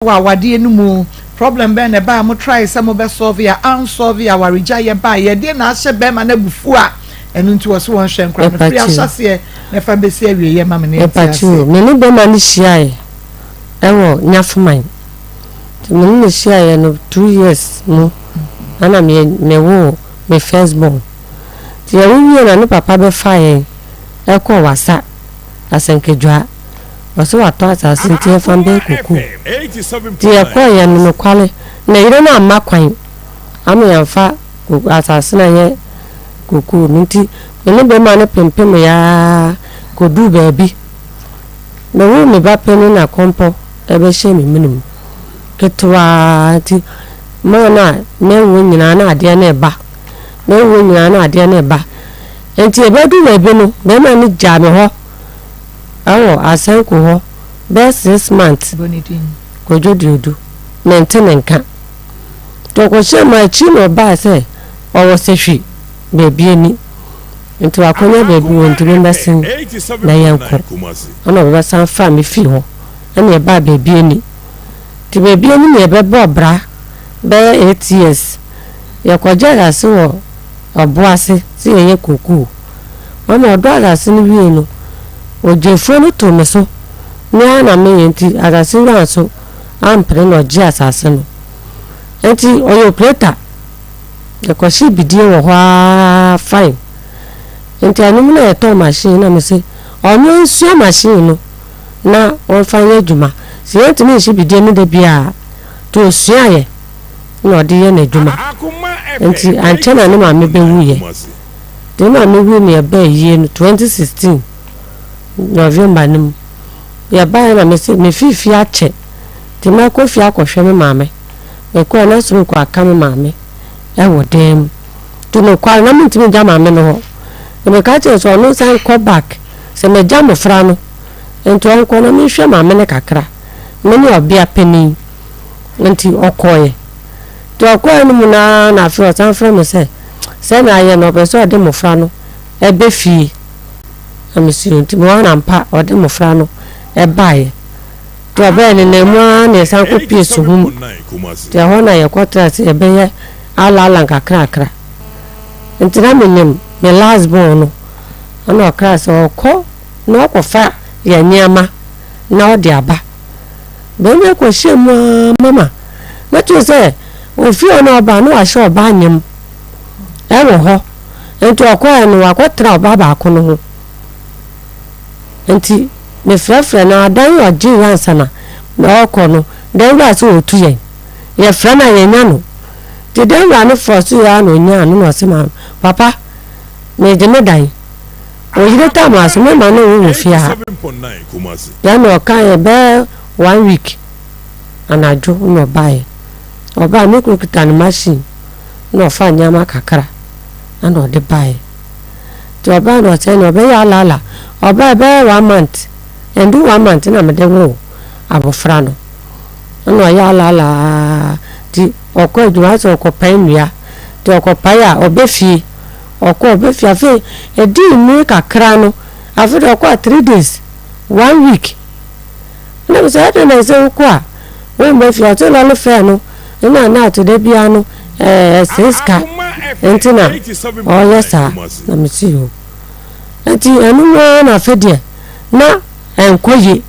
Wɔ awadeɛ no mu, problem bɛn na ɛbaeɛ a mo try sɛ mo bɛ solve a ansolve awaregyaeɛ baeɛ? Ɛdeɛn na ahyɛ bɛrima no abufuo a ɛno nti wɔse wɔnhwɛ nkora no? Firi ahyɛaseɛ na fa bɛsi awieɛ ma me na yɛnte aseɛ. Me ne bɛrima no hyiaeɛ ɛwɔ Nyafoman. Nti me ne no hyiaeɛ no 2 years mu ana me mewoo me first born. Nti yɛwo wie na ne papa bɛfa yɛn ɛkɔɔ Wasa Asɛnkedwaa. Ɔsɛ watɔ asase nti yɛmfa mbɛyɛ kokoo. Nti yɛkɔɔ yɛ no nokware na yere no amma kwan ama yɛmfa asase no anyɛ kokoo no, nti me ne bɛrima no pempem yaa kɔduu baabi. Mewoo me ba panin na kɔmpɔ ɛbɛhyɛ me mene mu ketewaa, nti maa no a mɛwo nyinaa na adeɛ no ɛba, mɛwo nyinaa na adeɛ no ɛba. Nti ɛbɛdu baabi no, bɛrima no gyaa me hɔ ɛwɔ Asɛnko hɔ bɛyɛ 6 months. Bɔ ne din. Kwadwo Duodu. Mente ne nka. Nti ɔkɔhyɛ mu akyi na ɔbaa sɛ ɔwɔ Sɛhwi baabi ani, nti wakɔnya baabi wɔ, ntumi mbɛsen na yɛnkɔ. Ɛna ɔbɛsan fa me fii hɔ ɛna ɛbaa baabi ani. Nti baabi ani na yɛbɛbɔ bra bɛyɛ 8 years. Yɛkɔgye asase wɔ ɔbo ase sɛ yɛyɛ kokoo. Mama ɔdɔ asase no wie no, ogyefoɔ no to me so me ara na meyɛ, nti asase wura nso ampene na ɔgye asase no. Nti ɔyɛ operator. Yɛkɔhye bidie wɔ hɔ ara fine. Nti ɛno na yɛtɔn machine na me se ɔno nsua machine no na wɔmfa nyɛ adwuma. Sɛ yɛntumi nhye bidie no da biara nti osuaeɛ na ɔde yɛ n'adwuma. Nti ankyɛ na ne maame bɛwuiɛ. Nti ne maame wui no, yɛbaa yie no 2016 November no mu. Yɛbaeɛ na mese mefii fie akyɛ nti mɛkɔ fie akɔhwɛ me maame. Mekɔɛ na stroke aka me maame ɛwɔ dan mu. Nti nokware na mentumi ngya maame no hɔ. Na meka kyerɛ sɛ ɔno nsan nkɔ back sɛ magya mmɔfra no, nti ɔnkɔ na menhwɛ maame no kakra. Me ne ɔbea panin. Nti ɔkɔɛ. Nti ɔkɔɛ no mu naa na afei ɔsan frɛ me sɛ sɛnea ayɛ no, ɔpɛ sɛ ɔde mmɔfra no ɛbɛ fie. Na mesi nti mewɔ na mpa ɔde mmɔfra no ɛbaeɛ. Nti ɔbɛyɛ ne nan mu ara na yɛsan kɔ pie Suhum. Nti ɛhɔ na yɛkɔtena sɛ yɛbɛyɛ alaala nkakrakra. Nti na menim me last born no, ɛna ɔkra sɛ ɔkɔ na ɔkɔfa yɛn nneɛma na ɔde aba. Bɛrima kɔhyia mu ara, mama na kyerɛ sɛ ofie hɔ na ɔba na wahyɛ ɔbaa nyam ɛwɔ hɔ. Nti ɔkɔɛ no, wakɔtena ɔbaa baako no ho. Nti mefrɛfrɛ no adan ɔgye yɛ ansa na ɔkɔ no. Dan wura sɛ ɔtu yɛn, yɛfrɛ no a yɛnya no. Nti dan wura no fɔ so yɛ a na ɔnyaa no na ɔse, "Ma papa megye me dan oyere tam aso mema no wo wɔ fie ha." Yɛna ɔka yɛ bɛyɛ one week anadwo na ɔbaeɛ. Ɔbaa, me kunu kita ne machine na ɔfa nneɛma kakra ɛna ɔde baeɛ. Nti ɔbaa na ɔsɛ na ɔbɛyɛ alaala. Ɔbaa bɛyɛ one month, ɛndu one month na mede woo abɔfra no. Ɛna ɔyɛ alaala. Nti ɔkɔ adwuma sɛ ɔkɔpae nnua. Nti ɔkɔpae a ɔbɛ fie, ɔkɔ ɔbɛ fie. Afei ɛdii mmiri kakra no, afei de ɔkɔ a 3 days, one week. Ɛna mi sɛ, ɛdɛn na ɛsɛ wokɔ a wɔmba fie? Ɔte lorry fare no ɛna na ato da biara no ɛsɛ sika nti na ɔyɛ saa. Na mi si o, nti ɛno mu ara na afei deɛ na ɛnkɔ yie.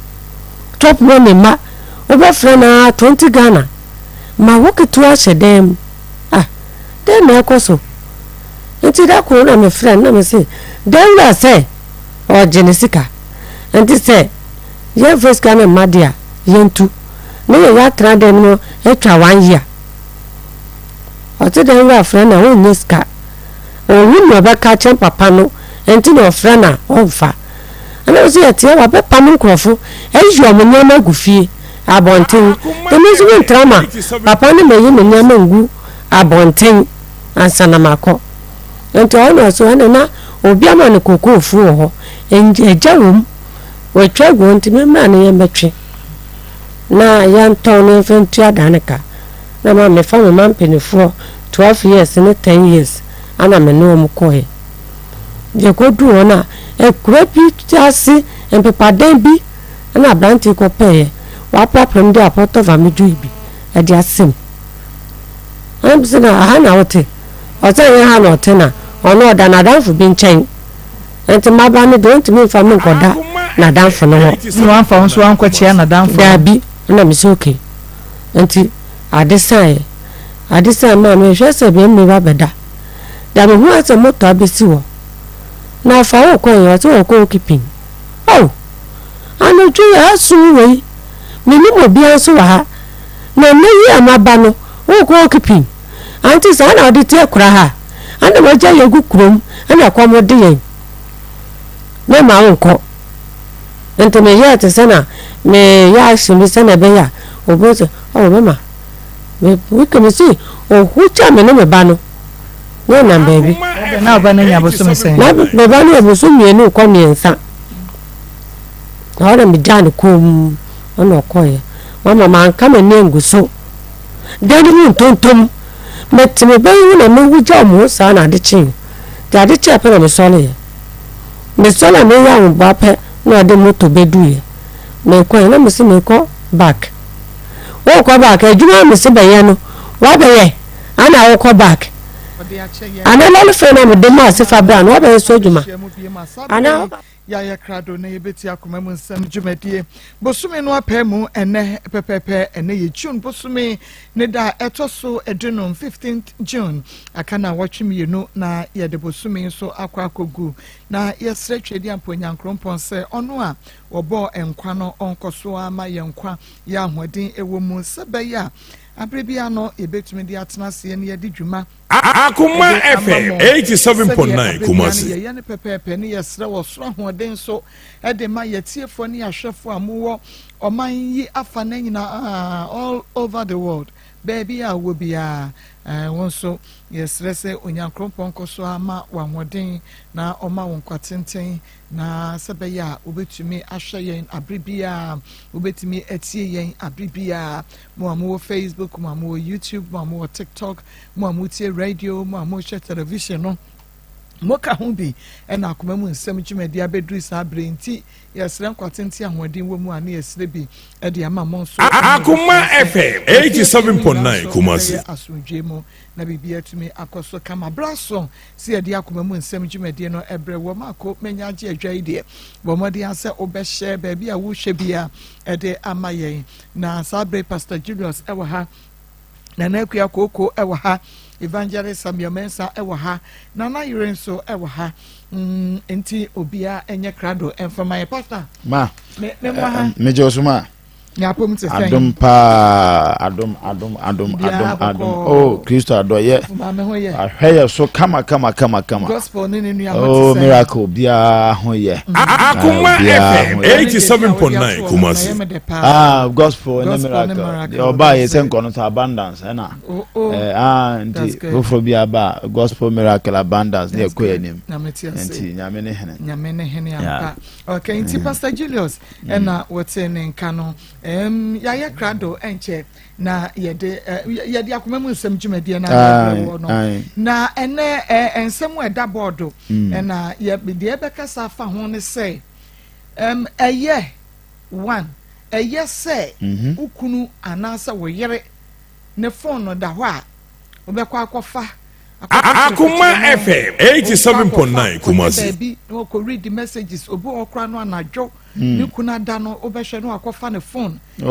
Chop money ma wobɛfrɛ no a 20 Ghana ma wo ketewa hyɛ dan mu. Ah, dɛn na ɛkɔ so? Nti da koro na mefrɛ no na mese dan wura sɛ ɔgye ne sika, nti sɛ yɛmfa sika no mma de a, yɛntu na yɛyɛ atena dan no mu atwa one year. Ɔte dan wura frɛ no a ɔnyɛ sika, ɔhu nea ɔbɛka kyerɛ papa no nti na ɔfrɛ no a ɔmfa. Ɛna sɛ yɛteɛ wabɛpam nkurɔfo ayi ɔmo nneɛma agu fie abɔnten. Ɛmi nso mentra ma papa no mayi me nneɛma ngu abɔnten ansa na makɔ. Nti ɔno so ɛna na obi ama no kokoofu wɔ hɔ, agya wɔ mu, wɔatwa agu hɔ, nti memmra no yɛmmɛtwe na yɛntɔn no yɛmfa ntua dan no ka. Na ma mefa me ma mpanimfoɔ 12 years ne 10 years ana me ne wɔn kɔɛ. Yɛkɔduu hɔ no a, akura bi ase mpepadan bi ɛna aberante kɔpɛeɛ. Waprapra mu de apɔtɔ vamedwo yi bi de asɛ mu. Ɛna mese no aha na wote? Ɔsɛ ɛnyɛ ha na ɔte na ɔno ɔda n'adamfo bi nkyɛn. Nti maba no deɛ ɔntumi mfa me nkɔda n'adamfo no hɔ. Na wamfa wo nso ankɔkyea n'adamfo no? Daabi. Ɛna mese okay. Nti ade saeɛ. Ade saeɛ maa mehwɛ sɛ bɛrima yi ba bɛda. Da mehu ara sɛ moto abɛsi hɔ. Na afa wo kɔ he? Ɔse ɔkɔ Okipin. Oh! Anadwo yi ha sum wei, mennim obiara nso wɔ ha. Na nnɛ yi a maba no, wokɔ Okipin? Ante saa na wode te akura ha? Ana wagya yɛn agu kurom na ɛkɔm de yɛn? Mɛmma wonkɔ. Nti meyɛɛ te sɛ na meyɛ action bi sɛnea ɛbɛyɛ a obehu sɛ, oh, mɛma. Me, mese, ohu kyɛ me ne me ba no. Na ɛnam baabi. Na wo ba no anya bosome sɛn? Na me ba no yɛ bosome mmienu rekɔ mmiɛnsa. Na hɔ na megyaa no komm ɛna ɔkɔeɛ. Mama manka m'ani angu so. Dan no mu ntontom. Mete me ba yi ho na mewu gyaw me ho saa na ade kyee. Nti ade kyeeɛ pɛ na mesɔreeɛ. Mesɔre a mereyɛ ahoboa pɛ na ɔde moto bɛduiɛ. Mekɔeɛ na mese merekɔ back. Worekɔ back? Adwuma a mese bɛyɛ no woabɛyɛ? Ana wokɔ back? Ana lɔre fare no a mede maa se fa bra no woabɛyɛ so adwuma? Ana. Yɛayɛ krado na yɛbɛtie akoma mu nsɛm dwumadie. Bosome no apaa mu ɛnɛ pɛpɛpɛ. Ɛnɛ yɛ June bosome ne da a ɛtɔ so dunum, 15th June. Aka nnawɔtwe mmienu na yɛde bosome nso akɔ akɔgu. Na yɛsrɛ Tweaduampɔ Nyankrompɔn sɛ ɔno a wɔbɔɔ nkwa no ɔnkɔ so ara ma yɛn nkwa yɛ ahoɔden wɔ mu sɛ ɛbɛyɛ a Bere biara no, yebetumi de atena ase ne adi dwuma Akoma de ama FM mo sɛdeɛ 87.9 bere biara no Kumasi. yɛyɛ no pɛpɛɛpɛ ne yɛsrɛ wɔ soro ahoɔden so de ma yɛn atiefoɔ ne yɛn ahwɛfoɔ a mowɔ ɔman yi afa no nyinaa, all over the world, baabi a wowɔ biara, wo nso yɛsrɛ sɛ Onyankrompɔn nkɔ so ara ma wo ahoɔden na ɔma wo nkwa tenten Na sɛ ɛbɛyɛ a wobɛtumi ahwɛ yɛn abere biara, wobɛtumi atie yɛn abere biara. Mo a mowɔ Facebook, mo a mowɔ YouTube, mo a mowɔ TikTok, mo a motie radio, mo a mohwɛ television no, moka ho bi ɛna akoma mu nsɛm dwumadi abɛduru saa bere nti yɛsrɛ nkwa tenten ahoɔden wɔ mu a ne yɛsrɛ bi ɛde ama mo nso. Akoma FM 87.9 Kumasi. Asomdwe mu na biribi atumi akɔ so kama bra so Sɛ yɛde akoma mu nsɛm dwumadie no brɛ wɔ Marko manya agye adwa yi deɛ, bɔ mmɔden ara sɛ wobɛhyɛ baabi a wohwɛ biara de ama yɛn. Na saa bere Pastor Julius wɔ ha, Nana Akua Kooko wɔ ha, Evangelist Samuel Mensah wɔ ha, Nana Yere nso wɔ ha. Mm, nti obiara nyɛ krado mfama yɛ. Pastor, ma, me, me ha. Megye wo so ma. Nyapom te sɛn? Adom paa, adom, adom, adom, adom, adom. Oh, Kristo adɔyɛ. Ahwɛ yɛ so kama kama kama kama. Gospel ne ne nua ho te oh, sɛn? miracle biara ho yɛ. Akoma FM 87.9 Kumasi. Ah, gospel ne miracle. Ɔbaa yɛ sɛ nkɔ no so abundance ɛna. Oh, oh. Eh, ah, nti foforɔ bi aba gospel miracle abundance ne ɛkɔ yɛ anim. Nti nyame ne hene. Nyame ne hene ampa. Okay, nti Pastor Julius. ɛna wɔte ne nka no ɛm yɛayɛ krado ɛnkyɛ na yɛde ɛ yɛde akoma mu nsɛm dwumadie na yɛbrɛ wɔ no na ɛnɛ ɛ nsɛm a ɛda bɔɔdo mm. ɛna yɛ deɛ ɛbɛkasa afa ho ne sɛ ɛm ɛyɛ one ɛyɛ sɛ mhm. wo kunu anaasɛ wo yere ne fon no da hɔ a wobɛkɔ akɔfa Akoma FM 87.9 Kumasi. Baabi na wɔkɔ read messages obi wɔ kora no anadwo hmm. ne kunu ada no wobɛhwɛ no wakɔfa ne phone na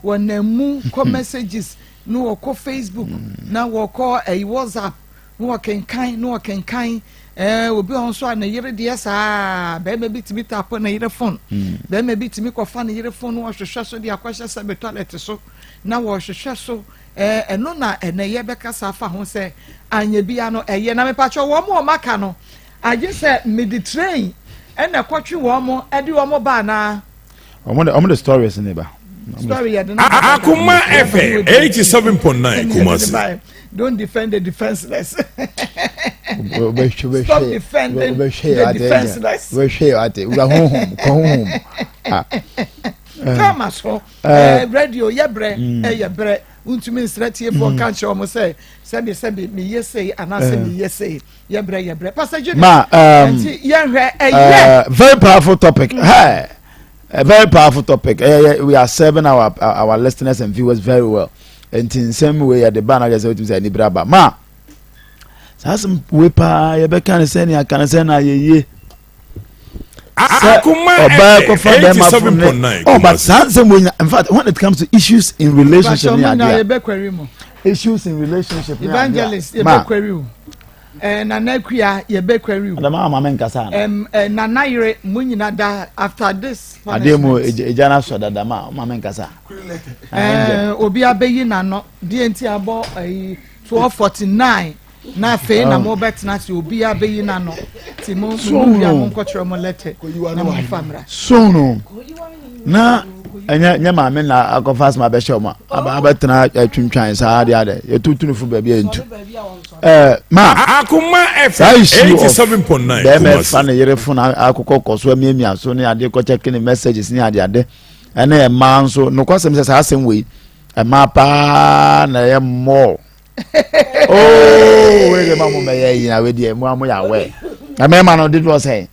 wɔnam mu kɔ messages na wɔkɔ Facebook hmm. na wɔkɔ ɛyi WhatsApp na wɔkenkan na wɔkenkan ɛɛ obi wɔ nso a ne yere deɛ saa bɛrima bi tumi tapo ne yere phone hmm. bɛrima bi tumi kɔfa ne yere phone na wɔhwehwɛ so de akɔhyɛ sɛbe toilet so na wɔhwehwɛ so. Ɛɛ ɛno na ɛnɛ yɛbɛkasa afa ho sɛ anyɛ bia no ɛyɛ na mepakyɛ wɔn a wɔn aka no agye sɛ mede train ɛna ɛkɔtwe wɔn ɛde wɔn ba anaa. Wɔn de wɔn de stories ne ba. Story yɛ de na. Akoma FM 87.9 Kumasi. Don't defend the defenseless. Stop defending the defenseless. Wobɛhwɛ yɛ ate wura honhom kɔ honhom. Kama so. Eh, radio yɛ brɛ mm. ɛyɛ eh, brɛ wontumi nsrɛ tiefoɔ nka mm. nkyerɛ wɔn sɛ sɛbi sɛbi meyɛ sei anaasɛ eh. meyɛ sei yɛ brɛ yɛ brɛ pastor junior ma um, nti yɛnhwɛ ɛyɛ very powerful topic mm. hey. A very powerful topic. We are serving our listeners and viewers very well. Nti nsɛm wei yɛde ba na kyerɛ sɛ wotumi sɛ anibere aba. Ma saa asɛm wei paa yɛbɛka ne sɛ ne aka ne sɛ na ayɛyie. Sɛ ɔbaa kɔfa bɛrima fo ne oh but saa nsɛm wei nya in fact when it comes to issues in relationship ne adeɛ issues in relationship ne adeɛ evangelist yɛbɛkwari o. Eh, Nana Akua yɛbɛkwari o. Adama ama me nkasa ana. Um, eh, Nana yere mo nyina da after this punishment. Adeɛ mu egya na sɔ dada ma ɔma me nkasa. Eh, obi abɛyi n'ano deɛ nti abɔ ɛyi 12:49 na afei na mo bɛtena ase obi abɛyi n'ano ti mo mo mu bia mo nkɔkyerɛ mo lɛtɛ na mo fa mmra. So no na ɛnyɛ nyɛ maame na akɔfa asɛm abɛhyɛ ɔmo abɛtena atwintwan saa adeɛ adeɛ yɛtutu no fo baabi a ntu. ɛɛ ma Akoma saa FM issue of 87.9 bɛrima Kumasi. ɛfa ne yere fon akokɔ kɔ so amiamia so ne adeɛ kɔkyɛ ne messages ne ade ade ɛne mmaa nso nokwasɛm sɛ saa asɛm wei mmaa paa na ɛyɛ mɔɔ ooo wei deɛ ma mo mɛyɛ yi na wei deɛ mo a mo yɛ awɛ mmarima no dodoɔ sɛn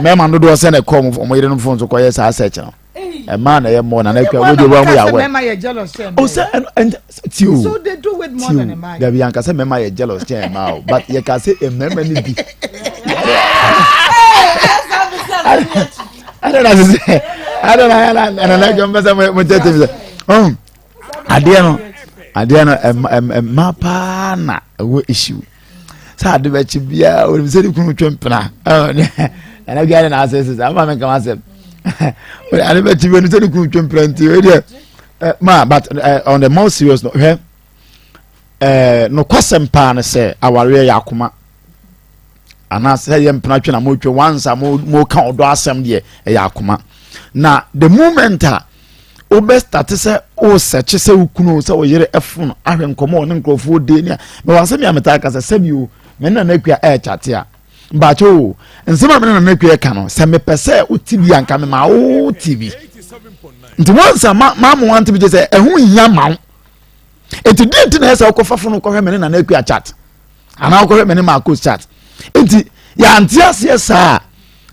mmarima no dodoɔ sɛn na ɛkɔ ɔmo yerenom fon so kɔyɛ saa search no ɛmaa na ɛyɛ mɔ na n'akua wo de wɔn yɛ awɛ o sɛ ɛno ɛn ti o ti o dabi yanka sɛ mɛma yɛ jealous kyɛn ɛmaa o but yɛ ka sɛ mmarima ni bi ɛna na sisɛ ɛna na ɛna ɛna na ɛna mpɛ sɛ mo tɛ tɛ sɛ ɔn adeɛ no adeɛ no ɛma paa na ɛwɔ issue. sɛ ade bɛkye biara onim sɛ ne kunu twe mpena ɛna biara na asɛ sɛ ama me nkama asɛm ade bɛkye biara onim sɛ ne kunu twe mpena nti wei deɛ eh, ma but uh, on the more serious no hwɛ eh, nokwasɛm paa no sɛ awareɛ yɛ akoma anaasɛ yɛ mpena twe na motwe once a moka ɔdɔ asɛm deɛ ɛyɛ akoma na the moment a wobɛ starte sɛ wosɛkye sɛ wo kunu sɛ wo yere ɛfon ahwɛ nkɔmɔ ɔne nkurɔfoɔ die ne a mewɔ asɛm yɛ a metaa ka sɛ sɛbi o me ne nana akua ɛɛkyate a mbaakyɛ o nsɛm a me ne nana akua ɛka no sɛ mepɛ sɛ wote bi a nka mema wo te bi nti wɔnsa ma ma mo wante bi gye sɛ ɛho nhia ma wo nti deɛ nti na ɛsɛ wokɔfa fo no kɔhwɛ me ne nana akua chat anaa wokɔhwɛ me ne Marcos chat nti yɛante aseɛ saa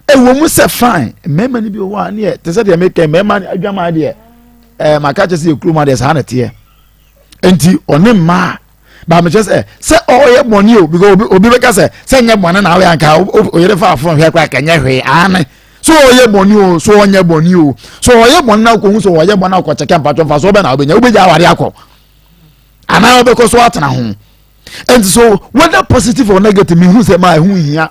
ɛwɔ mu sɛ fine mmarima no bi wɔ hɔ a neɛ te sɛ deɛ meka mmarima adwaman deɛ ɛɛ maka kyerɛ sɛ yɛ kurom adeɛ saa na teɛ nti ɔne mmaa baa mekyerɛ sɛ sɛ ɔyɛ bɔne o because obi obi bɛka sɛ sɛ nyɛ bɔne na ɔyɛ anka oyere fa afɔn hwɛ koraa kɛnyɛ hwee aane so ɔyɛ bɔne o so ɔnyɛ bɔne o so ɔyɛ bɔne na ɔkɔhu sɛ ɔyɛ bɔne akɔ kyɛkɛ mpatwɔ mfa so ɔbɛ na ɔbɛnya wobɛgya aware akɔ anaa ɔbɛkɔ so atena ho nti so whether positive or negative mehu sɛ ma ɛho hia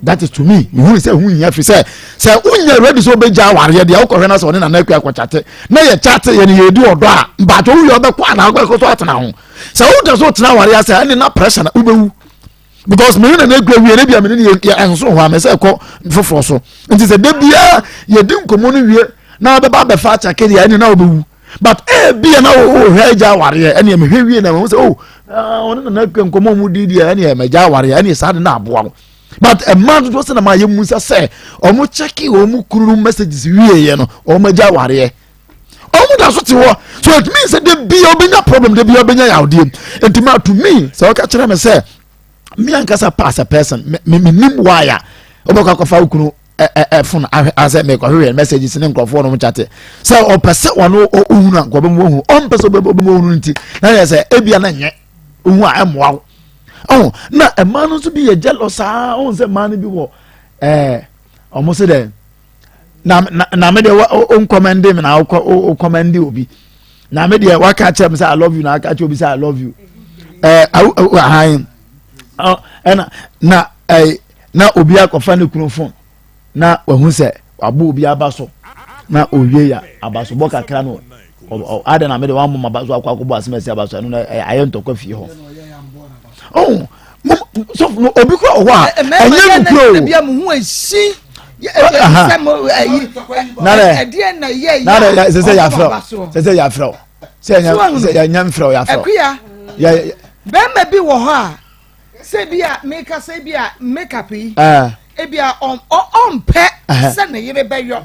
that is to me mehu sɛ ɛho hia firi sɛ sɛ wonyɛ ready sɛ wobɛgya awareɛ deɛ wokɔhwɛ no sɛ ɔne nana akua kɔkyate na yɛ kyate yɛ ne yɛdi ɔdɔ a mpaatɔ wowie ɔbɛkɔ anaa wobɛkɔ so atena ho sɛ woda so tena awareɛ asɛ ɛne na pressure na wobɛwu because mene nana akua wie ne bia mene ne yɛ ɛnso hɔ a mɛ sɛ ɛkɔ foforɔ so nti sɛ da biara yɛdi nkɔmmɔ no wie na wobɛba abɛfa akyake deɛ ɛne na wobɛwu but ebia na wohwɛ agya awareɛ ɛne mehwɛ wie na mehu sɛ oh ah, ɔne nana akua nkɔmmɔ mu di deɛ ɛne magya awareɛ ɛne saa de na aboa wo but ɛma dodoɔ sɛ na ma yɛ mu nsa sɛ ɔmo kyɛke ɔmo kunu no messages wieɛ no ɔmo agya awareɛ ɔmo da so te hɔ so it means sɛ de bia ɔbɛnya problem de bia ɔbɛnya yawdeɛ nti ma to me sɛ ɔka kyerɛ me sɛ me ankasa pass a person me me nim why a wobɛkɔ akɔfa wo kunu ɛfon ahwɛ asɛ mekɔhwehwɛ messages ne nkurɔfoɔ nom kyate sɛ ɔpɛ sɛ ɔno ɔhunu a nka ɔbɛmu ɔhunu ɔmpɛ sɛ ɔbɛmu ɔhunu nti na yɛ sɛ ebia na nyɛ ohu a ɛmmoa wo ɔho na mmaa no nso bi yɛ jealous saa ɔho sɛ mmaa no bi wɔ ɛɛ ɔmo sɛ dɛ na na na me deɛ ɔnkɔmɛnde me na ɔkɔ ɔkɔmɛnde obi na me deɛ waka kyerɛ me sɛ i love you na aka kyerɛ obi sɛ i love you ɛɛ awo ahan ɛna na ɛɛ. na obi akɔfa ne kunu fon na wahu sɛ wabɔ obi aba so na owie ya abasobɔ kakra no adɛn na mede wammɔ maba so akɔ akɔbɔ asɛm asi aba so ɛno na ayɛ ntɔkwa fie hɔ oh, sɔfo no obi kura wɔ hɔ a ɛnyɛ nukuro o nare sɛ sɛ yɛafrɛ sɛ sɛ yɛafrɛ sɛ yɛnyɛ mfrɛ yɛafrɛ bɛrima bi wɔ hɔ a Sɛ bi a meka sɛ bi a makeup yi ebi a ɔmpɛ sɛ ne yere bɛyɔ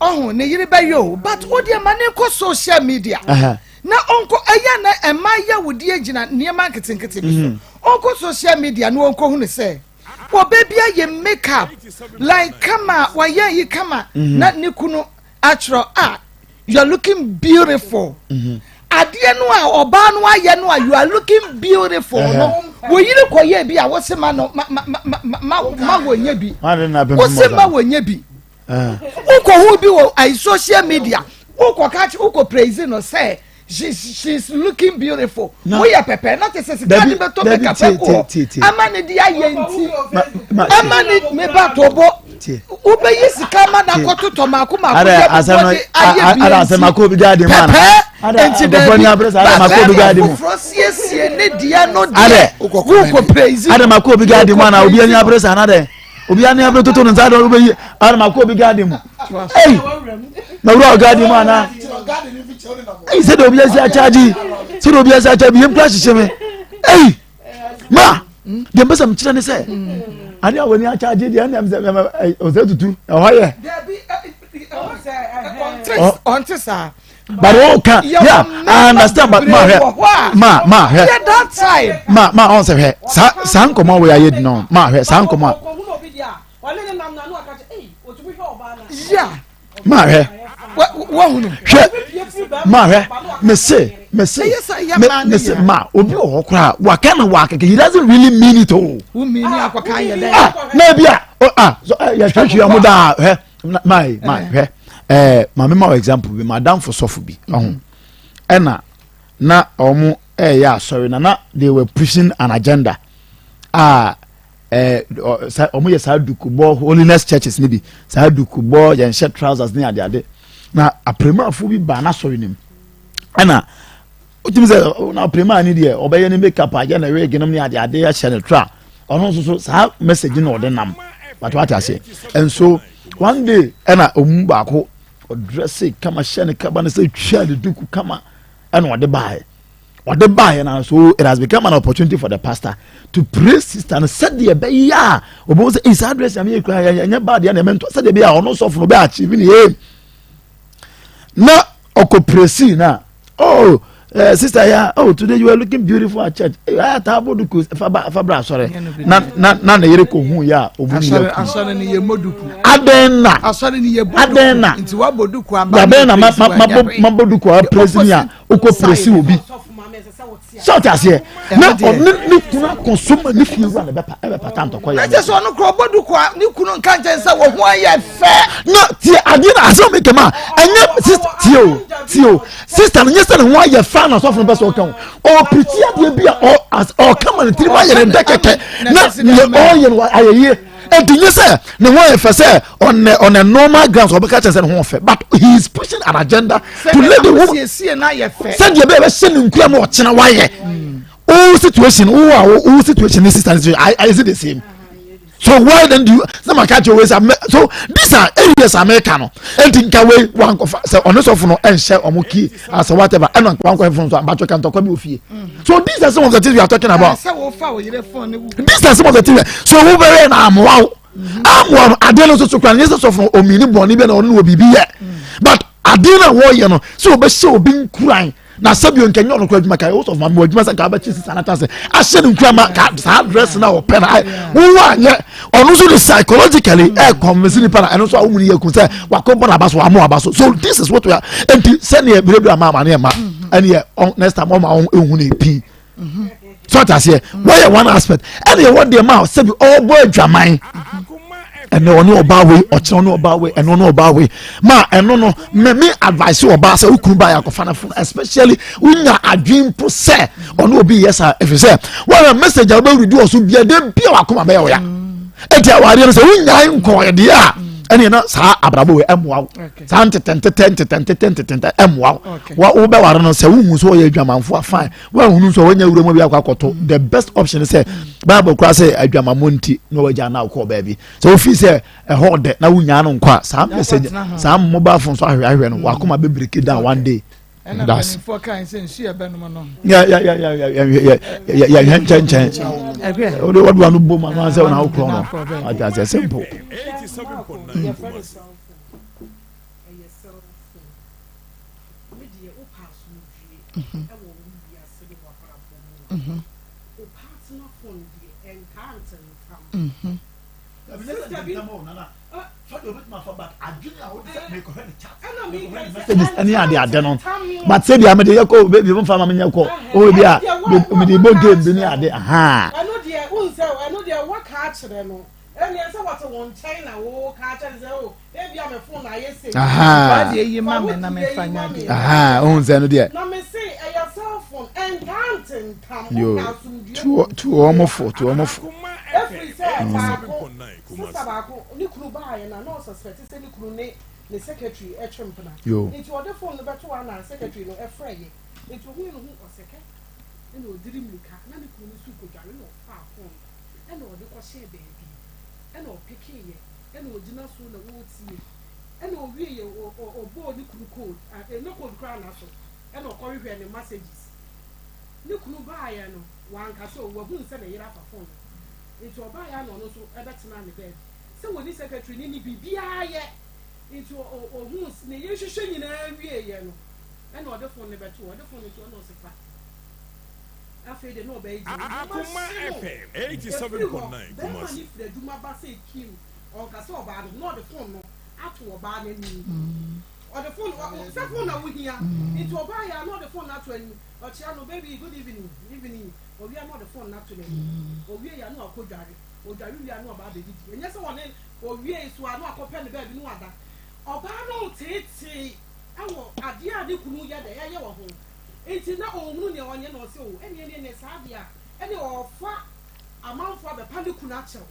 ɔho ne yere bɛyɔ o but o deɛ ma ne nkɔ social media na ɔnkɔ ɛyɛ na ɛma yɛ wo deɛ gyina nneɛma nketenkete bi so mhm. ɔnkɔ social media na ɔnkɔ hu ne sɛ. Ɔbaa bi ayɛ make up like kama wayɛ yi kama mhm. na ne kunu atwerɛ ah you are looking beautiful. Mhm. Adeɛ no a ɔbaa no ayɛ no a you are looking beautiful no wɔyere kɔyɛ bi a wɔsi ma no ma ma ma ma ma wɔnyɛ bi wɔsi ma wɔnyɛ bi wokɔ ho bi wɔ ayi social media wokɔ catch wokɔ praise no sɛ she she is looking beautiful woyɛ pɛpɛ na te sɛ sika de bɛtɔ makeup ɛkɔ hɔ ama ne de ayɛ nti ama ne me ba to bɔ wobɛyi sika ma na akɔtotɔ mako mako yɛ bɔ de ayɛ bi nti pɛpɛ nti dɛbi bàbá foforɔ siesie ne deɛ no deɛ wokɔ praise. Adama obi gadi mu ana obi ani abere sa ana dɛ. Obi ani abere toto ne nsa dɛ ɔbɛyi ana ma kɔ obi garden mu. Ei! Na wura garden mu ana? Ei sɛ de obi asi akyagye sɛ de obi asi akyagye yɛm kura hyehyɛ me. Ei! Ma! Deɛ mpɛ sɛ mekyerɛ ne sɛ ade a wɔni akyagye deɛ ɛnna sɛ ɔsɛ tutu ɛhɔ yɛ. Ɔnte saa. But o kan yeah I understand but ma hwɛ ma ma hwɛ ma ma ɔn sɛ hwɛ saa saa nkɔmɔ wɔ yɛ ayɛ di no ma hwɛ saa nkɔmɔ a. Ma hwɛ hwɛ ma hwɛ mese mese mese ma obi wɔ hɔ koraa waka na wakeke he doesn't really mean it o. Ah na ebi a ah yɛhwehwɛ ɔmo daa hwɛ. my my hwɛ ɛɛ maame ma wɔ example bi madamfo sɔfo bi ɔho ɛna na wɔn ɛɛyɛ asɔre na na they were pushing an agenda a ɛɛ ɔ wɔn yɛ saa dukubɔ holiness churches ni bi saa dukubɔ yɛn hyɛ trousers ne adeade na apiremafo bi baa n'asɔre ne mu ɛna wotumi sɛ na apirema ni deɛ ɔbɛyɛ ne make up ayɛ ne wig nom ne adeade ahyɛ ne tra ɔno nso so saa message na ɔde nam but wate aseɛ and so one day ɛna ɔmu baako ɔdrɛse kama hyɛ ne kaba ne sɛ twia ne duku kama ɛna ɔde baeɛ ɔde baeɛ na so it has become an opportunity for the pastor to pray sister no sɛdeɛ ɛbɛyɛ a ɔbɛhu sɛ ɛyi saa dress nyame yɛ kura ɛnyɛ bad deɛ na ɛmɛntɔ sɛdeɛ ɛbɛyɛ a ɔno sɔfo no ɔbɛ achieve ne aim na ɔkɔ presi na oh eh, sister ya oh today you are looking beautiful at church eh, ah taabo duku fa ba fa bra asɔre na na na ne yere ko hu ya obu ne yɛ asɔre ne yɛ mo duku adɛn na asɔre ne yɛ bo adɛn na nti wa bɔ duku aba adɛn na ma ma ma bɔ ma bɔ duku a presi ni a okɔ presi obi sɛ ɔte aseɛ na ɔne ne kunu akɔ so ma ne fie wura ne bɛpa ɛbɛpata ntɔkɔ yɛ. ɛkyɛ sɛ ɔno kura ɔbɔ duku a ne kunu nka nkyɛn sɛ wɔn ho ayɛ fɛ. na tie adeɛ na asɛm mi kɛmɛ a ɛnyɛ sista tie o tie o sista no nyɛ sɛ ne ho ayɛ fɛ na asɔfo no bɛ sɛ ɔka o ɔpirikyi adeɛ bi a ɔ ɔka ma ne tirim ayɛ ne dɛ kɛkɛ na nea ɔyɛ no ayɛ yie ɛdi nye sɛ ne ho ayɛ fɛ sɛ on a on a normal ground ɔbɛka kyerɛ sɛ ne ho fɛ but he is pushing an agenda to let the woman sɛdeɛ bɛyɛ bɛhyɛ ne nkura mu ɔkyena wayɛ o situation o a o situation ne sister ne situation is it the same so why then do you sɛ ma ka kyerɛ wei sɛ so these are areas america no eti nka wei wankɔfa sɛ ɔne sɔfo no ɛnhyɛ ɔmo key as whatever ɛna wankɔ ɛfɔn so abatwɛ ka ntɔkwa bi wɔ fie so these are some of the things we are talking about these are some of the things so wo bɛyɛ na amoa wo amoa no adeɛ no nso so kora ne sɛ sɔfo no omini bɔnne bi na ɔno wɔ biribi yɛ but adeɛ no a wɔyɛ no sɛ wɔbɛhyɛ obi nkuran na sɛbi nkɛnyɛ ɔno kora adwuma ka ɛwɔ sɔfo maame wɔ adwuma sɛ nka abɛkye sisa n'ata sɛ ahyɛ ne nkuran ma ka saa dress na ɔpɛ na ayɛ wowɔ anyɛ ɔno nso de psychologically ɛ convince nipa na ɛno nso a wɔn mu yɛ kun sɛ wakɔ bɔ n'aba so wamɔ aba so so this is what we are nti sɛdeɛ biribiri ama ama ne yɛ ma ɛne yɛ next time ɔma wɔn ehu ne pii so ɔte aseɛ wɔyɛ one aspect ɛna ɛwɔ deɛ ma sɛbi ɔbɔ adwaman ɛnɛ ɔne ɔbaa wei ɔkyerɛ ɔne ɔbaa wei ɛno ɔne ɔbaa wei ma ɛno no mɛ mi advice ɔbaa sɛ okunu baa yɛ akɔfa ne fo especially wonya adwene mpo sɛ ɔne obi yɛ saa efi sɛ wɔyɛ message a wɔbɛwuri di wɔ so bia de bia wakoma bɛyɛ ɔya eti awareɛ no sɛ wonya nkɔɔ deɛ a ɛne na saa abrabɔ wei ɛmoa wo saa ntetɛntetɛ ntetɛntetɛ ntetɛntɛ ɛmoa wo wobɛware no sɛ wohu sɛ ɔyɛ adwamanfo a fine woahunu nso a wanya wura mu bi akɔ akɔto the best option sɛ bible koraa sɛ adwamammɔ nti na wagya na wokɔɔ baabi sɛ wofii sɛ ɛhɔ ɔdɛ na wonyaa no nkɔ a saa message saa mobile phone so ahwɛ ahwɛ no wakoma bɛbreki down one day that's yɛhwɛ nkyɛnkyɛn wode wɔde wa no bom ano ansɛ wona wokorɔ no ate aseɛ simple. Me deɛ wo pɛ asomdwie wɔ wo wiase ne w'abrabɔ mu a, wo partner phone deɛ ɛntaa ntentam. Messages ɛne ade ade no but sɛ bia mede yɛ kɔ baby mo nfa ma menyɛ kɔ o bi a mede bɔ game bi ne ade ahaa. Ɛno deɛ wohu sɛ ɛno deɛ waka akyerɛ no ɛneɛ sɛ wɔte wo nkyɛn na wo ka akyerɛ no sɛ o ebia me phone ayɛ sei. Fa deɛ yi ma me na memfa nyɛ adeɛ. Ahaa wohu sɛ ɛno deɛ. Na me se ɛyɛ cell phone ɛntaa ntentam Yo woka asomdue tu wɔn fo tu wɔn fo. Ɛfiri sɛ baako Sista baako ne kunu baeɛ na na ɔsuspɛte sɛ ne kunu ne ne secretary retwe mpena. Nti ɔde phone no bɛtoo hɔ na secretary no frɛeɛ. Nti ohui no ho ɔsɛkɛ ɛna ɔdiri mmirika na ne kunu no nso rekɔdware na ɔfaa phone no ɛna ɔde kɔhyɛɛ baabi ɛna ɔpekeeɛ ɛna ɔgyina so na ɔretie ɛna ɔwieɛ ɔbɔɔ ne kunu code, ɛnyɛ code koraa na so ɛna ɔkɔhwehwɛɛ ne messages. Ne kunu baeɛ no wanka sɛ wahunu sɛ ne yere afa phone no. Nti ɔbaeɛ ara na ɔno nso bɛtenaa ne baabi. Sɛ wɔnni secretary no nni biribiara yɛ. Nti ɔhuu ne yere hwehwɛ nyinaa wieeɛ no, ɛna ɔde phone no bɛtoo hɔ. Ɔde phone no too hɔ na ɔse fa. Afei deɛ na ɔbaa yi gyina hɔ. Akoma Nneɛma hye no. FM Ɛfiri hɔ, 87.9 barima no Kumasi. firi adwuma ba sɛ kim, ɔnka sɛ ɔbaa no ho, na ɔde phone no ato ɔbaa no anim. Ɔde phone, sɛ phone na wohia. Nti ɔbaeɛ a na ɔde phone no ato anim. Ɔkyea no, baby, good evening, evening. Ɔwie a na ɔde phone no ato n'anim. Ɔwie a na wakɔdware. Ɔdware wie a na waba abɛdidi. Ɛnyɛ sɛ ɔne ɔwie so a na wakɔpɛ ne baabi na wada. Ɔbaa no reteetee wɔ adeɛ a ne kunu yɛ dɛ ɛyɛ wɔ ho. Nti na ɔnhunu nea ɔnyɛ na ɔse oh ɛneɛ neɛ neɛ saa deɛ a ɛneɛ ɔrefa amanfoɔ abɛpa ne kunu akyɛw.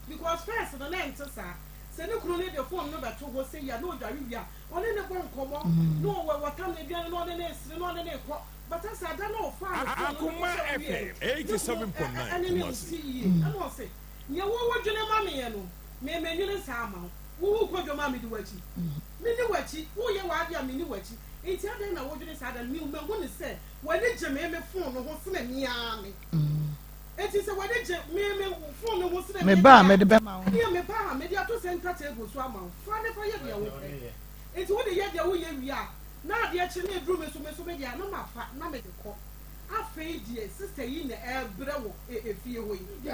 Because first no na ɛnte saa. Sɛ ne kunu no de phone no bɛto hɔ sei a na ɔdware wie a ɔne no bɔ nkɔmmɔ na ɔwɔ wɔtam no aduane na ɔne no resere na ɔne no rekɔ. But asa da na ɔfaa ne phone no de Akoma kɔhyɛ FM wieɛ no, ne kunu 87.9 ɛne ne Kumasi. nte yie. Ɛna ɔse, nea wo wodwene ma meɛ no, me mennwene saa mma wo. Wo wokɔ dwom a medi w'akyi. Menni w'akyi. Woyɛ w'adeɛ a menni w'akyi. Nti adɛn na wodwene saa da no? Me mahu no sɛ w'ani gye me me phone no ho sene me ara me. Nti sɛ w'ani gye me me phone no ho sene me Me ba a deɛ a, mede bɛma wo. ɛneɛ me ba a mede ato center table so ama wo. Fa ne fa yɛ deɛ wopɛ. Nti wode yɛ deɛ woyɛ wie a, Na adeɛ kye na ɛduru me so, me nso me deɛ a na mafa na mede kɔ. Afei deɛ sister yi na ɛrebrɛ wɔ efie hɔ yi.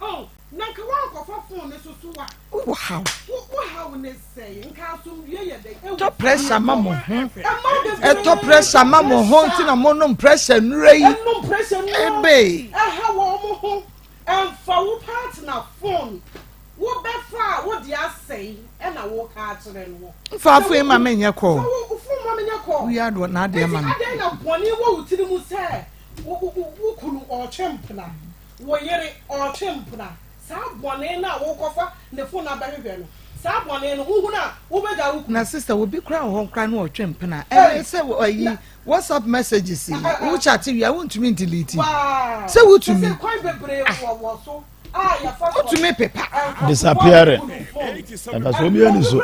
Oh, na nka woankɔfa phone no so so a. Wo haw. Wo wo haw ne sɛn? Nka asomdwie yɛ dɛn? Ɛwɔ Tɔ fie pressure ma hɔ. mo ho. Ɛma bebree Ɛtɔ pressure ma mo ho nti na mo nom pressure nnuro yi. Ɛnom pressure nnuro. Ebe. Ɛha wɔn ho. Ɛnfa wo partner phone wo bɛfa a wo de asɛe ɛna wo ka akyerɛ noɔ. Nfa phone ma me nyɛ call. Fa wo phone ma me nyɛ call. Wo yɛ adoɔ na adeɛ ma me. Enti adɛn na bɔne wɔ wo tiri mu sɛ wo wo wo kunu ɔɔtwe mpena, wo yere ɔɔtwe mpena, saa bɔne no a wo kɔfa ne phone abɛhwehwɛ no, saa bɔne no wo hunu a wo bɛgyaa wo kunu. Na sister obi koraa wɔ hɔ koraa na ɔtwe mpena ɛne sɛ ayi WhatsApp messages yi wo chat wie a wontumi ndelete sɛ wotumi wotumi pepa disappearing ɛka so obi ani so.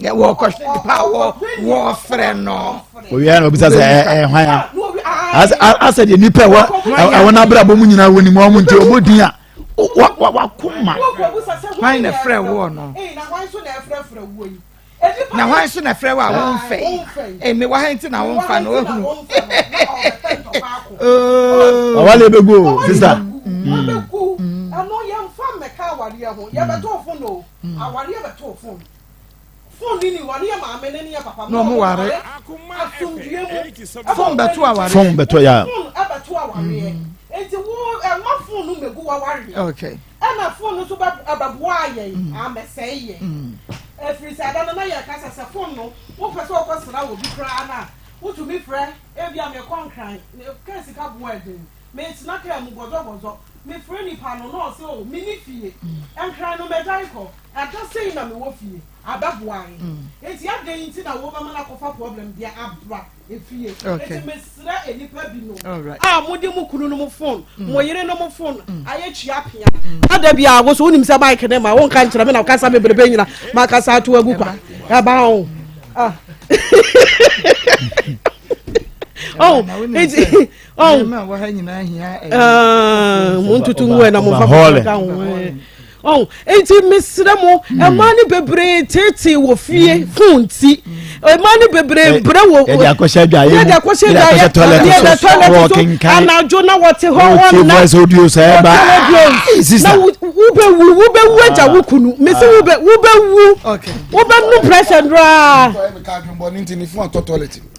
Wɔkɔhwɛ nipa a wɔfrɛ no. Owia na obisa sɛ ɛɛ hwan a asɛ deɛ nipa ɛwɔ ɛwɔ n'abrabɔ mu nyinaa wɔ ne mu ɔmo nti ɔbɔ din a. Wakoma. Hwan na ɛfrɛ woɔ no? Na hwan so na ɛfrɛ wo a womfɛ yi? Emi wɔ ha nti na womfa no ohunu. Awale ebegu o sista. Ɔbɛgu ɛno yɛmfa mmɛka awareɛ ho yɛbɛtɔ fon o awareɛ bɛtɔ fon. Phone ni ni ware yɛ maame ne ne yɛ papa na ɔmo ware asomdue mu phone bɛto aware phone bɛto ya phone ɛbɛto awareɛ mm. nti wo ɛma phone no megu wawareɛ okay ɛna phone no nso bɛ ɛbɛboa yɛn mm. amɛsɛe yɛ mm. efiri sɛ ɛda no na yɛ kasa sɛ phone no wopɛ sɛ ɔkɔ sra wɔ bi koraa na wotumi frɛ ebi a mekɔ nkran kɛ sika boɔ ɛden metena kaa mu gɔdɔgɔdɔ mefrɛ nipa no na ɔsɛ o meni fie nkran no mɛgyae kɔ Ɛda sei na mewɔ fie abɛboa yɛn nti adɛn nti na wobɛma no akɔfa problem deɛ aba efie nti mesrɛ nnipa binom a mode mo kunu nom phone mo yere nom phone ayɛ tua pea na da biara wo so wonim sɛ mike ne ma wonka nkyerɛ me na wokasa bebrebe nyina makasa ato agu kwa ɛba ho ah oh nti oh mo ntutu ngu ɛ na mo nfa foforɔ ka ho ɔn nti mesrɛ mo hmm. mmaa no bebree teetee wɔ fie hmm. fon ti hmm. Mmaa no bebree brɛ wɔ yɛde akɔhyɛ adwaeɛ mu yɛde akɔhyɛ adwaeɛ yɛde akɔhyɛ toilet yɛde so toilet so wɔkenkan anadwo na wɔte hɔ wɔtie wɔnna voice audio sɛ ɛba wɔtie sister na wobɛwu wobɛwu agya wo kunu mesi wobɛ wobɛwu wobɛnu pressure koraa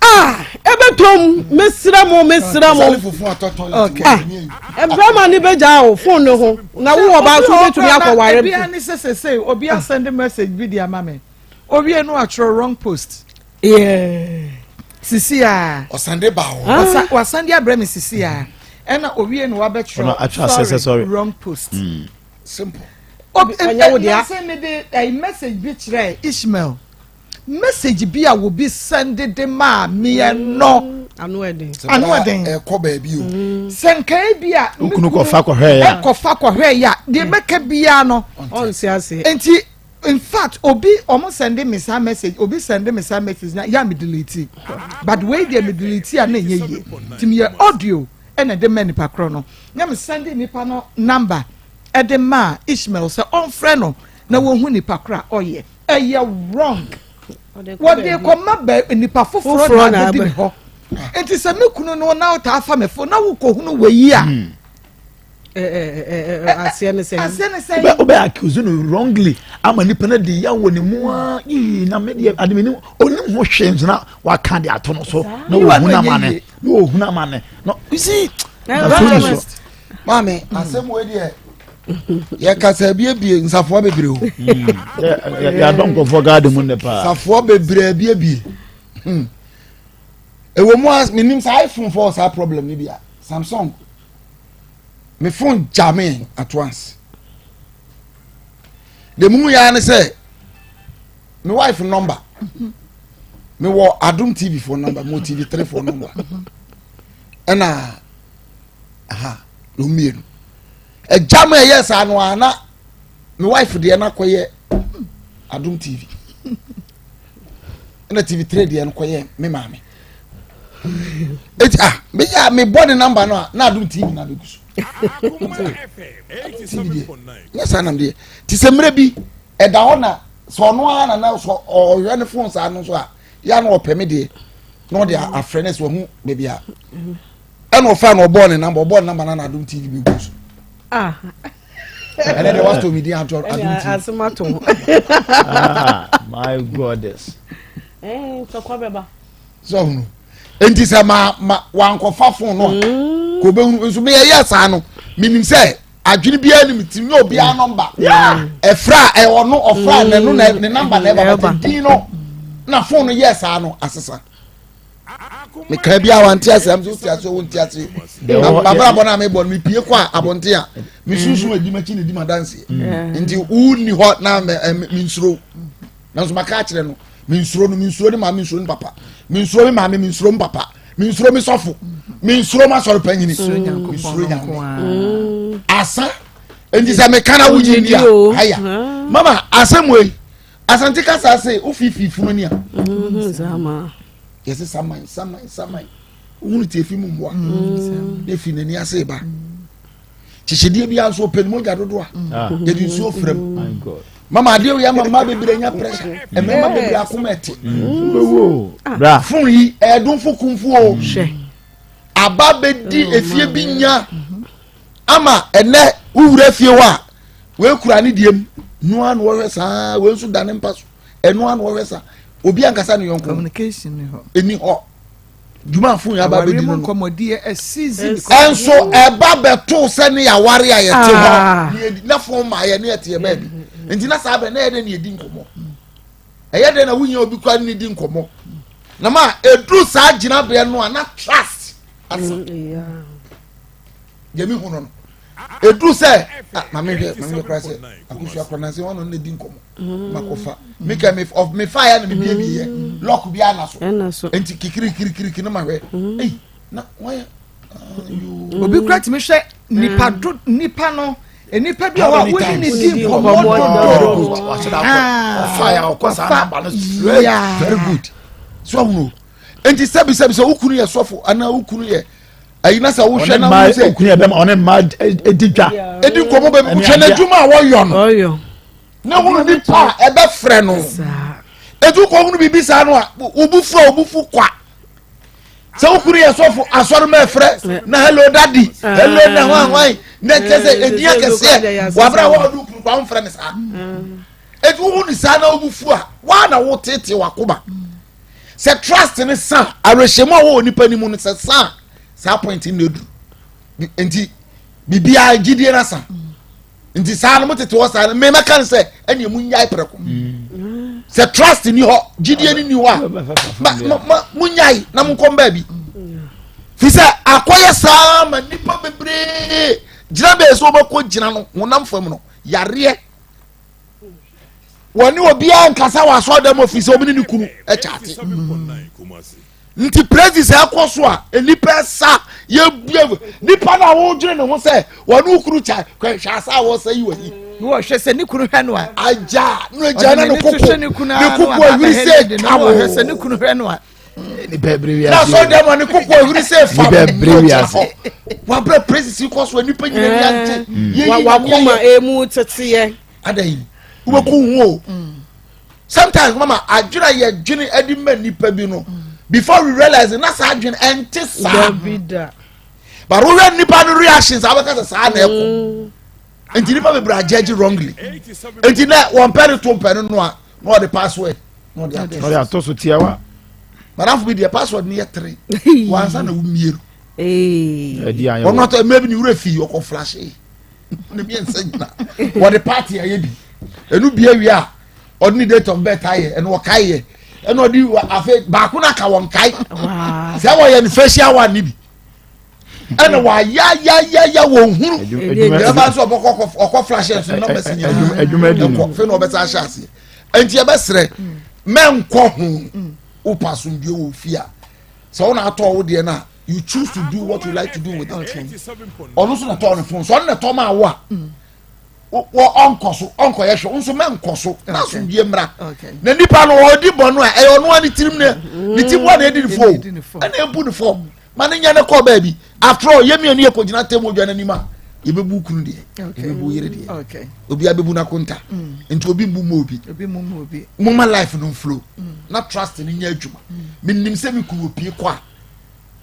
ah ɛbɛtɔm mesrɛ mo mesrɛ mo ah mmarima ne bɛgya o phone ne ho na wo wɔ ba so wobɛtumi akɔware ebi ani sɛ sese obi asɛnde message bi di ama me owie no atwerɛ wrong post yeah. sisi a ɔsande ba hɔ wasande abrɛ me sisi a ɛna owie no wabɛtwerɛ sorry wrong post mm. simple obi ɛnyɛ wo deɛ sɛ mede ɛyi message bi kyerɛ Ishmael message bi a obi sɛnde de maa meɛ no ano ɛden ano ɛden ɛkɔ baabi o sɛ nkae bi a me kunu kɔfa kɔhwɛ ya ɛkɔfa kɔhwɛ ya deɛ mɛka biara no ɔnsi ase nti in fact obi ɔmo sɛnde me saa message obi sɛnde me saa message na ya me delete but wei deɛ me delete a na ɛnyɛ yie nti meyɛ audio ɛna ɛde ma nipa korɔ no na me sɛnde nipa no number ɛde maa Ishmael sɛ ɔnfrɛ no na wɔhu nipa korɔ a ɔyɛ ɛyɛ wrong wɔde kɔma bɛ nipa foforɔ na abɛdi ne hɔ nti sɛ me kunu no na ɔtaa fa me fo na wokɔhunu wɔ yi a hmm. aseɛ ne sɛn aseɛ ne sɛn wobɛ accuse no wrongly ama nipa no de ya wɔ ne mu a yii na me deɛ ade menim onim ho hwee nso na waka de ato no so na wɔhunu amane na wɔhunu amane na you see na so ni so maame asɛm wei deɛ yɛkasa abiebie nsafoa bebree o hmm. yɛadɔ nkurɔfoɔ garden mu nnɛ paa nsafoa bebree abiebie hmm. ɛwɔ mu a menim sɛ iphone fɔ saa problem no bi a samsung me phone gya me at once de mu ya ne sɛ me wife number me wɔ adum tv phone number mo tv 3 phone number ɛna aha na mmienu ɛgya mu ɛyɛ saa no a na me wife deɛ no akɔyɛ adum tv ɛna tv 3 deɛ no kɔyɛ me maame eti ah me yɛ me bɔ ne namba no a na adum tv na abegu so adum tv deɛ nyɛ saa nam deɛ te sɛ mmerɛ bi ɛda hɔ na sɛ ɔno ara na na sɛ ɔhwɛ ne fon saa no nso a yɛ na ɔpɛ me deɛ na ɔde afrɛ ne sɛ ɔho baabi a ɛna ɔfa na ɔbɔɔ ne namba ɔbɔɔ ne namba na na adum tv bi gu so ah. ɛnɛ deɛ wasɔ mi din ato adum tv asɛm ato ho ah, my goddess eh, tɔkwa bɛba sɛ ɔhunu nti sɛ ma ma wankɔfa fon no a mm. kò bɛhunu nso meyɛ yɛ saa no menim sɛ adwene biara nim ti nyɛ obiara nɔmba ɛfra a ɛwɔ no ɔfra na ɛno na ne nɔmba na ɛba bɛtɛ din no na fon no yɛ saa no asesa meka bi a wante ase am so wote ase wonte ase mabrabɔ no a mebɔ no mepie kɔ a abɔnten a mesunsum adi makyi ne di madanseɛ nti wonni hɔ na mensuro nanso maka akyerɛ no mensuro no mensuro ne maame mensuro ne papa mensuro me maame mensuro me papa mensuro me sɔfo mensuro m'asɔre panyini mensuro nyame asa nti sɛ meka na wogye di a aya mama asɛm wei asante kasa ase wofiifii funu ni a mm-hmm, yɛsɛ saman saman saman wohunu tie fi mu mmoa mm. na efi n'ani ase ba kyekyedeɛ bi nso ɔpɛ ne mogya dodo a ah. yɛde nsuo frɛ mu mama adeɛ wei ama mmaa bebree nya pressure mmarima bebree akoma ɛte mm. ah. fon yi ɛɛdonfo kumfo o aba bɛdi oh, efie bi nya ama ɛnɛ wowura fie hɔ a wei kura ne deɛ mu noa na wɔhwɛ saa wei nso da ne mpa so ɛnoa na wɔhwɛ saa obi ankasa ne yɔnko ɛni hɔ dwuma afo yɛ aba bɛdi no no ɛnso ɛba bɛto sɛ ne yɛaware a yɛte hɔ ah. na fon ma yɛ ne yɛte yɛ baabi nti na saa bɛ na yɛ dɛ ne yɛdi nkɔmmɔ ɛyɛ dɛ na wonya obi kora ne di nkɔmmɔ na ma ɛduru saa gyinaberɛ no a na trust asa mm, deɛ mehu no no ɛduru sɛ ah, maame hwɛ maame hwɛ kora sɛ akosua kora nansi wɔn na di nkɔmɔ mm. makɔfa mika mi ɔf mi fa yɛ na mi bie bi yɛ mm. lɔk bi ana so nti kikirikirikiri ne ma hwɛ mm. eyi na wɔyɛ ah, obi kura tumi hwɛ nipa do nipa no nipa bi a wa wodi ne di nkɔmɔ dodo ɔfa ya ɔkɔ saa namba no straight very good so ahunu nti sɛbi sɛbi sɛ okunu yɛ sɔfo anaa okunu yɛ. ayi na sɛ wohwɛ na wohu sɛ okunu yɛ bɛma ɔne mmaa edi dwa edi nkɔmɔ bɛ hwɛ n'adwuma a wɔyɔ no na hunu nipa a ɛbɛfrɛ no. Etu kɔ hunu biribi saa no a, wo fu a wo fu kwa. Sɛ wo kunu yɛ sɔfo asɔre ma ɛfrɛ na hello daddy, hello na hwan hwan na kyɛ sɛ edin akɛseɛ wabra hɔ ɔde kunu kwa womfrɛ ne saa. Etu wo hu ne saa na wo fu a, waa na wo tete wakoma. Sɛ trust ne sa, awerɛhyɛmu a wɔwɔ nipa ni mu no sɛ sa, saa point no na eduru. Nti biribiara gyidie no asa. Nti saa no mo tete hɔ saa no mmɛmɛka no sɛ ɛnea mu nyae prɛko. Mm. Sɛ trust ni hɔ gyidie ni ni hɔ a ma ma mo nyae na mo nkɔm baabi. Fi sɛ akɔyɛ saa ma nipa bebree gyina bɛyɛ sɛ wɔbɛkɔ gyina no honam fam no yareɛ wɔne obiara nkasa wɔ asɔrɔdan mu ofiri sɛ wɔn ne ne kunu kyate nti praises ɛkɔ so a nnipa ɛsa yɛbue nipa no a wɔdwene ne ho sɛ wɔne wo kunu kya hwɛ asa a wɔsa yi wɔ yi na wɔhwɛ sɛ ne kunu hwɛ no a agya no agya na ne koko ne koko ahuri sɛ kawo wɔhwɛ sɛ ne kunu hwɛ no a nipa ebere wiase na sɔ dɛm a ne koko ahuri sɛ fa nipa ebere wiase wabrɛ praises kɔ so a nipa nyina ni agye yɛyi wakoma emu teteɛ Adɛn? Wobɛku wo ho o. Sometimes mama adwene a yɛdwene adi ma nipa bi no before we realize na saa adwene ɛnte saa. But wohwɛ nipa no reactions a wobɛka sɛ saa na ɛkɔ. Mm. Nti nipa bebree agyɛgye wrongly. Nti na wɔn pɛ no to mpɛ no no a na ɔde password na ɔde ato. Ɔde ato so tiawa. Madamfo bi deɛ password no yɛ tere. Wansa na wumie no. Ɔno atɔ mmerɛ bi ne wura fi ɔkɔ flashe. Ne mmiɛnsa nyina wɔde party ayɛ bi ɛnu bia wie a ɔde ne date of birth ayɛ ɛnu ɔkae yɛ ɛna ɔde afei baako na aka wɔn kae sɛ wɔyɛ ne facial one ne bi ɛna wɔayayayaya wɔn hunu ɛba nso ɔbɛkɔ ɔkɔ flash nso numbers nyinaa ɛkɔ fɛn na ɔbɛsa ahyɛ aseɛ nti ɛbɛsrɛ mɛnkɔ ho wopa asomdue wɔ fie a sɛ wɔn atɔ wo deɛ no a you choose to do what you like to do with it ɔno nso na tɔɔ ne phone so ɔno na tɔ maa wo a wɔ ɔnkɔ so ɔnkɔ yɛ hwɛ nso mɛ nkɔ so na asomdue mmra na nipa no ɔdi bɔ no a ɛyɛ ɔno a ne tirim ne ne ti bu a na edi ne fo ɛna ebu ne fo ma ne nya ne kɔ baabi after all yɛ mmienu yɛ kɔ gyina tɛm odwa n'anim a yɛbɛbu kunu deɛ yɛbɛbu yere deɛ obi abɛbu n'akonta mm. nti obi mbu mu obi moma life no nflo mm. na trust no nyɛ adwuma mm. menim sɛ me kunu opie kɔ a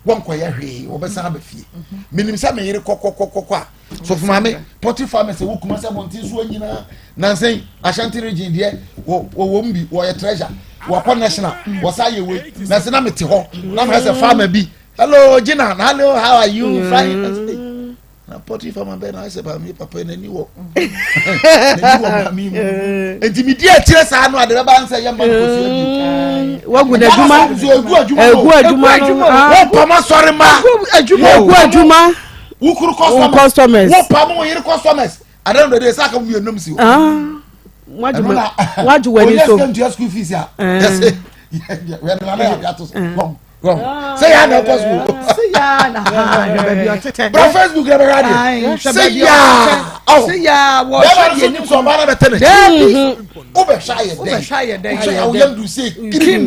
wɔnkɔyɛ hwee wɔbɛsan aba fie menim sɛ me yere kɔkɔkɔkɔ a sɔfo maame pɔte farmers ɛwɔ kuma sɛ bɔnten so nyinaa nansɛn Ashanti region deɛ wɔwɔ mu bi wɔyɛ treasure wɔkɔ national wɔsa yɛ wei na sɛ na mete hɔ na mehɛ sɛ farmer bi hello Gina hello how are you mm. fine na poultry farmer bɛɛ na ayɛ sɛ maame papa n'ani wɔ n'ani wɔ maame mu nti mi di akyire saa no ade bɛba nsɛ yɛ mma nkosua bi. Wagu n'adwuma egu adwuma egu adwuma no wọ́n pam asɔre ma egu adwuma wukuru customers wọ́n pam wọ́n yere customers adan do de sɛ aka mu yɛ nom si hɔ. Wagye w'ani so onye sika ntua school fees a yɛsɛ yɛ nana yɛ ato so wɔn sɛ yɛ ana ɛkɔ sukuu. sɛ yɛ ana hwɛ baabi ɔtetɛ. bra facebook na bɛhwɛ adeɛ. sɛ yɛ ɔho sɛ yɛ wɔ hwɛ deɛ ne kunu ɔbaa na bɛtɛ n'akyi. Daabi wobɛhwɛ ayɛ dɛn wobɛhwɛ ayɛ dɛn wohwɛ yɛ woyam du sɛ kirim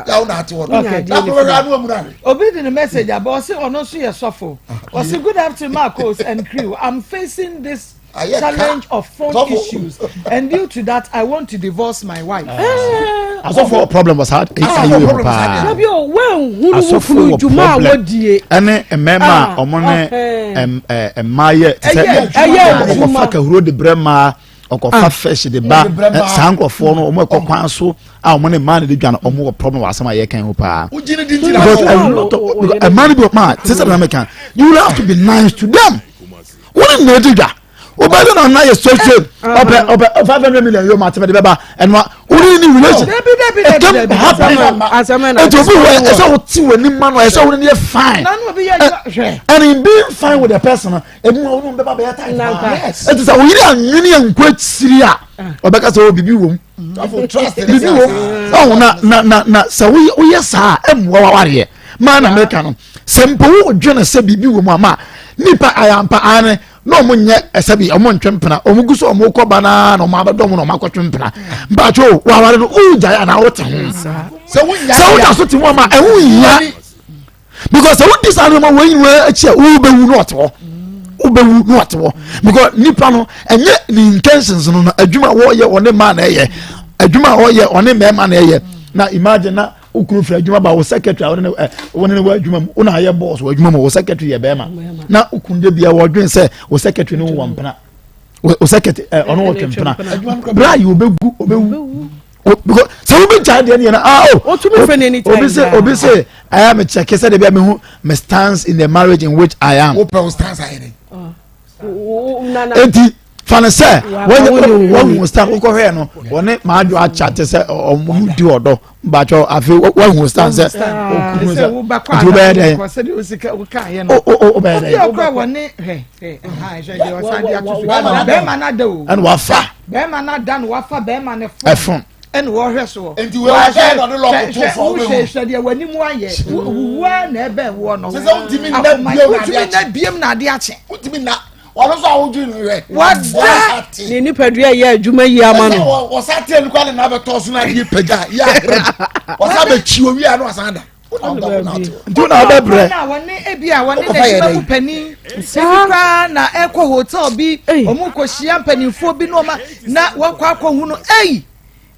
yawo na ate hɔ no na akɔbɛhwɛ ano amuna ahwɛ. Obi de ne message aba ɔse ɔno nso yɛ sɔfo ɔse good afternoon Marcos and crew I'm facing this challenge of phone issues and due to that I want to divorce my wife. Ah. Asɔfo problem wɔ saa ayi wɔ paa. Dabi o wɛn hunu wo kunu dwuma a wɔdie. Ɛne mmarima a wɔn ne mmaa yɛ te sɛ ɔkɔfa kahuro de brɛ mmaa ɔkɔfa fish de ba saa nkurɔfoɔ no wɔn ɛkɔ kwan so a wɔn ne mmaa no de dwa no wɔn wɔ problem wɔ asɛm a yɛka ho paa. Because a lot of mmaa no bi wɔ maa te sɛ deɛ mɛka you have to be nice to them. Wọ́n ní nà edi dwa wobɛyɛ na ɔna yɛ social ɔpɛ ɔpɛ 500 million yóò ma tɛmɛ de bɛba ɛnua wọ́n ní relation it can happen etu obi wɔ ɛsɛ wo ti wɔ ni ma no ɛsɛ wo ni yɛ fine and in being fine with the person ebi wɔn wɔn bɛba bɛyɛ tight paa eti sɛ oyiri anwini nko akyiri a ɔbɛka sɛ o bibi wɔ mu bibi wɔ mu ɔhun na na na na sɛ woyɛ saa ɛmmoa wawareɛ maa na mɛka no. Sɛ mpo wodwene sɛ biribi wɔ mu ama nipa ayampa ane na ɔmo nyɛ ɛsɛ bi ɔmo ntwe mpena ɔmo gu so ɔmo kɔ ba naa na ɔmo abɛdɔ ɔmo na ɔmo akɔtwe mpena mpatsɔ waware no wogyae anaa wote ho sɛ woda so te ho ama ɛho nhia because sɛ wodi saa nneɛma wɔ nyinaa akyi a wobɛwu na ɔte hɔ wobɛwu na ɔte hɔ because nipa no ɛnyɛ ne intentions no no adwuma wɔyɛ ɔne maa na ɛyɛ. Adwuma a ɔyɛ ɔne mmarima na ɛyɛ na imagine na okunu firi adwuma ba wo secretary a wɔne ne ɛ wɔne ne wɔ adwuma mu wɔn ayɛ boss wɔ adwuma mu wo secretary yɛ bɛrima na okunu de bia wɔdwen sɛ wo secretary no wɔ mpena wo secretary ɛ ɔno wɔ twe mpena bra yi obegu obewu because sɛ wobi gya deɛ ne yɛ no ah o obi sɛ obi sɛ ɛyà mi kyɛ kɛsɛ de bi a mi hu my stance in the marriage in which I am. wo pɛ wo stance ayɛ dɛ. Eti fa no sɛ wahu star wokɔhwɛɛ no wɔne maadwo akya te sɛ ɔmo di ɔdɔ mbakyɛ afei wahu star sɛ okunu sɛ nti wobɛyɛ dɛn wobɛyɛ dɛn ɛna wafa bɛrima no ada no wafa bɛrima no ɛfon ɛna wɔhwɛ soɔ nti wei wɔhwɛ na ɔde lɔko to fɔ wobɛhu hwɛ deɛ w'anim ayɛ wuwua na ɛbɛn woɔ no sɛ sɛ wontumi nna biem na adeɛ akye wontumi nna ɔno nso a wodwi no hwɛ wada ne nipadua yɛ adwuma yi ama no wɔsa te no kora ne na bɛtɔ so no adeɛ pagya yɛ aherɛ wɔsa bɛkyi owie a na wasan da nti na ɔbɛbrɛ na wɔne ebi a wɔne n'adwuma mu panin ebi koraa na ɛkɔ hotel bi wɔn kɔ hyia mpanimfoɔ bi na wɔn na wɔkɔ akɔ hu no eyi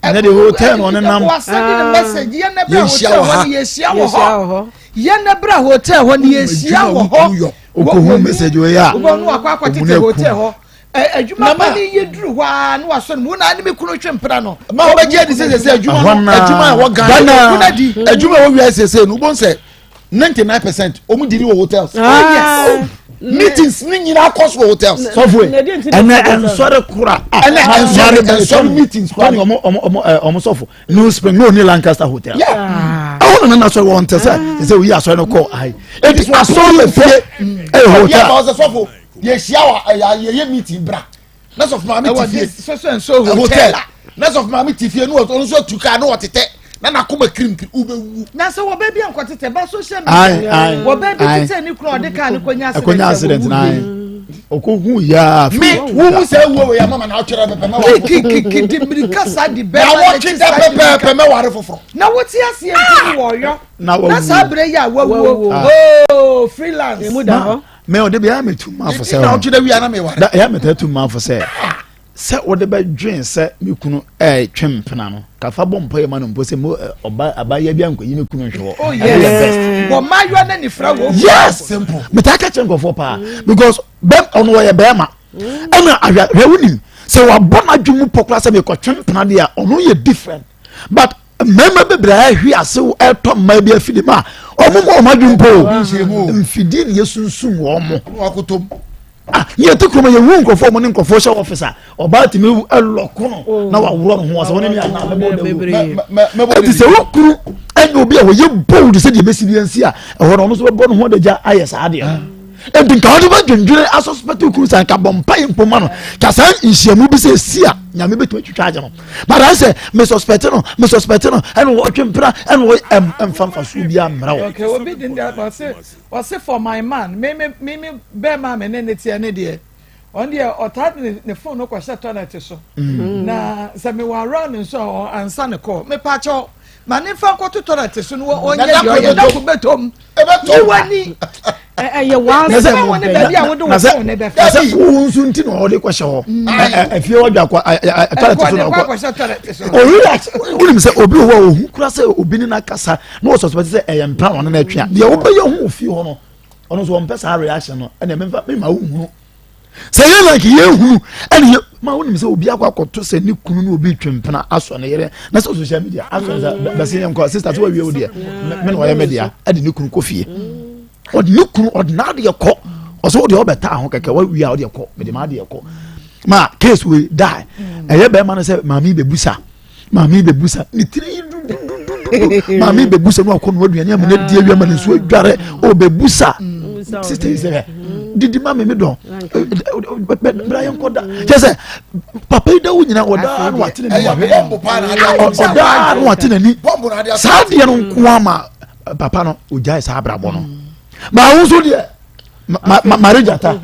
ɛnɛ de hotel na ɔne nam wasɛnde ne message yɛn na bra hotel hɔ ne yɛhyia wɔ hɔ yɛn na bra hotel hɔ ne yɛhyia wɔ hɔ okohu message wɔ yɛ a wobɔ no akɔ akɔtete hotel hɔ adwuma pa ne yɛ duru hɔ a ne wasɔ no mu na ne me kunu twe mpena no ma wobɛgye adi sɛ sɛ adwuma no adwuma a ɛwɔ Ghana adwuma a ɛwɔ wiase sɛ no wobɛhu sɛ 99% wɔn di ni wɔ hotels. Oh yes. Meetings ni nyinaa kɔ so wɔ hotels. Sɔfo ɛnɛ ɛnsɔre kora. Ɛnɛ ɛnsɔre ɛnsɔre meetings kora. Ɔmo ɔmo ɔmo ɛ ɔmo sɔfo New Spring ní òní Lancaster hotel. Ɛwɔ nana n'asɔre wɔn tɛ sɛ sɛ oyi asɔre no kɔ ayi. Eti asɔre fie ɛyɛ hotel. Yɛ sɔfo yɛ hyia wa ɛyɛ yɛ meeting bra na sɔfo maame ti fie hotel na sɔfo maame ti fie n'o nso atu kaa n'o ɔtetɛ na n'akoma kirimkiri wobɛwu. na sɛ wɔbɛ bi nkɔtetɛ ba social media wɔbɛ bi tetɛ ne kunu ɔde kaa ne kɔnya accident accident na okohu yaa mi wuhu sɛ ewu wɔ yɛ mama na ɔtwerɛ pɛpɛ mɛ ware kikikiki di mirika sa di bɛrɛ na wɔtwe dɛ pɛpɛɛpɛ mɛ ware foforɔ. na wote aseɛ nti wɔyɔ na saa abere yi a wawuo ooo freelance. emu da hɔ. mɛ ɔde bi ɛyà mi tu maafo sɛ ɔno ɛyà mi tɛ tu maafo sɛ sɛ wɔde bɛ dwen sɛ mi kunu ɛɛtwe mpena no kafa bɔ mpa yɛ ma no mpo sɛ mo ɔba abayɛ bi ankɔ yi mi kunu nhwɛ hɔ oh yes ɛyɛ best bɔ mmayewa ne nifra wɔ yes simple mi taa kɛkyɛ nkɔfoɔ paa because bɛm ɔno wɔyɛ bɛrima ɛna ahwɛ hwɛ wunim sɛ wabɔ n'adwene mu pɔ koraa sɛ mi kɔ twe mpena deɛ ɔno yɛ different but mmarima bebree a ɛhwe ase ɛtɔ mmaa bi afidi mu a wɔn mu wɔn adwene mpo mfidie na yɛsunsum wɔn mo ah yɛ ti kurom yɛ hu nkurɔfoɔ wɔn ne nkurɔfoɔ hyɛ ɔfis a ɔbaa tumi ɛlɔko no oh. na waworɔ ne ho ɔsɛ wɔn ne mi anaa mɛbɔ dawuro ɛti sɛ wokuru ɛnyɛ obi a wɔyɛ bold sɛ deɛ bɛsi bi nsi a ɛhɔ no ɔno nso bɛbɔ ne ho adagya ayɛ saa deɛ no nti nka wɔde bɛdwendwene asɔsopɛte kuru sa nka bɔ mpa yi mpo ma no ka saa nhyiamu bi sɛ ɛsi a nyame bɛtumi atwitwa agye no but ayɛ sɛ me suspect no me suspect no ɛna wɔtwe mpena ɛna wɔ ɛm ɛmfa mfasoɔ bi ammerɛ wɔ. okay obi di ndɛ ɔse ɔse for my man me me me me bɛrima me ne ne teɛ ne deɛ ɔn deɛ ɔtaa de ne phone no kɔhyɛ toilet so mm. na sɛ mewɔ around nso a ansa ne kɔ mepa kyɛw ma ne nfa nkɔto toilet so no ɔnyɛ deɛ ɔyɛ dako bɛtɔm yi w'ani ɛyɛ w'asɛm wɔ ne baabi a wode wo phone ne bɛfa sɛ wo nso nti na ɔde kɔhyɛ hɔ afie hɔ dwa toilet so na ɔkɔ o relax wonim sɛ obi wɔ hɔ a ɔhu kora sɛ obi ne no akasa na ɔsɔsɔ bɛte sɛ ɛyɛ mpra na ɔne no atwe a deɛ wobɛyɛ ho wɔ fie hɔ no ɔno nso ɔmpɛ saa reaction no ɛnna memfa mema wohunu sɛ yɛ like yɛhunu ɛne yɛ ma wonim sɛ obi akɔ akɔto sɛ ne kunu ne obi twe mpena asɔ ne yere na sɛ social media asɔ ne sɛ bɛsɛ yɛ nkɔ sister sɛ wawie wo deɛ me na ɔyɛ me dea ɛde ne kunu kɔ fie ɔde ne kunu ɔde n'adeɛ kɔ ɔsɛ wo deɛ ɔbɛtaa ho kɛkɛ wawie a ɔdeɛ kɔ mede m'adeɛ kɔ ma case wei die ɛyɛ bɛrima no sɛ maame bɛbusa maame bɛbusa ne tiri yi dudududu maame bɛbusa no akɔ no aduane ama no adi awia ma ne nsuo adware ɔbɛbusa sista yi sɛ didi ma me me dɔn bra yɛn kɔ da kyɛ sɛ papa yi da wo nyina ɔdaa no wate n'ani ɔdaa no wate n'ani saa deɛ no nko ama papa no ogyae saa abrabɔ no maa wo nso deɛ mare gyata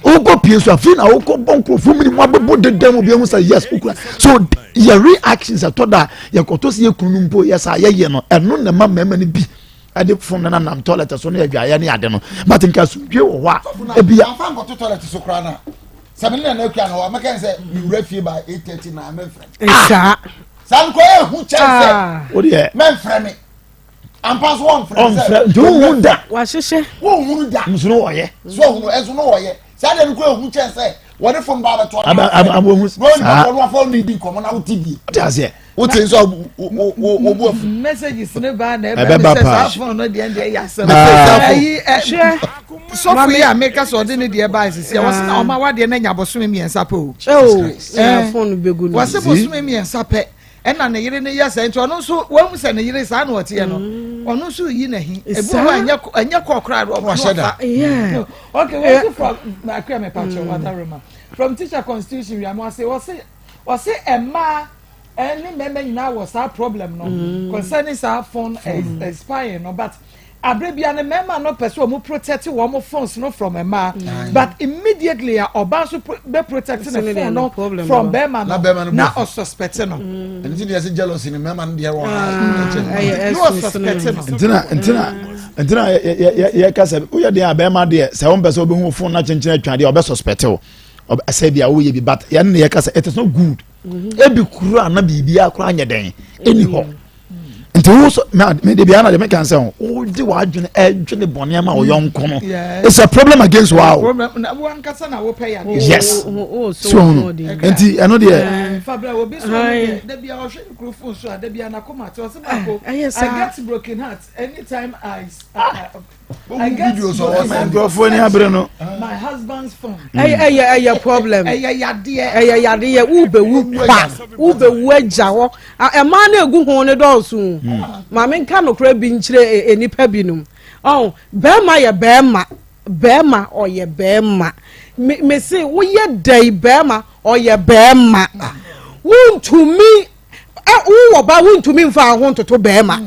wokɔ pie so afei na wokɔ bɔ nkurɔfoɔ mini mu abɛbɔ deda mu obi ahu sɛ yes wokura so yɛ reactions ɛtɔ da yɛkɔtɔ sɛ yɛkunu no mpo yɛ saa yɛyɛ no ɛno na ɛma mmarima no bi ɛde fom no nanam toilet so ne adwaeɛ ne ade no but nka asomdwe wɔ hɔ a ebia afa nkɔto toilet so koraa no a sɛ mene nana akua no hɔ a mɛka sɛ mewura fie by 8:30 na mɛmfrɛ saa. Saa no kɔ ehu kyɛn sɛ. O deɛ. Mɛnfrɛ mi. Ampa so wɔnfrɛ mi sɛ. Ɔnfrɛ nti wohu da. Wahyehyɛ. Wohunu da. Nso no wɔyɛ. So ohunu ɛnso no wɔyɛ. Saa deɛ no kɔ ehu kyɛn sɛ wɔde fon ba abɛto aba aba aba ohun saa. Wɔn nipa kɔ no afɔ ne di nkɔmɔ na wote bi. Wote aseɛ. Wote nso a wo wo wo bu afu. Messages ne ba na ɛbɛ mi sɛ saa fon no deɛ deɛ yɛ asɛm. Ɛyi ɛ sɔfo yi a meka sɛ ɔde ne deɛ ba esisi a wɔsi na ɔma wadeɛ na nya bosome mmiɛnsa pɛ o. Wɔsi bosome mmiɛnsa pɛ ɛna ne yere ne yɛ sɛ nti ɔno nso wɔn mu sɛ ne yere saa na ɔteɛ no ɔno nso yi n'ahi ebi wɔ hɔ ɛnyɛ ɛnyɛ kɔɔ koraa ɔno ɔfa. Okay, wɔn ti from akua mi pa kyɛw adaroma from teacher constitution wiamu ase wɔsi wɔsi mmaa. Ɛne mmarima nyinaa wɔ saa problem no mm. concerning saa phone mm. spying no but abere bia ne mmarima no pɛ sɛ wɔn protect wɔn phones no from mmaa mm. but immediately a ɔbaa nso bɛ protect ne phone no from bɛrima no na ɔsuspect no. ɛni ti deɛ sɛ jealousy ni mmarima no deɛ wɔ ha na ɔsuspect no. ntina ntina ntina yɛ yɛ yɛ kasa woyɛ deɛ a bɛrima deɛ sɛ wɔn pɛ sɛ ɔbɛhu phone na kyenkyen atwa deɛ ɔbɛ suspect o sɛ bi a woyɛ bi but yɛn ne yɛ kasa it is not good. ebi kura na biribi akora anyɛ dɛn ɛni hɔ nti wo so na me de bia na de me kan sɛ ho wo de w'adwene ɛdwene bɔne ama wo yɔnko no it's a problem against wa o yes so no nti ɛno deɛ fabra obi so deɛ da bia ɔhwɛ ne kuro phone so a da bia n'akoma te ɔsɛ baako I get broken heart anytime I, I, I get nkurɔfoɔ ni abere no. My husband's phone. Ɛyɛ ɛyɛ ɛyɛ problem. Ɛyɛ yadeɛ. Ɛyɛ yadeɛ wubɛwu kwa wubɛwu agya hɔ ɛmaa no egu ho no dɔɔso. Hmm. Maame nka nokora bi nkyerɛ nnipa binom. Ɔn bɛrima yɛ bɛrima bɛrima ɔyɛ bɛrima me me se woyɛ dɛn bɛrima ɔyɛ bɛrima wontumi. wowɔ ba wontumi mfa ho ntoto bɛrima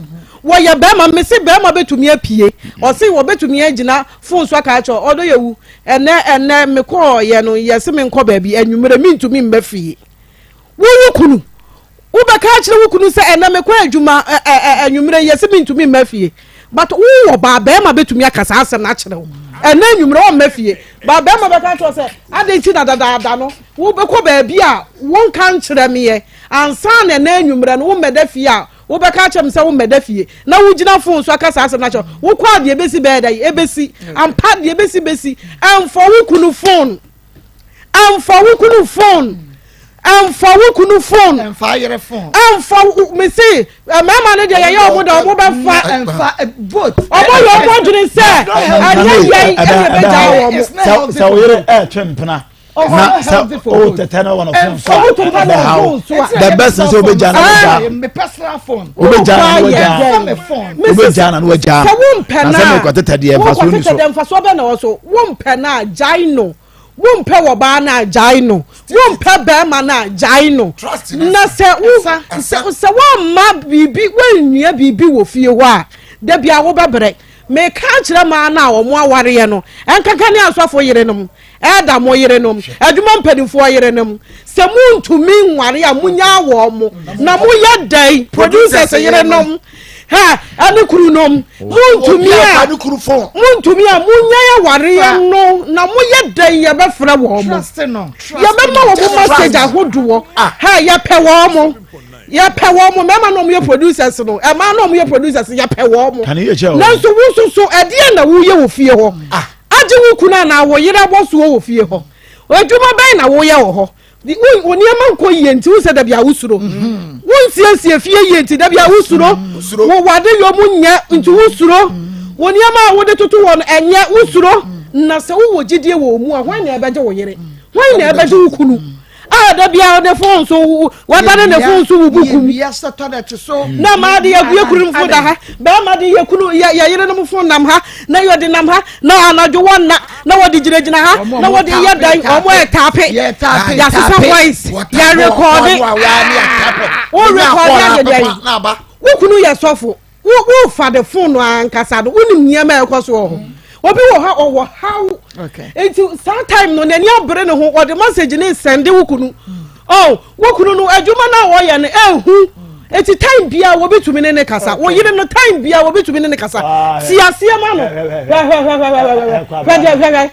wɔyɛ bɛrima mese bɛrima bɛtumi apue ɔse wɔbɛtumi agyina fon so aka akyerɛ ɔdɔ yɛ wu ɛnɛ ɛnɛ mekɔɔ yɛ no yɛse menkɔ baabi anwummerɛ mentumi mma fie wowo kunu wobɛka akyerɛ wo kunu sɛ ɛnɛ mekɔ adwuma anwummerɛ yɛse mentumi mma fie but wowɔ baa bɛrima bɛtumi aka saa asɛm no akyerɛ wo ɛnɛ anwummerɛ wɔmma fie baa bɛrima bɛka kyerɛ sɛ adɛn nti na dadaada no wobɛkɔ baabi a wonka nkyerɛ meɛ Ansa na ɛnnɛ anwummerɛ no wommɛda fie a, wobɛka akyerɛ me sɛ wommɛda fie, na wogyina fon so aka saa asɛm no akyerɛ wo. Wokɔ a deɛ ɛbɛsi bɛyɛ dɛn? Ɛbɛsi. Ampa deɛ ɛbɛsi bɛsi. Ɛmfa wo kunu fon. Ɛmfa wo kunu fon. Ɛmfa wo kunu fon. Ɛmfa ayere fon. Ɛmfa wo mese mmarima no deɛ yɛyɛ ɔmo da ɔmo bɛfa. Ɛmfa both. Ɔmo yɛ ɔmo adwene sɛ ɛnyɛ yɛn ɛna ɛbɛgya wɔn. Sɛ wo yere ɛɛtwe mpena. na sɛ o tɛtɛ no wɔ no fon so a ɛbɛha wo the best sɛ wobɛgya na wagya wobɛgya na wagya wobɛgya na wagya na sɛ mekɔ tetɛ deɛ mfasoɔ ni so mfasoɔ bɛ na wɔ so wompɛ no a gyae no wompɛ wɔ baa no a gyae no wompɛ bɛrima no a gyae no na sɛ wo sɛ woamma biribi woannua biribi wɔ fie hɔ a da bia wobɛbrɛ meka akyerɛ maa no a wɔn awareɛ no ɛnkaka ne asɔfo yerenom Elder mo yerenom, adwuma mpanimfoɔ yerenom, sɛ montumi nware a monyaa wɔn mo na moyɛ dɛn? Producers yerenom, ha ɛne kununom, montumi a montumi a monyae awareɛ no na moyɛ dɛn? Yɛbɛfrɛ wɔn mo, yɛbɛma wɔn mo message ahodoɔ, ha yɛpɛ wɔn mo yɛpɛ wɔn mo mmarima na wɔn yɛ producers no mmaa na wɔn yɛ producers yɛpɛ wɔn mo nanso wo nso so ɛdeɛ na woyɛ wɔ fie hɔ. Ah. Agye wo kunu anaa wo yere abɔsoɔ wɔ fie hɔ. Adwuma bɛn na woyɛ wɔ hɔ? Wo nneɛma nkɔ yie nti wo sɛ dabi a wosuro. Mm-hmm. Wonsiesie fie yie nti dabi a wosuro. Mm-hmm. Wo wade yɔ mu nyɛ nti wosuro. Mm-hmm. Wo nneɛma a wode toto hɔ no ɛnyɛ wosuro. Na sɛ wowɔ gyidie wɔ mu a hwan na ɛbɛgye wo yere? Hwan na ɛbɛgye wo kunu? a da biara ne fon so wadane ne fon so wo buku mu na maa de yɛ kunu fon da ha bɛrima de yɛ kunu yɛ yɛ yerenom fon nam ha na yɛde nam ha na anadwo wɔn na na wɔde gyinagyina ha na wɔde yɛ dan wɔn yɛ taape yɛasesa voice yɛ rekɔde wo rekɔde ayɛ dɛn wo kunu yɛ sɔfo. Wo wo fa de phone no ankasa no wonim nneɛma a ɛkɔ so wɔ hɔ obi wɔ hɔ ɔwɔ haw nti saa time no n'ani abere ne ho ɔde message ne sɛnde wo kunu oh wo kunu no adwuma no a wɔyɛ no ehu eti time bia wɔbi tumi ne ne kasa wo yere no time bia wɔbi tumi ne ne kasa ti aseɛ ma no hwɛhwɛhwɛhwɛhwɛ hwɛhwɛhwɛ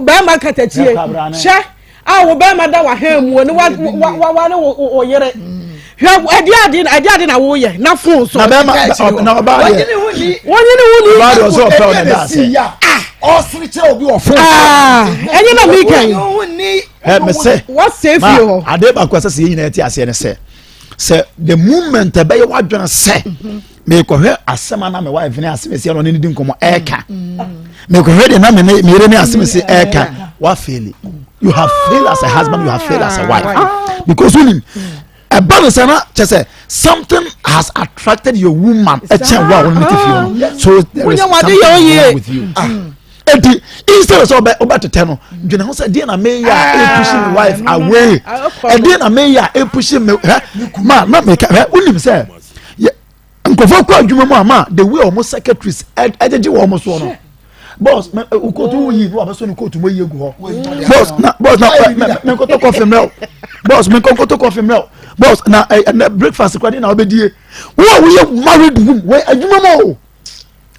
bɛrima katakyie hyɛ a wo bɛrima da w'ahan mu ne waware wo yere mm. Hwɛ ɛdi adi ɛdi adi na woyɛ na fon so. Na bɛrima na ɔbaa deɛ. Wɔnyini ho ni. Wɔnyini ho ni. Ɔbaa deɛ ɔsɛ ɔpɛ ɔna da ase. Ɔsere kyerɛ obi wɔ fon. Ɛnyɛ na mi kɛn. Wɔnyini ho ni. Ɛ mɛ sɛ. Wɔsɛ fie hɔ. Ade baako ɛsɛ sɛ yɛn nyinaa ti aseɛ ne sɛ sɛ the moment ɛbɛyɛ wadwene sɛ mekɔhwɛ asɛm a na me wife ne asɛm esi ɛna ɔne ne di nkɔmɔ ɛɛka mekɔhwɛ deɛ na me ne me yere ne asɛm esi ɛɛka wafeeli you have failed as a husband you have failed as a wife because wonim ɛba no sɛ na kyɛ sɛ something has attracted your woman ɛkyɛn wo a wɔn ne ti fie no so there is something wrong with you. Ah. Eti instead of sɛ ɔbɛ ɔbɛtetɛ no dwene ho sɛ deɛ na meyɛ a epushi me wife away ɛdeɛ na meyɛ a epushi me hɛ ma na meka hɛ wonim sɛ yɛ nkurɔfoɔ kɔ adwuma mu a ma the way wɔn secretaries ɛgyegye wɔn soɔ no boss mɛ o kootu wo yi wa bɛ so ni kootu mo yi egu hɔ boss na boss na mɛ mɛ nkɔtɔ kɔfi mɛ o boss mɛ nkɔtɔ kɔfi mɛ o boss na ɛ ɛ breakfast kura de na ɔbɛ die wo a woyɛ married woman wɔ adwuma mu o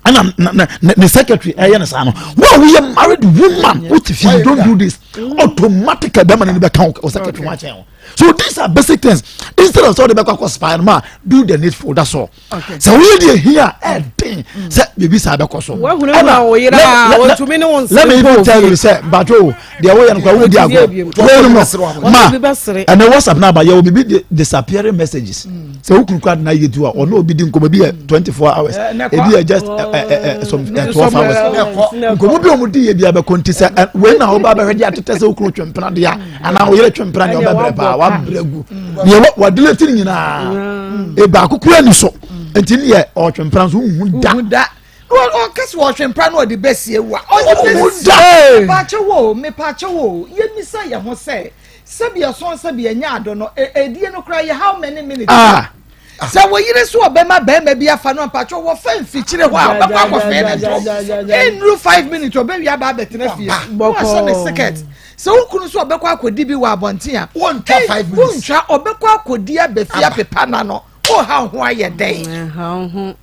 ɛna na na ne secretary ɛyɛ ne saa no wo a woyɛ married woman wo ti fi you don't do this automatically bɛrima no ni bɛ kan o secretary wa kyɛn o so these are basic things instead of sɛ ɔde bɛ kɔ akɔ spy no ma do the needful that's all sɛ woyɛ deɛ hia ɛden sɛ biribi saa bɛkɔ so ɛna let me even tell you sɛ bato deɛ woyɛ no kora wodi agorɔ wɔnom no ma ɛnɛ whatsapp no aba yɛwɔ biribi disappearing messages sɛ wo kunu kora de no ayɛ tu a ɔne obi di nkɔmmɔ bi yɛ 24 hours ebi yɛ just some 12 hours nkɔmmɔ bi a wɔn di yɛ bi abɛkɔ nti sɛ wei na ɔba abɛhwɛ de atetɛ sɛ wo kunu twempena deɛ anaa wo yere twempena deɛ ɔbɛbrɛ paa wabrɛ gu deɛ wadelete no nyinaa ebaako kura ni so nti ne yɛ ɔtwempena nso wohu da ɔka sɛ ɔtwempena na ɔde bɛsie wa ɔde bɛsie mepaakyɛ wo mepaakyɛ wo yɛmisa yɛ ho sɛ sɛbi ɛsɔn sɛbi ɛnyɛ adɔ no ɛdie no koraa yɛ how many minutes ah. Sɛ wo yere so ɔbɛma bɛrima bi afa no mpakyɛ wɔfa mfikyire hɔ a ɔbɛkɔ akɔfɛɛ ne to ɛnnuru 5 minutes ɔbɛwie aba abɛtena fie na wahyɛ ne skirt. Sɛ wo kunu so ɔbɛkɔ akɔdi bi wɔ abɔnten a wontwa 5 minutes. Wontwa, ɔbɛkɔ akɔdi aba fie apepa n'ano. Woha wo ho ayɛ dɛn?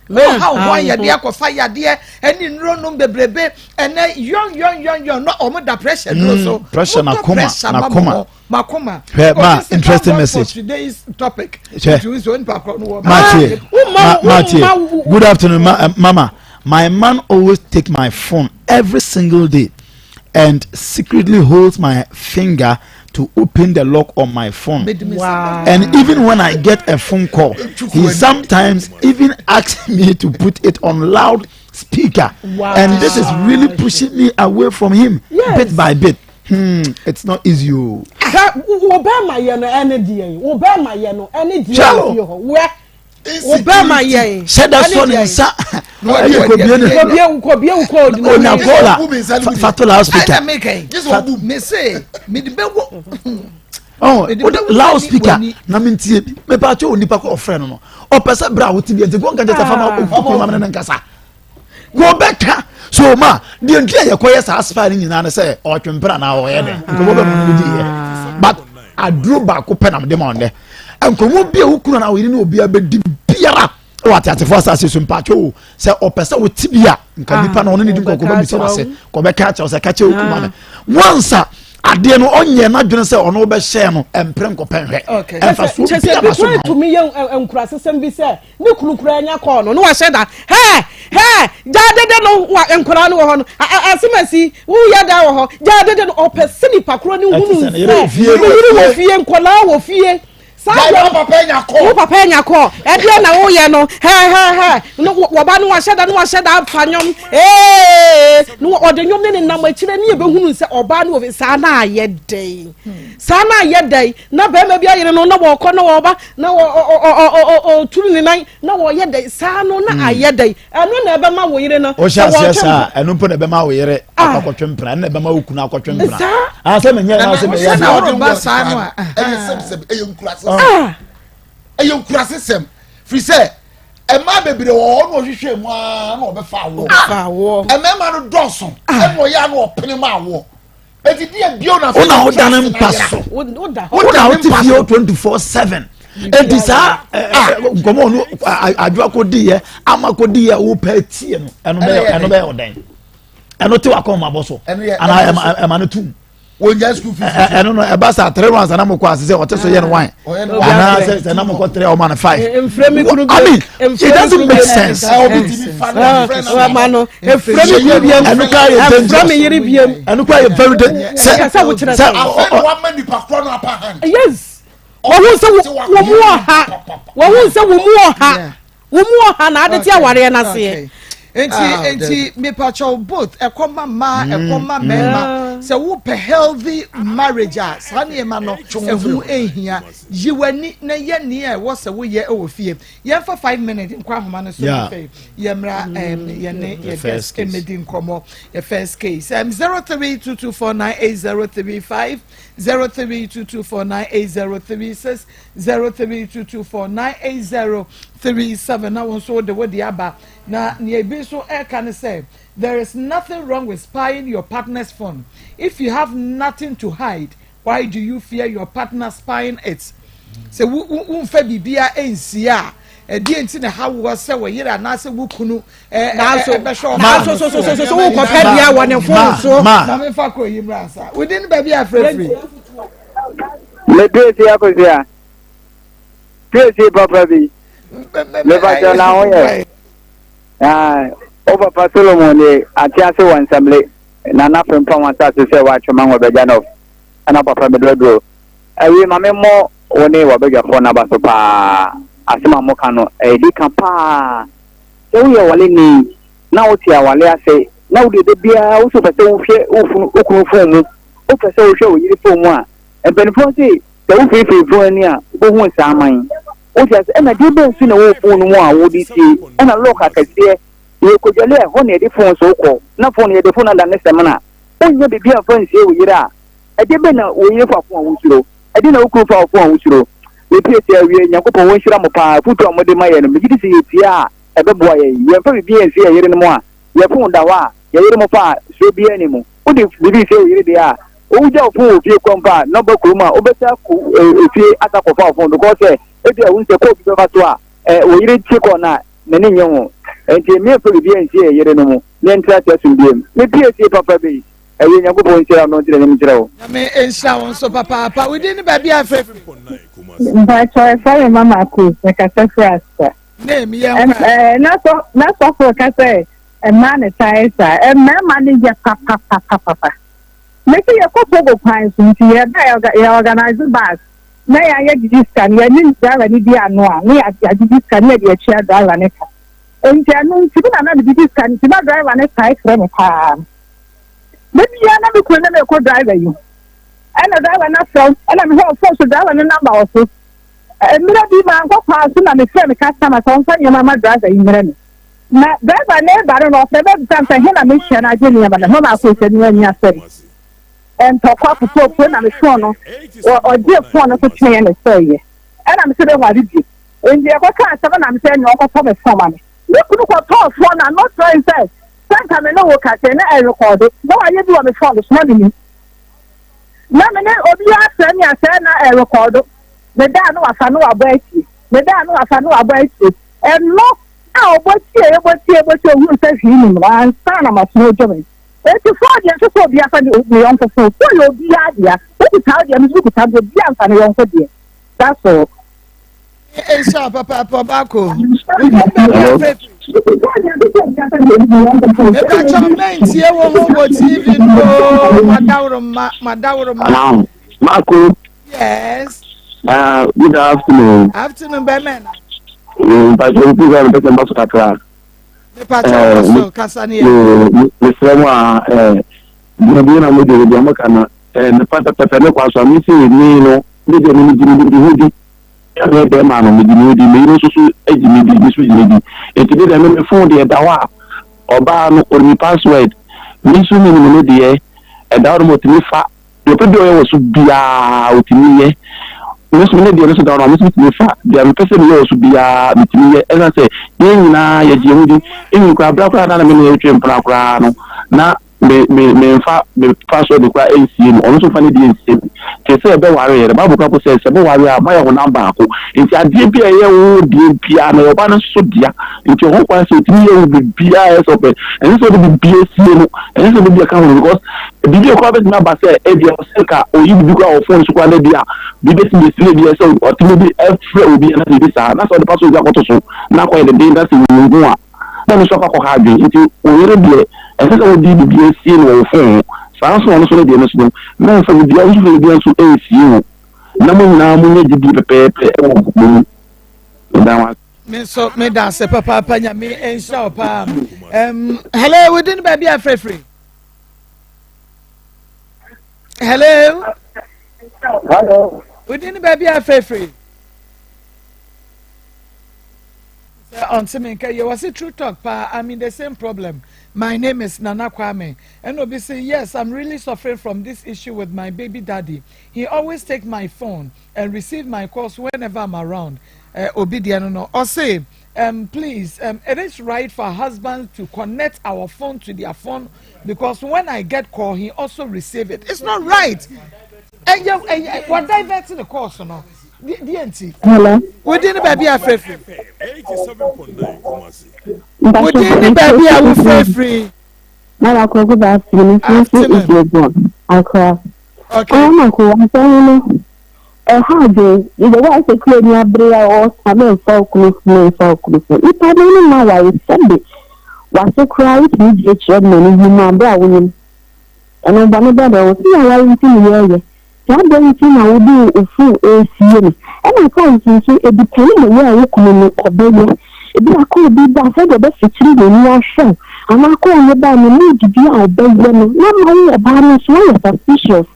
Woha wo ho ayɛ deɛ akɔfa yadeɛ ɛne nnuro nom bebrebe. Ɛnɛ young young young young na ɔmo da pressure duro so. Pressure na Motɔ koma, pressure na ma mo koma. ho. Makoma. Hwɛ, ma, Because interesting God message. for today's topic. Hwɛ. Nti nso nipa korɔ no wɔ. Matie, Woma- Matie. woma- Good afternoon, Mama. My man always take my phone every single day and secretly holds my finger to open the lock on my phone. Wow. And even when I get a phone call, he sometimes even asks me to put it on loud speaker. Wow. And this is really pushing me away from him bit by bit. It's not easy. Oh. Hwɛ, wo bɛrima yɛ no ɛne deɛ yi, wo bɛrima yɛ no ɛne deɛ Shallow. yi fie hɔ wɛ wo bɛrima yɛ yi. Hyɛ da sɔ ne nsa. Ɛyɛ kobie ne. Kobie kobie wo kɔɔdu. Onya kɔɔla. Obu mi nsa no bi. Fato loudspeaker. Ɛna mi kɛn. Mi se mi de bɛ wɔ. Ɔn Mede wode bɛwu loudspeaker w'ani. na mentie bi mepa kyɛ onipa kɔ ɔfrɛ no no ɔpɛ sɛ berɛ a wote bi nti kɔnka kyɛ sɛ fama wokunu ma mene ne nkasa wɔbɛka so ma deɛ nti a yɛkɔyɛ saa spy no nyinaa ne sɛ ɔtwempere anaa ɔyɛ dɛ nkɔmmɔ bɛ no no diiɛ, but aduro baako pɛ na mede ma ɔnnɛ. Nkɔmmɔ bi a wo kunu anaa wo yere ne obiara bɛdi biara wɔ ateasefoɔ asase so, mpakyɛ o, sɛ ɔpɛ sɛ wote bi a nka nipa no ɔne ne di nkɔkɔ bɛbisa wɔ ase kɔbɛka akyɛw sɛ ka kyɛ wo kuma me wansa adeɛ no ɔnyɛ n'adwene sɛ ɔno wobɛhyɛ no ɛmpere nkɔpɛ nhwɛ ɛmfa so kyɛ sɛ bia bi ma so kura ma wo. tumi yɛ nkurasesɛm bi sɛ ne kunu kura anya kɔɔ no ne wahyɛ da hɛ hɛ gyaa dede no wa nkwadaa no wɔ hɔ no asemasi woyɛ da wɔ hɔ gyaa dede no ɔpɛ sɛ nipa koro ne Ɛte hunu sɛ ne yere wɔ sɛ fie. ne yere wɔ fie, nkwadaa wɔ fie saa Gyae deɛ wo papa anya kɔɔ. Wo papa anya kɔɔ ɛdeɛ na woyɛ no hɛ hɛ hɛ no wɔba no wahyɛ da no wahyɛ da afa nnwom ee no ɔde nnwom ne ne nam akyire ne yɛbɛhunu sɛ ɔbaa no wɔ fie. Saa na ayɛ dɛn, saa na ayɛ dɛn na bɛrima bi ayere no na wɔkɔ na wɔba na ɔturu ne nan na wɔyɛ dɛn saa no na ayɛ dɛn? Ɛno na ɛbɛma wo yere no wohyɛ sɛ aseɛ wɔtwe saa, ɛno mpo na ɛbɛma wo yere Ah. akɔkɔtwe mpena, ɛno na ɛbɛma wo kunu akɔtwe mpena. Saa. Ah, sɛ menyɛ na sɛ meyɛ Sɛ na deɛ ɔde ba saa no a, ɛyɛ sɛbsɛb, ɛyɛ nkurasesɛm. Ah. Ɛyɛ nkurasesɛm firi sɛ mmaa bebree wɔ hɔ na ɔhwehwɛ mu aa na ɔbɛfa awoɔ. Fa awoɔ. Mmarima no dɔɔso ɛna ɔyɛ a na ɔpene ma awoɔ eti deɛ bio na wo na woda ne mpa so. Woda hɔ. Wo na wote fie 24/7, enti saa nkɔmmɔ ɔno adwoa kɔdiiɛ ama kɔdiiɛ wopɛ tie no, ɛno bɛyɛ ɔdɛn? Ɛno te wakɔn ma bɔ so Ɛno anaa ɛno ɛma no tum. Wɔnya school fees. Ɛno no ɛba saa three rounds anam kɔ ase sɛ ɔte so yɛ no one anaa sɛ sɛ nam kɔ three ɔma no five. I mean it doesn't make sense. Ɛno kora yɛ dangerous. Ɛno kora yɛ very dangerous. Sɛ sɛ Yes. Wɔn sɛ wɔn mu ɔha. Wɔn sɛ wɔn mu ɔha. Wo mu ɔha na ade te awareɛ no aseɛ. Nti ah, nti mipakyɛw both ɛkɔ ma mmaa mm, ɛkɔ ma mm. mmarima sɛ wopɛ healthy marriage a saa nneɛma no ɛho ehia yi w'ani na yɛ nea ɛwɔ sɛ woyɛ ɛwɔ fie yɛnfa 5 minutes nkɔ ahoma no so fɛ yɛmra ɛm yɛne yɛ guest ɛmɛdi nkɔmɔ yɛ first case 0322498035 0322498036 0322498037 na wɔn nso de wo de aba. Na nea ebi nso ɛka ne sɛ, there is nothing wrong with spying your partner's phone. If you have nothing to hide, why do you fear your partner spying it? Sɛ wo wo womfa biribiara nsie a, ɛdeɛ nti na ha woɔ sɛ wɔ yere anaasɛ wo kunu Nanso ɛbɛhwɛ ɔma nanso so so so so so wokɔpɛ deɛ wɔ ne phone so. Ma. Na memfa kɔ yi mmra nsa wodi ne baabi a frɛfiri. Me piesie akosua. Piesie papa bi. Me pakyɛ na ho yɛ. Ah, o papa Solomon de ate ase wɔ nsɛmle na na frempam asase sɛ watwe ma ngɔbɛgya nɔf. Ɛna papa me dɔduro. Awie ma me mmɔ wo ne wabadwafoɔ no aba so paa. Asɛm a moka no ɛdi ka paa. Sɛ woyɛ ɔwaleni na wote awale ase na wode da biara wo so pɛ sɛ wohwɛ wo kunu fon mu, wopɛ sɛ wohwɛ wo yere fon mu a, mpanimfoɔ se sɛ wofirifiri fon ani a wobɛhu nsaaman. Wote ase? Ɛna deɛ bɛn nso na ɛwɔ fon no mu a wode sie? Ɛna lɔk akɛseɛ, yɛkɔdwale a ɛhɔ na yɛde fon so kɔ, na fon no yɛde fon no adane samina. Wonnya biribi amfa nsie wo yere a, ɛdeɛ bɛn na wo yere fa fon a wosuro? Ɛdeɛn na wo kunu fa wo fon a wosuro? Yɛpiesie awie, Nyankopɔn wɔnhyira mo paa, afutuo a mode ma yɛn no, megye di sɛ yɛtie a, ɛbɛboa yɛn. Yɛmfa biribiara nsie yɛn yerenom a, yɛn fon da hɔ a, yɛn yerenom fa a, suro biara nni mu. Wode biribi resie wo yere deɛ a, wogya wo fon wɔ fie kɔ mpo a, na ɔba kurom a, wobɛsan akɔ efie asan akɔfa wo fon because sɛ ebia wohu sɛ call bi bɛba so a, wo yere tie call no a, n'ani nnye ho. Enti mmyɛmfa biribiara nsie yɛn yerenom na yɛntra ase asomdwoeɛ mu. Mepiesie papa bi. Ɛyɛ Nyankopɔn nhyira wo na ɔnte n'anim nkyerɛ wo. Nyame nhyira wo nso papaapa. Wo din ne baabi a frɛ firi? Mpakyɛw ɛfrɛ me Mama Akos, mekasa firi Asra. Name yɛ nkwa. Ɛɛ na sɔ na sɔfo ka sɛ mmaa na ɛtaa yɛ saa. Mmarima no yɛ papapapapa. Mesi yɛkɔ Togo kwan so nti yɛba yɛ organize bus na yɛayɛ gyigyi sika no yɛne driver no di ano a na yɛagyigyi sika no yɛde atua driver no ka. Nti ɛno nti me na na megyigyi sika no nti na driver no tae frɛ me paa. Da biara na me kunu ne me kɔ driver yi ɛna driver no afrɛ wo ɛna mehwɛ phone so driver no number wɔ so. Mmerɛ bi mankɔ kwan so na mefrɛ me customer sɛ ɔmfa nneɛma ma driver yi mmerɛ me. Na driver no reba no na ɔfrɛ bɛbisa me sɛ he na mehyia no agye nneɛma no. Mama akɔ sɛ no ani asɛm. Ntɔkwa pupuopuo na me phone no ɔgye phone no so tweeɛ na ɛsɛeɛ. Ɛna me sɛ bɛware bio. Nti yɛkɔka asɛm na me sɛ ɛnea ɔnkɔtɔ me phone ma me. Me kunu kɔtɔɔ phone na not knowing sɛ sɛ nka me ne wo kasa yi na ɛrekɔɔde na wayɛ bi wɔ me phone so na menim. Na me ne obiara frɛ me a sɛɛ na ɛrekɔɔdo. Meda a na wafa na wabɔ atie. Meda a na wafa na wabɔ atie. Ɛno a ɔbɔ tie, bɔ tie, bɔ tie ohuu sɛ hwee nnim no ansa na maso adwo me. Enti phone deɛ ɛnsɛ sɛ obiara fa ne ne yɔnko phone. Phone yɛ obiara dea. Wokuta wo deɛ, me nso mekuta me deɛ. Obiara mfa ne yɔnko deɛ. That's all. Nhyira papaapa ɔbaako. Mepakyɛ mɛntie wo ho wɔ TV no o madaworo mma madaworo mma. Mako. Yes. Good afternoon. Afternoon bɛmɛ na. Mpakyɛ nti sɛ mepɛ sɛ mba so kakra. Mepakyɛ wɔ so kasa ne yɛ. Mesrɛ mu a dwumadie na mode deɛ moka no ne pɛpɛpɛpɛ ne kwa so a mese me no me deɛ me megye me ho di. Sɛ meyɛ bɛrima no, megye me ho di, me yere nso so gye me di, me nso gye me di. Enti me deɛ me me phone deɛ ɛda hɔ a, ɔbaa no ɔnim me password, me nso menim ne deɛ, ɛda hɔ nom ɔtumi fa, deɛ ɔpɛ biara ɔyɛ wɔ so biara ɔtumi yɛ. Me nso me deɛ no nso da hɔ nom a, me nso metumi fa, deɛ mepɛ sɛ meyɛ wɔ so biara metumi yɛ, ɛsiane sɛ yɛn nyinaa yɛgye yɛn ho di. Even koraa berɛ koraa na me ne no retwe mpena koraa no, na. Me me memfa me password koraa nsie no, ɔno nso mfa ne deɛ nsie me. Te sɛ yɛbɛware yɛ no, Bible koraa po sɛ, sɛ moware a, moayɛ honam baako. Nti adeɛ bi a ɛyɛ wo deɛ biara no, ɛyɛ ɔbaa no nso dea. Nti ɔho kwan sɛ ɔtumi yɛ wo biribiara a ɛyɛ sɛ ɔpɛ. Ɛnsɛ sɛ ɔde biribiara sie no, ɛnsɛ sɛ biribi ka ho no because biribi koraa bɛtumi aba sɛ ebia ɔsɛ nka ɔyi biribi koraa wɔ phone so koraa na ebia biribi bɛtumi asi na ebia sɛ ɔtumi de ɛfrɛ obi anaa biribi saa na sɛ ɔde password bi akɔto so na akɔyɛ deden na sɛ wɔnhu a na ɛno nso akɔ akɔha adwene. Nti wo yere deɛ, ɛnsɛ sɛ wode biribiara sie no wɔ wo fon ho. Saa ara nso na ɔno nso ne deɛ no nso no, mɛmfa biribiara, wo nso fa biribiara nso nsie wo. Na mo nyinaa monyɛ gyidie pɛpɛɛpɛ wɔ mo mu. Meda wo ase. Me nso meda ase papaapa nyame nhyira wo paa. Um, hello, within baabi a frɛfiri. Hello. Hello. Within baabi a frɛfiri. Sɛ ɔnte me nka yie wɔse true talk paa I'm in the same problem my name is Nana Kwame ɛna obi se yes I'm really suffering from this issue with my baby daddy he always take my phone and receive my calls whenever I'm around eh, obi deɛ no no ɔse um, please um, it is right for husbands to connect our phone to their phone because when I get call he also receive it it's not right ɛyɛ ɛyɛ wɔ divert the calls no. Deɛ nti? Hello. Wodin ne baabi a frɛfiri. Wodin ne baabi a wofrɛfiri. Mama Kwaku Baasi ne firi Isuogbon, Accra. Okay. Mama ko asɛm no ɛha adwene yɛde wa sɛ kuro ni abere a ɔsa mɛmfa okunu mɛmfa okunu so nipa no ne ma ware sɛbe wase koraa wotumi gye kyerɛ ma no yi mu abere a wonyim ɛno bɔne bɛn na ɛwɔ sɛ yɛaware nti ne yɛyɛ Saa dɛn nti na wode wo fon resie no? Ɛna times nso edipɛne ne yɛ a wo kunu no ɔbɛyɛ. Ebia kɔ obi ba a sɛdeɛ ɔbɛfikyiri n'ani ahwɛ wo anaa kɔ ɔne ba a ne mood bi a ɔbɛyɛ no na ama wo ɔbaa no nso woayɛ suspicious.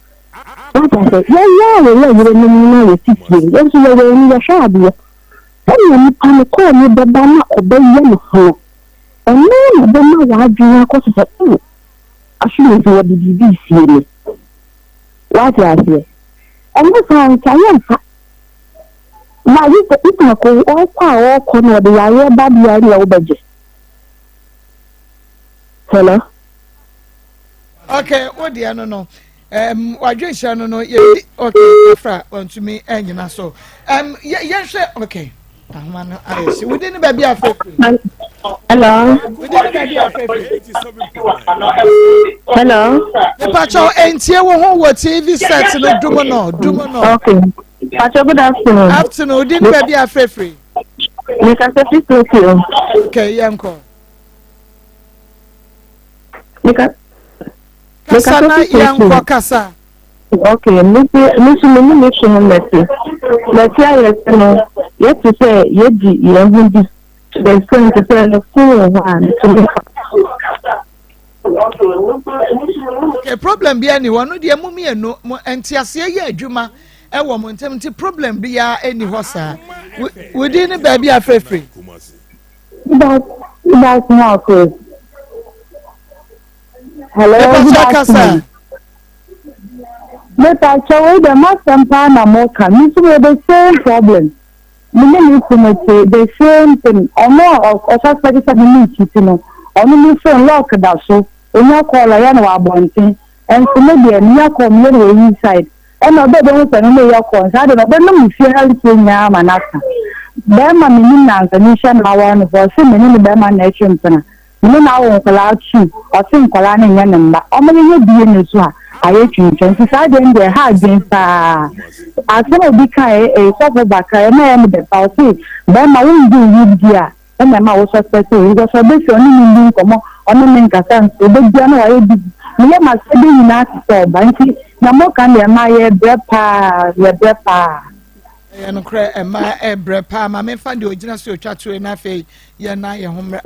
Wate aseɛ? Yɛn a yɛyɛ yerenom no a yɛte fie no, yɛn nso yɛwɔ ani yɛhwɛ adeɛ. Sɛdeɛ nipa no kɔ ɔne bɛba na ɔbɛyɛ ne ho no, ɛno na ɛbɛma w'adwene akɔ so sɛ oh, afei nso wɔde biribi resie me. Wate aseɛ? Ɛnyɛ saa a, nka yɛmfa. Na Isak ɔkɔ a ɔkɔ no ɔde yareɛ ba deɛ a ɛneɛ wobɛgye. Hello? Okay, wo deɛ no no. Um, wadwenhyɛ no no yɛdi okay afra ɔntumi ɛnyina so. Um, yɛnhwɛ okay. Ahoma no ayɛ hye. Wodi ne baabi afɛfiri. Hello. Wodi ne baabi afɛfiri. Hello. Mepakyɛw entie wo ho wɔ TV set no dum no dum no. Okay. Pakyɛw good afternoon. Afternoon. Wodi ne baabi afɛfiri. Mekasa fi Tokyo. Okay, yɛn kɔ. Meka. Kasa na yɛn kɔ kasa. Ok, me nso me nso me ne me kunu mɛte. Mɛte ayɛ sɛ no yɛte sɛ yɛdi yɛn ho di to the extent sɛ ne fon wɔ hɔ a metumi fa. Okay, problem biara ni hɔ no deɛ mo mmienu mo nteaseɛ yɛ adwuma ɛwɔ mo ntam nti problem biara ɛni hɔ saa wodi ne baabi afrɛfrɛ. That's not okay. Hello, good afternoon. Mepakyɛw wei deɛ m'asɛm paa na moka me nso mewɔ the same problem me ne me kunu te the same thing ɔno a ɔsuspect sɛ me ne kyiti no ɔno ne phone lock da so onya call a yɛ na wɔ abɔnten ɛnso me deɛ menya call meyɛ no wɔ inside ɛna ɔbɛ bɛhu sɛ no meyɛ call saa deɛ no ɔbɛnom nsuo ha nsuo nyinaa ma no asa bɛrima menim nansa mehyɛ no aware no fɔ ɔse me ne ne bɛrima na ɛtwe mpena Me ne no awo nkwadaa two, ɔse nkwadaa no nyɛ ne mma, ɔmo yeyɛ DNA so a ayɛ twintwan, nti saa deɛ no deɛ ɛha adwen paa. Asɛm a obi kae eh, sɔfo ba kae na ɛyɛ me dɛ paa, ɔse bɛɛma wo ngye wo yere di a ɛna ɛma wo suspect wo yere, because ɔbɛfie ɔne me nni nkɔmɔ, ɔne me nkasa nso ɔbɛdua na wayɛ busy, meyɛ m'asɛdeɛ nyinaa te sɛ ɔba, nti nea moka no deɛ ɛma yɛbrɛ paa, yɛbrɛ paa. Ɛyɛ nokorɛ ɛma ɛbrɛ paa ma memfa deɛ ɔgyina so ɔtwa toe na afei yɛn na yɛn ho mmerɛ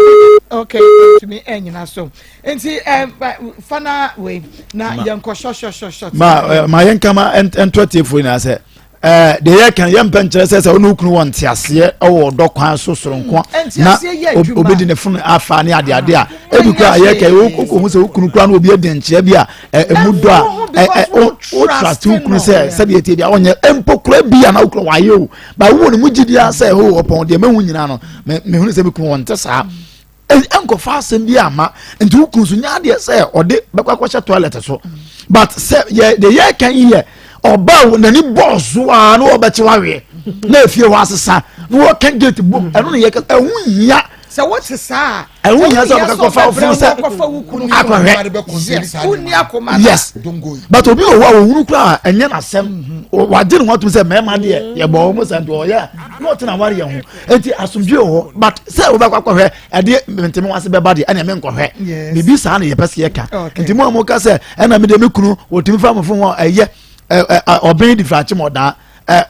ok ntumi ɛnyina so nti ɛ fa na wei na yɛn kɔ shɔshɔshɔshɔ. ma ma yɛn kama ɛnto atiefo nyinaa sɛ ɛɛ deɛ yɛ kan yɛn mpɛ nkyerɛ sɛ sɛ ɔne okunu wɔ nteaseɛ ɛwɔ ɔdɔ kwan so soronko hmm, na obi di ne funu afa ne adeade a ebi kura yɛ kɛ okɔ ho sɛ okunu kura na obi adi nkyerɛ bi a ɛ emu dɔ a ɛ ɛ o trust okunu sɛ sɛdeɛ etie bi a ɔnyɛ mpo kura bi a na okunu wayɛ o ba wo ne mu gyi di asɛ o ɔpɔn deɛ mehu nyinaa no mɛ mehunu sɛ me kunu wɔn te saa. Ɛnkɔfa asɛm bi ama nti wo kunu so nyɛ adeɛ sɛ ɔde bɛkɔ akɔhyɛ toilet so, but sɛ yɛ de yɛ kan yi yɛ ɔbaa wo n'ani bɔɔ so a na wɔbɛkye waweɛ na efie hɔ asesa na wɔka gate bom, ɛno na yɛ kɛ ɛho hia. Sɛ wote saa a, ɛho hia sɛ ɔbɛka kɔfa wo funu sɛ akɔhwɛ. Yes, but obi wɔ hɔ a ohunu koraa ɛnyɛ n'asɛm, wagye ne ho atum sɛ mmarima deɛ yɛbɔ wɔn sɛ nti ɔyɛ a na ɔtena aware yɛn ho, nti asomdwe wɔ hɔ, but sɛ wobɛkɔ akɔhwɛ ɛdeɛ ntɛmɛ wase bɛba deɛ ɛna ɛmɛ nkɔhwɛ biribi saa na yɛpɛ sɛ yɛka. Nti mo a mo ka sɛ ɛna mi deɛ mi kunu wɔtumi fa mo fon hɔ, ɛyɛ ɔbɛn di fira akyem ɔdaa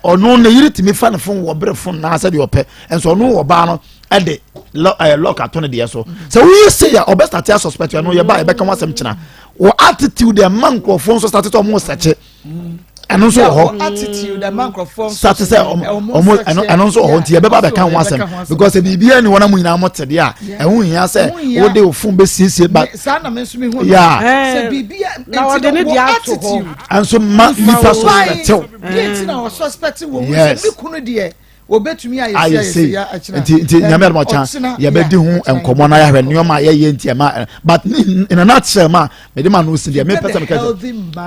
ɔno ne yere tumi fa ne fon wɔ bere fon naa sɛdeɛ ɔpɛ, nso ɔno wɔ baa no ɛde lɔk ato ne deɛ so sɛ woyɛ se a ɔbɛ start a suspect. Ɛno yɛ ba yɛbɛka ho asɛm kyena. Wɔ attitude ɛma nkurɔfoɔ nso start sɛ ɔmo sɛkye, ɛno nso wɔ hɔ, start sɛ ɔmo ɛno nso wɔ hɔ, nti yɛbɛba bɛka ho asɛm because biribiara ni wɔn amu nyinaa mo te deɛ a ɛho hia sɛ wode o phone bɛsiesie ba. Saa na me nso mi hu no sɛ biribiara nti no wɔ attitude nso ma nipa suspect o. Deɛ nti na wɔ suspect wɔ mu sɛ mi kunu deɛ obetumi ayɛ sei nti nti Nyame adom ɔkya yɛbɛdi ho nkɔmmɔ na yɛahwɛ nneɛma a yɛyɛ nti ɛma, but in a nutshell ma mede ma no si deɛ mepɛ sɛ meka sɛ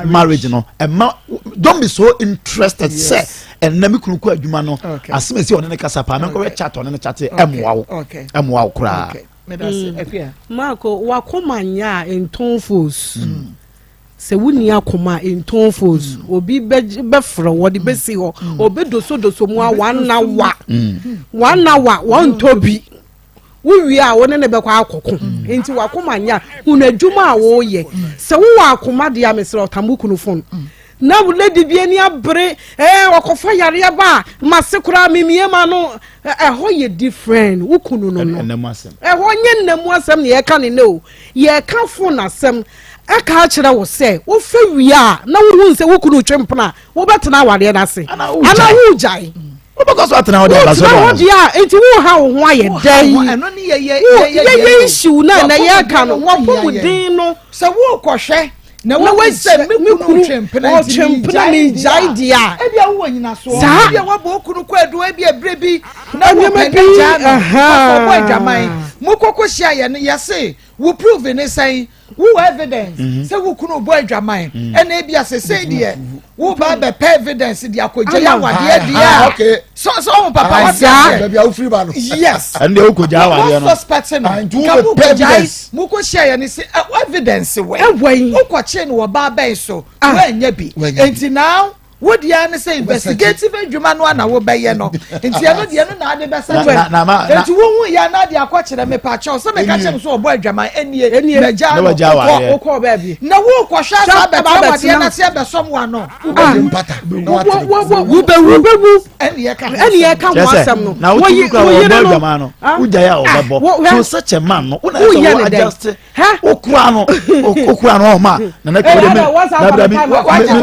marriage no ɛma, don't be so interested sɛ ɛnna me kunu kɔ adwuma no asɛm esi ɔne ne kasa paa menkɔhwɛ chat ɔne ne chat. Ɛmmoa wo, ɛmmoa wo koraa. Marco, wakoma nyɛ a ntɔn fos. Sɛ wonni akoma a, ntɔn phones. Obi bɛfrɛ wo, wɔde bɛsi hɔ. Ɔbɛdosodoso mu a one hour. One hour, wɔntɔ bi. Wowie a, wo ne ne bɛkɔ akɔko. Nti w'akoma nyɛ a, hunu adwuma a woyɛ. Sɛ wowɔ akoma deɛ a, mesrɛ wo, tam wo kunu phone. Na lady bi ani abere, ɛɛ ɔkɔfa yareɛ ba a, mase koraa memie ma no. Ɛhɔ yɛ different, wo kunu no no. Ɛhɔ nyɛ nna mu asɛm na yɛka ne nnɛ o. Yɛka phone asɛm. Ɛka akyerɛ wo sɛ wofɛ wie a na wohu sɛ wo kunu retwe mpena a, wobɛtena awareɛ no ase anaa wogyae? Wobɛkɔ so atena hɔ deɛ aba so. Wotena hɔ deɛ a, nti woha wo ho ayɛ dɛn? Ɛno ne yɛyɛ yɛyɛ issue no a na yɛka no, w'apɔmuden no. Sɛ worekɔhwɛ na wohu sɛ me kunu retwe mpena nti megyae deɛ a, ebia wowɔ nyinasoɔ. Ebia woabɔ wo kunu kwaadu, ebia berɛ bi na wopɛ no agyaa no, ɔbɔ adwaman. Mokɔkɔhyia yɛ no, yɛse wo prove ne sɛn? Wowɔ evidence mhm. sɛ wo kunu bɔ adwaman, mhm. ɛna ebi asese deɛ wo ba bɛpɛ evidence de akɔgya yɛ awadeɛ deɛ a, so so ɔmo papa wa saa baabi a wofiri ba no. Yes, ɛn deɛ wokɔgya awadeɛ no, wɔn suspect no nka mo kɔgya mo kɔ hyia yɛ ne se evidence wɛ wokɔkye no wɔ baa bɛn so, wɔanya bi, nti now wo deɛ ne sɛ investigative adwuma no ana wobɛyɛ no, nti ɛno deɛ no na ade bɛsa twɛ, nti wohu yɛ na ade akɔkyerɛ me pakyɛw sɛ meka kyerɛ m sɛ ɔbɔ adwaman ɛnie magyaa no wokɔ baabi na wokɔhwɛ asa bɛtena wadeɛ no ase ɛbɛsɔm wano. Wobɛwu. Ɛne ɛka ho asɛm no. Na wotumi kura wɔbɔ adwaman no, wogyae a ɔbɛbɔ so such a man no wona sɛ wo adjust okura no, okura no ɔma nana kí wode mi dabi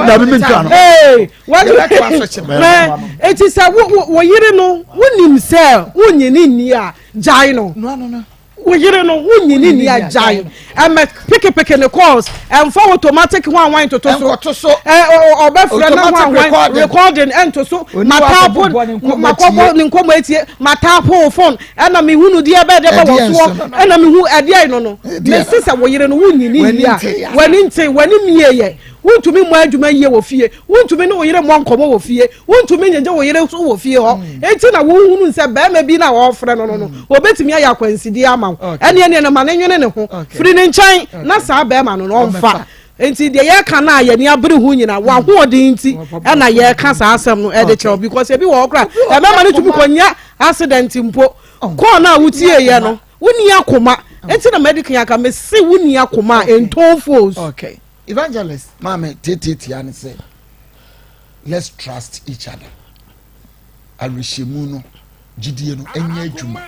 dabi mi nkura no. Eti sɛ wo yere no wonim sɛ wonyini nni a, gyae no. Wo yere no wonyi ne ni agyae ɛmɛ pekepeke ne calls, ɛnfa automatic ho anwan ntoto so. Ɛnkɔto so. Ɛ ɔbɛfrɛ ne ho anwan recording ɛnto so. Mataapo makɔbɔ ne nkɔmɔ etie, mataapo phone ɛna mehunu deɛ ɛbɛ deɛ bɛ wɔ soɔ ɛna mehu ɛdeɛ no no mesi sɛ wo yere no wonyi ne ni a, w'ani nte, w'ani mie yɛ, wontumi mmɔ adwuma yie wɔ fie, wontumi ne wo yere mmɔ nkɔmɔ wɔ fie, wontumi nyegye wo yere so wɔ fie hɔ, mm. Enti na wohunu sɛ barima bi na wɔfrɛ no no mm. wɔbɛtumi ayɛ akwansideɛ ama wo. Ɛne ɛneɛ no ma ne nwene ne ho firi ne nkyɛn na saa barima no no ɔmfa. Nti deɛ yɛka no a yɛni abere ho nyina mm. wahoɔden nti ɛna yɛka saa asɛm no ɛde kyerɛw because ebi wɔ hɔ koraa ɛmɛma no tumi kɔnya accident mpo oh. Kɔɔ no a wotieeɛ no wonni akoma nti na mɛde kan aka mese wonni akoma a ɛntɔn fos. Evangelist. Maame tietietia ne sɛ let's trust each other, awerɛhyɛmu no, gyidie no ɛnyɛ adwuma,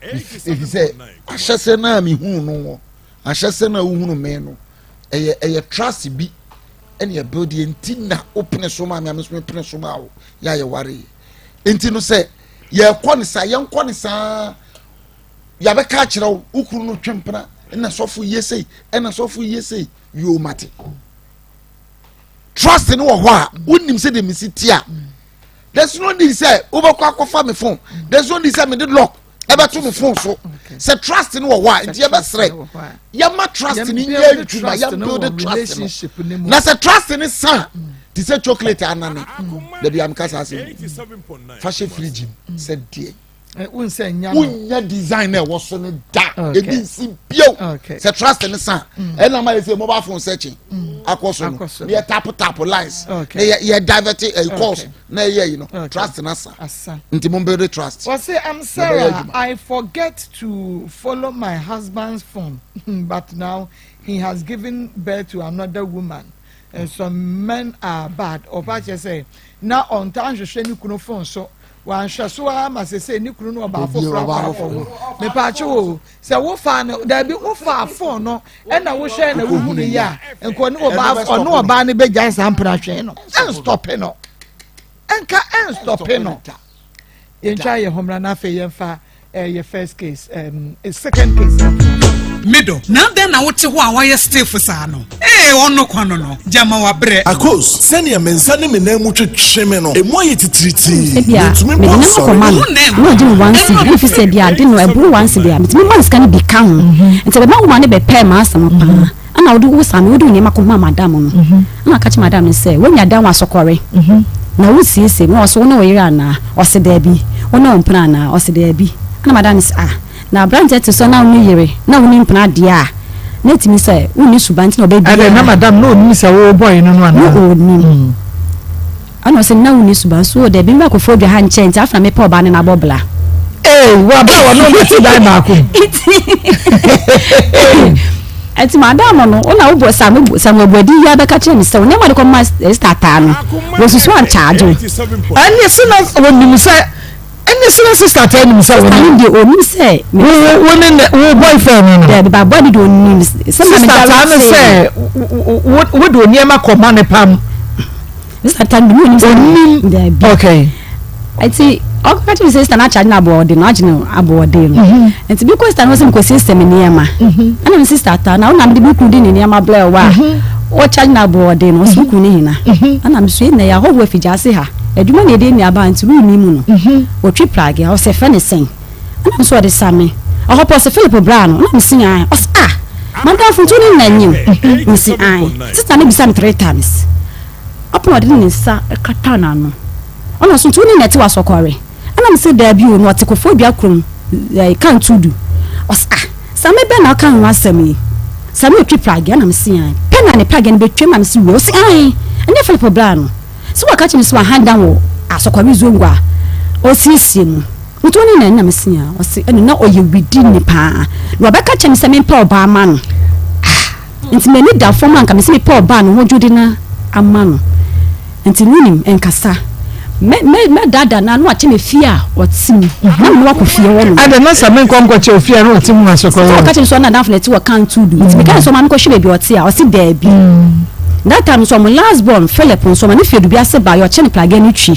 ɛfiri sɛ ahyɛsɛ no a mehuu no wɔ ahyɛsɛ no a wohunu me no ɛyɛ ɛyɛ trust bi ɛne ɛbuild yɛ, nti na wopene so maa me a me nso mepene so maa wo yɛ a yɛware yɛ, nti no sɛ yɛkɔ ne saa yɛnkɔ ne saa yɛabɛka akyerɛ wo wo kunu no twe mpena ɛna sɔfo yie sei ɛna sɔfo yie sei yoo mate. Trust no wɔ hɔ a wonim sɛ deɛ mesi ti a, there's no need sɛ wobɛkɔ akɔfa me phone, there's no need sɛ mede lock ɛbɛto me phone so. Sɛ trust no wɔ hɔ a, nti yɛbɛsrɛ yɛma trust no nyɛ adwuma, yɛn build trust no. Na sɛ trust no sa te sɛ chocolate anane, dabi a meka saa asɛm fa hyɛ fridge mu sɛ deɛ. Eh, wonya design na ɛwɔ so no da ebi nsi bio sɛ trust ne sa mm. ɛna ma yɛ sɛ mobile phone searching mm. akɔ so no na yɛ tap tap lines na yɛ yɛ divert ɛyi eh, calls na yɛ yi no trust na sa nti mo build trust. Wɔsi I'm Sarah I forget to follow my husband's phone but now he has given birth to another woman. And some men are bad. Ɔba kyerɛ sɛ na ɔntaa nhwehwɛ ne kunu phone so. Wanhwɛ so ara ma sesei ne kunu ne ɔbaa foforɔ akɔ akɔwo. Mepaakyɛw o, sɛ wofaa no, daabi, wofaa fon no ɛna wohwɛɛ na wohu no yɛ a, nka ɔne ɔbaa ɔne ɔbaa no bɛgyae saa mpena hwee no. Ɛnstɔpe no. Nka ɛnstɔpe no. Yɛntwa yɛn ho mmra na afei yɛmfa Eh, yɛ first case um, eh, second case. Me dɔ, na adɛn na wote hɔ a woayɛ stiff saa no? Ee, ɔno kwa no no, gyama wabrɛ. Akos, sɛnea me nsa ne me nan mu twetwe me no, emu ayɛ titiritii, Ebia mintumi mede mpo nneɛma nsɔre. kɔma no na ɔgye me one cedi na mefi sɛ ebia ade no ɛboro one cedi a metumi ma no sika no bi ka ho nti ɛbɛma wo ma no bɛpɛɛ m'asɛm paa ɛna wode wo saa no wode wo nneɛma kɔmaa madam no ɛna ɔka kyerɛ madam no sɛ woanya dan wɔ asɔkɔre na wosiesie mu ɔse wo ne wo yere anaa ɔse daabi wo ne wo mpena anaa ɔse daabi ɛna madam no se ah na aberanteɛ te sɛ na wo ne yere na wo ne mpena deɛ a na ɛtumi sɛ wonni suban nti na ɔbɛ Ɛdɛ na biara madam na onim sɛ wo bɔe no no na anaa? ɔnim Ɛna ɔse na wonni suban so o dabi meba kofoɔ dwa ha nkyɛ nti afei na mepɛ ɔbaa ne no abɔ bla. Ee wɔ abɛ a wɔne wo te dan baako mu. Nti madam no wo na wobɔ Samuel Boadi yi abɛka kyerɛ me sɛ wo nneɛma de kɔma Esther ataa no wɔsusu ankyagye wo. Ɛne se na wɔnim sɛ Ɛne sɛ na sista taa nim sɛ wo ne. Sista no deɛ onim sɛ. Wo wo ne ne wo boyfriend no no. Dɛbi ba boy no deɛ onim. Sista taa no sɛ wo wo de nneɛma kɔ ma ne pam. Sista taa no deɛ onim sɛ. Onim. Dɛbi. Okay. Nti ɔkaka kyerɛ mi sɛ sista no akyagye no aboɔden no agye no aboɔden no. Mhm. Nti bi kɔ sista no hɔ sɛ mekɔ siesie me nneɛma. Mhm. Ɛna me sista taa na wo na mede me kunu de ne nneɛma brɛ wo a. Mhm. Wɔkyagye no aboɔden no ɔsɛ wo kunu ne hena. Ɛna me so ɛnna yɛ ahɔho afi gya ase ha. Adwuma na yɛde nnuaba nti wonni mu no, wɔtwi prage a, ɔsɛ frɛ no sɛn? Ɛna me nso ɔde sa me. Ɔhɔ pɛ ɔsɛ Philip bra no, ɛna me se ae. Ɔsɛ ah, madamfo nti wo ne nna nyim? Me se ae. Sister no bisa me three times. Ɔpɛ na ɔde ne nsa kata n'ano. Ɔna ɔse nti wo ne nna ɛte wɔ asɔkɔre? Ɛna me se daabi o, na ɔte Koforidua kurom, ɛɛ Kantudu. Ɔse ah, Same bɛn na ɔka ho asɛm yi? Same otwi prage? Ɛna me se ae. Pɛ na ne prage no betwam na me se wei. Ɔse ae, ɛnyɛ Philip bra no. Sɛ wɔka kyerɛ me sɛ wahan dan wɔ Asɔkɔre Zongo a ɔresiesie mu nti ɔne na nam si a, ɔse ɛno na ɔyɛ widini paa na wabɛka kyerɛ me sɛ mempɛ ɔbaa ma no. Ah! Nti m'ani da fam a nka mese mepɛ ɔbaa ne ho dwo de no ama no. Nti wonim, nkasa. Mɛ, mɛ, mɛdaadaa no a na wakyɛ me fie a ɔte mu. Na me ne wakɔ fie hɔ nom. Adɛn na sɛ menkɔ nkɔkyɛ ofie a na ɔte mu asɔkɔre hɔ? Sɛ ɔka kyerɛ me sɛ ɔne n'adamfo na ɛte wɔ Kantudu. Nti meka ne sɛ ɔma menkɔhwɛ baabi a ɔte a, ɔse daabi. That time nso ɔmo last born Philip nso ɔma ne fi Adubi ase baeɛ ɔkyɛ no pragea no twi.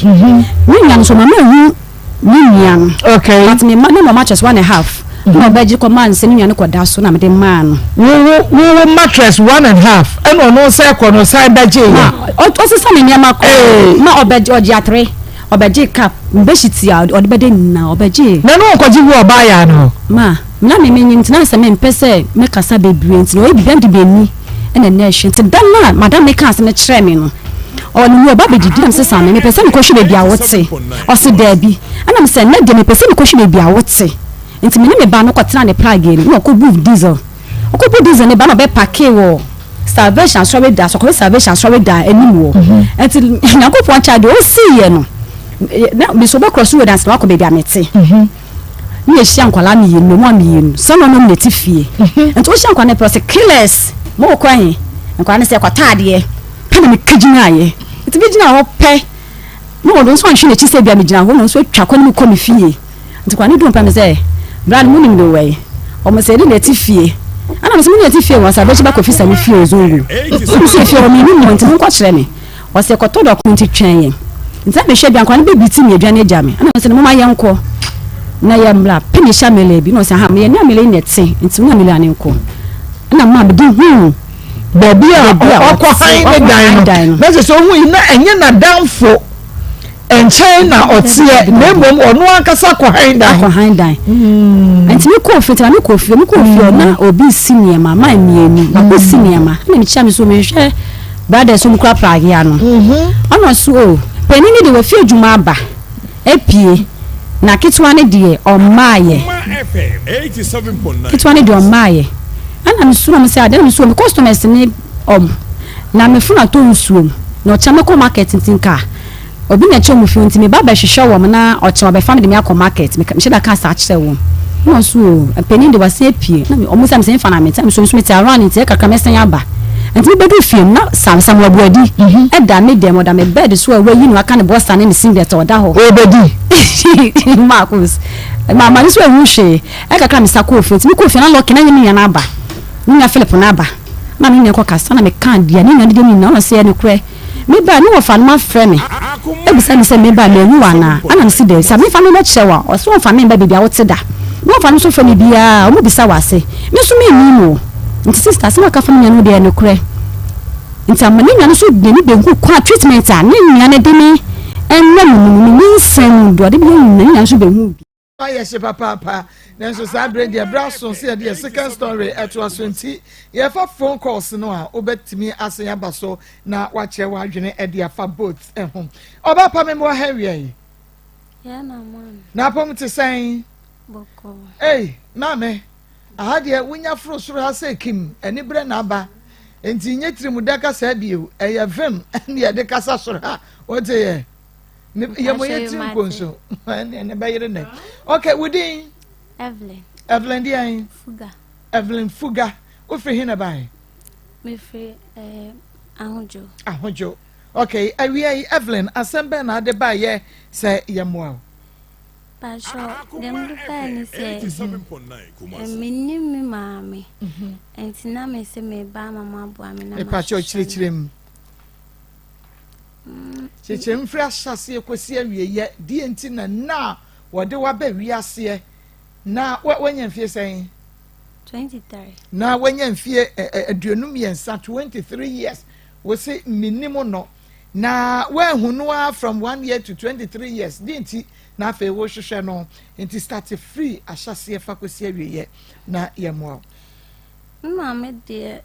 Me nua no nso ɔma manhu me nua no. Okay. But me ma na ma mattress one and a half. Na ɔbɛgye kɔ maa no sɛ ne nua no kɔda so na mede maa no. Wo wo wo wo mattress one and half ɛna ɔno sɛ kɔ no san bɛgye yɛ. Ma ɔsesa ne nneɛma kɔ. Ma ɔbɛgye ɔgye atere. Ɔbɛgyee cup, behyiti a ɔde bɛda nyinaa, ɔbɛgyee. Na ne ɔnkɔgye gu ɔbaa yaa no hɔ. Ma, me na me menye nti na sɛ mempɛ sɛ mɛkasa bebree nti na ɔyɛ biribi a mede m'ani na na ɛhwɛ nti da no a madam no kaa asɛm no kyerɛɛ me no, ɔne me ɔba bɛdidi na mese Same mepɛ sɛ mekɔhwɛ baabi a wote, ɔse daabi, ɛna mese ɛnnɛ deɛ mepɛ sɛ mekɔhwɛ baabi a wote nti me ne me ba no kɔtenaa ne pragea no mu na ɔkɔbuu diesel. Ɔkɔbu diesel no ba na ɔbɛpake wɔ Salvation asɔre da, Asɔkɔre Salvation asɔre da anim hɔ. Nti Nyankopɔn kyɛ adeɛ ɔsiiɛ no, na me so ɔbɛkorɔ so road ansa na wakɔ baabi a mete. Ne yɛhyia nkwadaa mmienu, mmoa mmienu, sɛ na ɔnom na ɛte fie. Nti wohyia nkwadaa no pɛ ɔsɛ killers, mokɔ he? Nkwadaa no sɛ yɛkɔtɔ adeɛ. Pɛ na meka gyinaeɛ. Nti megyina hɔ pɛ, na ɔno nso anhwɛ n'akyi sɛ bia megyina hɔ, na ɔno nso atwa kwan no mu kɔ me fie. Nti kwa ne duu mpa me sɛ, Bra no monim no wɛn? Ɔmo sɛ yɛne no ɛte fie. Ɛna me sɛ mo ne ɛte fie wɔ sɛ abɛkyi bɛkɔ fisa me fie Ozongo. Ɔmo sɛ efie hɔ mennim hɔ nti monkɔ kyerɛ me. Ɔsɛ kɔtɔ dɔkono nti twɛn yɛn. Nti na mehwɛ bia nkwadaa no bɛbiti me aduane agya me. Ɛna me sɛ no moma yɛnkɔ na yɛmmra. Pɛ na ɛhyɛ Amelia bi na ɔsɛ aha meyɛ ne Amelia yi na ɛte nti wo ne Amelia no nkɔ. Ɛna maa mede huu baabi a ɔkɔ han ne dan no. Na sɛ sɛ ɔhu yi na ɛnyɛ n'adamfo. Nkyɛn na ɔteɛ na mmom ɔno ankasa kɔ han dan. Akɔ han dan. Nti me kɔɔ fie nti maame kɔɔ fie me kɔɔ fie na obi si nneɛma maa mmienu baako si nneɛma ɛna me kyia me so mehwɛ brothers wɔn kura pragea no ɔna ɔso o panin no deɛ wafi adwuma aba apue na ketewa no deɛ ɔmmaayɛ ketewa no deɛ ɔmmaayɛ ɛna me suro mo sɛ adeɛ na me suro me customers ne ɔm na me funu atɔ nsuom na ɔkyɛ me kɔ market nti nka. Obi na ɛkyɛ wɔn fie nti me ba bɛhwehwɛ wɔn na ɔkyɛ ɔbɛfa me de me akɔ market. Me mehyɛ da kaa saa kyerɛ wɔn. Ɛna ɔso o, panin de wasan apue. Na me ɔmo sɛ me sɛ nfa na me nti na me nso me te around nti ɛkakra mɛsan aba. Nti me bɛdu fie no na Sam Samuel Boadi ɛda me dɛm ɔda me bed so a wayi no aka ne boxer ne ne singlet ɔda hɔ. Ɔbɛdi. Marcus ma ma ne so ehu hwee. Ɛkakra me sa kɔɔ fie nti me kɔɔ fie na Lucky na nye me nua no aba. Me nua Philip no aba. Na me nua kɔ kasa na me kaa deɛ ne nua no de me nyinaa ɔna ɔsɛ ɛyɛ nokorɛ. Meba a, me wɔfa no afrɛ me abisa me sɛ meba a mahu wo anaa? Ɛna mese daabi. Sɛ memfa me mmɛkyerɛ wo a, ɔse ɔmfa me mma baabi a wote da. Me wɔfa no nso frɛ me biara a, wɔbisa wo ase. Me nso mennim wo. Nti sister, asɛm a woka fa me nua no ho deɛ ɛyɛ nokorɛ. Nti ama ne nua no nso de n'ani bɛhu kwan a treatment a ne nua no de me nam mu no, me nyinsɛn mu deɛ ɔde me yɛ nyinaa, ne nua no nso bɛhu bi. Ayɛ hye papaapa, nanso saa bere deɛ bere aso sɛ yɛde yɛ second story ɛtoa so nti yɛfa phone calls no a wobɛtumi asen aba so na wakyerɛ w'adwene ɛde afa both ɛho. Ɔbaa pa mmoa ha awia yi. Na apɔm te sɛn? Ei, maame, aha deɛ wonya foro soro ha sɛ kim, aniberɛ na aba. Nti nyɛ tirimuda kasa bio, ɛyɛ vim ne yɛde kasa soro ha. Wote yɛ? yɛ mo yɛ tiri nkonso ɛnɛ bɛyere nɛ ok wo din Evelyn Evelyn deɛn Fuga Evelyn Fuga wofiri he na bae mefiri eh, Ahodwo Ahodwo ok awia yi Evelyn asɛm bɛn na ade baeɛ sɛ yɛmmoa wo Pastor, deɛ mede bae ne sɛ mennim me maame nti na mese meba ama moaboa me na mepakyɛ ɔkyerɛkyerɛ mu Kyekyɛ mfiri ahyɛaseɛ kɔsi awieɛ, deɛ nti na nna a wɔde wo aba wiaseɛ na woanya mfie sɛn? 23. Na woanya mfie 23, 23 years, wo se menim no na woahu no ara from 1 year to 23 years, deɛ nti na afei wohwehwɛ no? Nti start firi ahyɛaseɛ fa kɔsi awieɛ na yɛmmoa wo. Me maame deɛ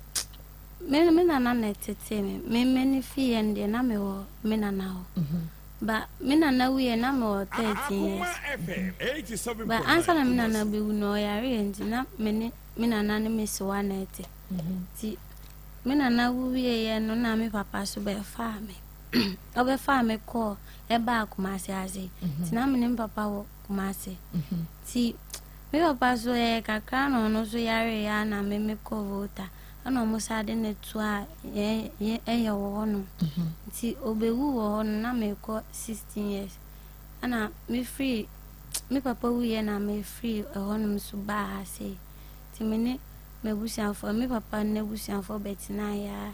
Me me nana na ɛtetee me. Me m'ani fiiɛ no deɛ na mewɔ me nana hɔ. Mhm. Ba me nana wuiɛ na mewɔ 13 years. Ba ansa na me nana bɛwu no ɔyareɛ nti na me ne me nana ne me sewa na ɛte. Mhm. Nti me nana wuwieɛ no na me papa so bɛfaa me. Ɔbɛfaa me kɔɔ ɛbaa Kumasi ase. Mhm. Nti na me ne me papa wɔ Kumasi. Nti me papa so ɛyɛ kakra na ɔno nso yareɛ a na me mekɔ Volta. Ɛna ɔmo saa de no toa yɛn yɛn ɛyɛ wɔ hɔ nom. Nti obewu wɔ hɔ no na mekɔ 16 years. Ɛna mefiri me papa wuiɛ na mefiri ɛhɔ nom so baa ha sei. Nti me ne m'abusuafoɔ me papa n'abusuafoɔ bɛtenaeɛ ara.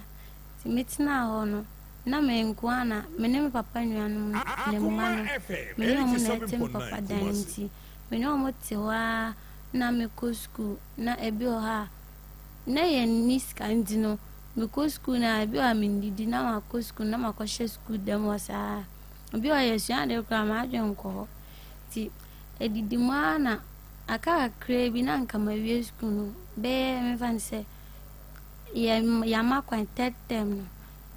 Nti metenaa hɔ no na me nko ara na me ne me papa nuanom ne mma no me ne ɔmo na ɛte me papa dan nti me ne ɔmo te hɔ ara na mekɔ sukuu na ebi wɔ hɔ a na yɛnni sika nti no, mekɔ sukuu no a, ebi wɔ a mennidi na makɔ sukuu na makɔhyɛ sukuu dɛm hɔ saa. Ebi wɔ a yɛsua ade koraa m'adwene nkɔ hɔ. Nti edidi mu ara na aka kakraa bi na anka mawie sukuu no bɛyɛ memfa no sɛ yɛ yɛama kwan third term no.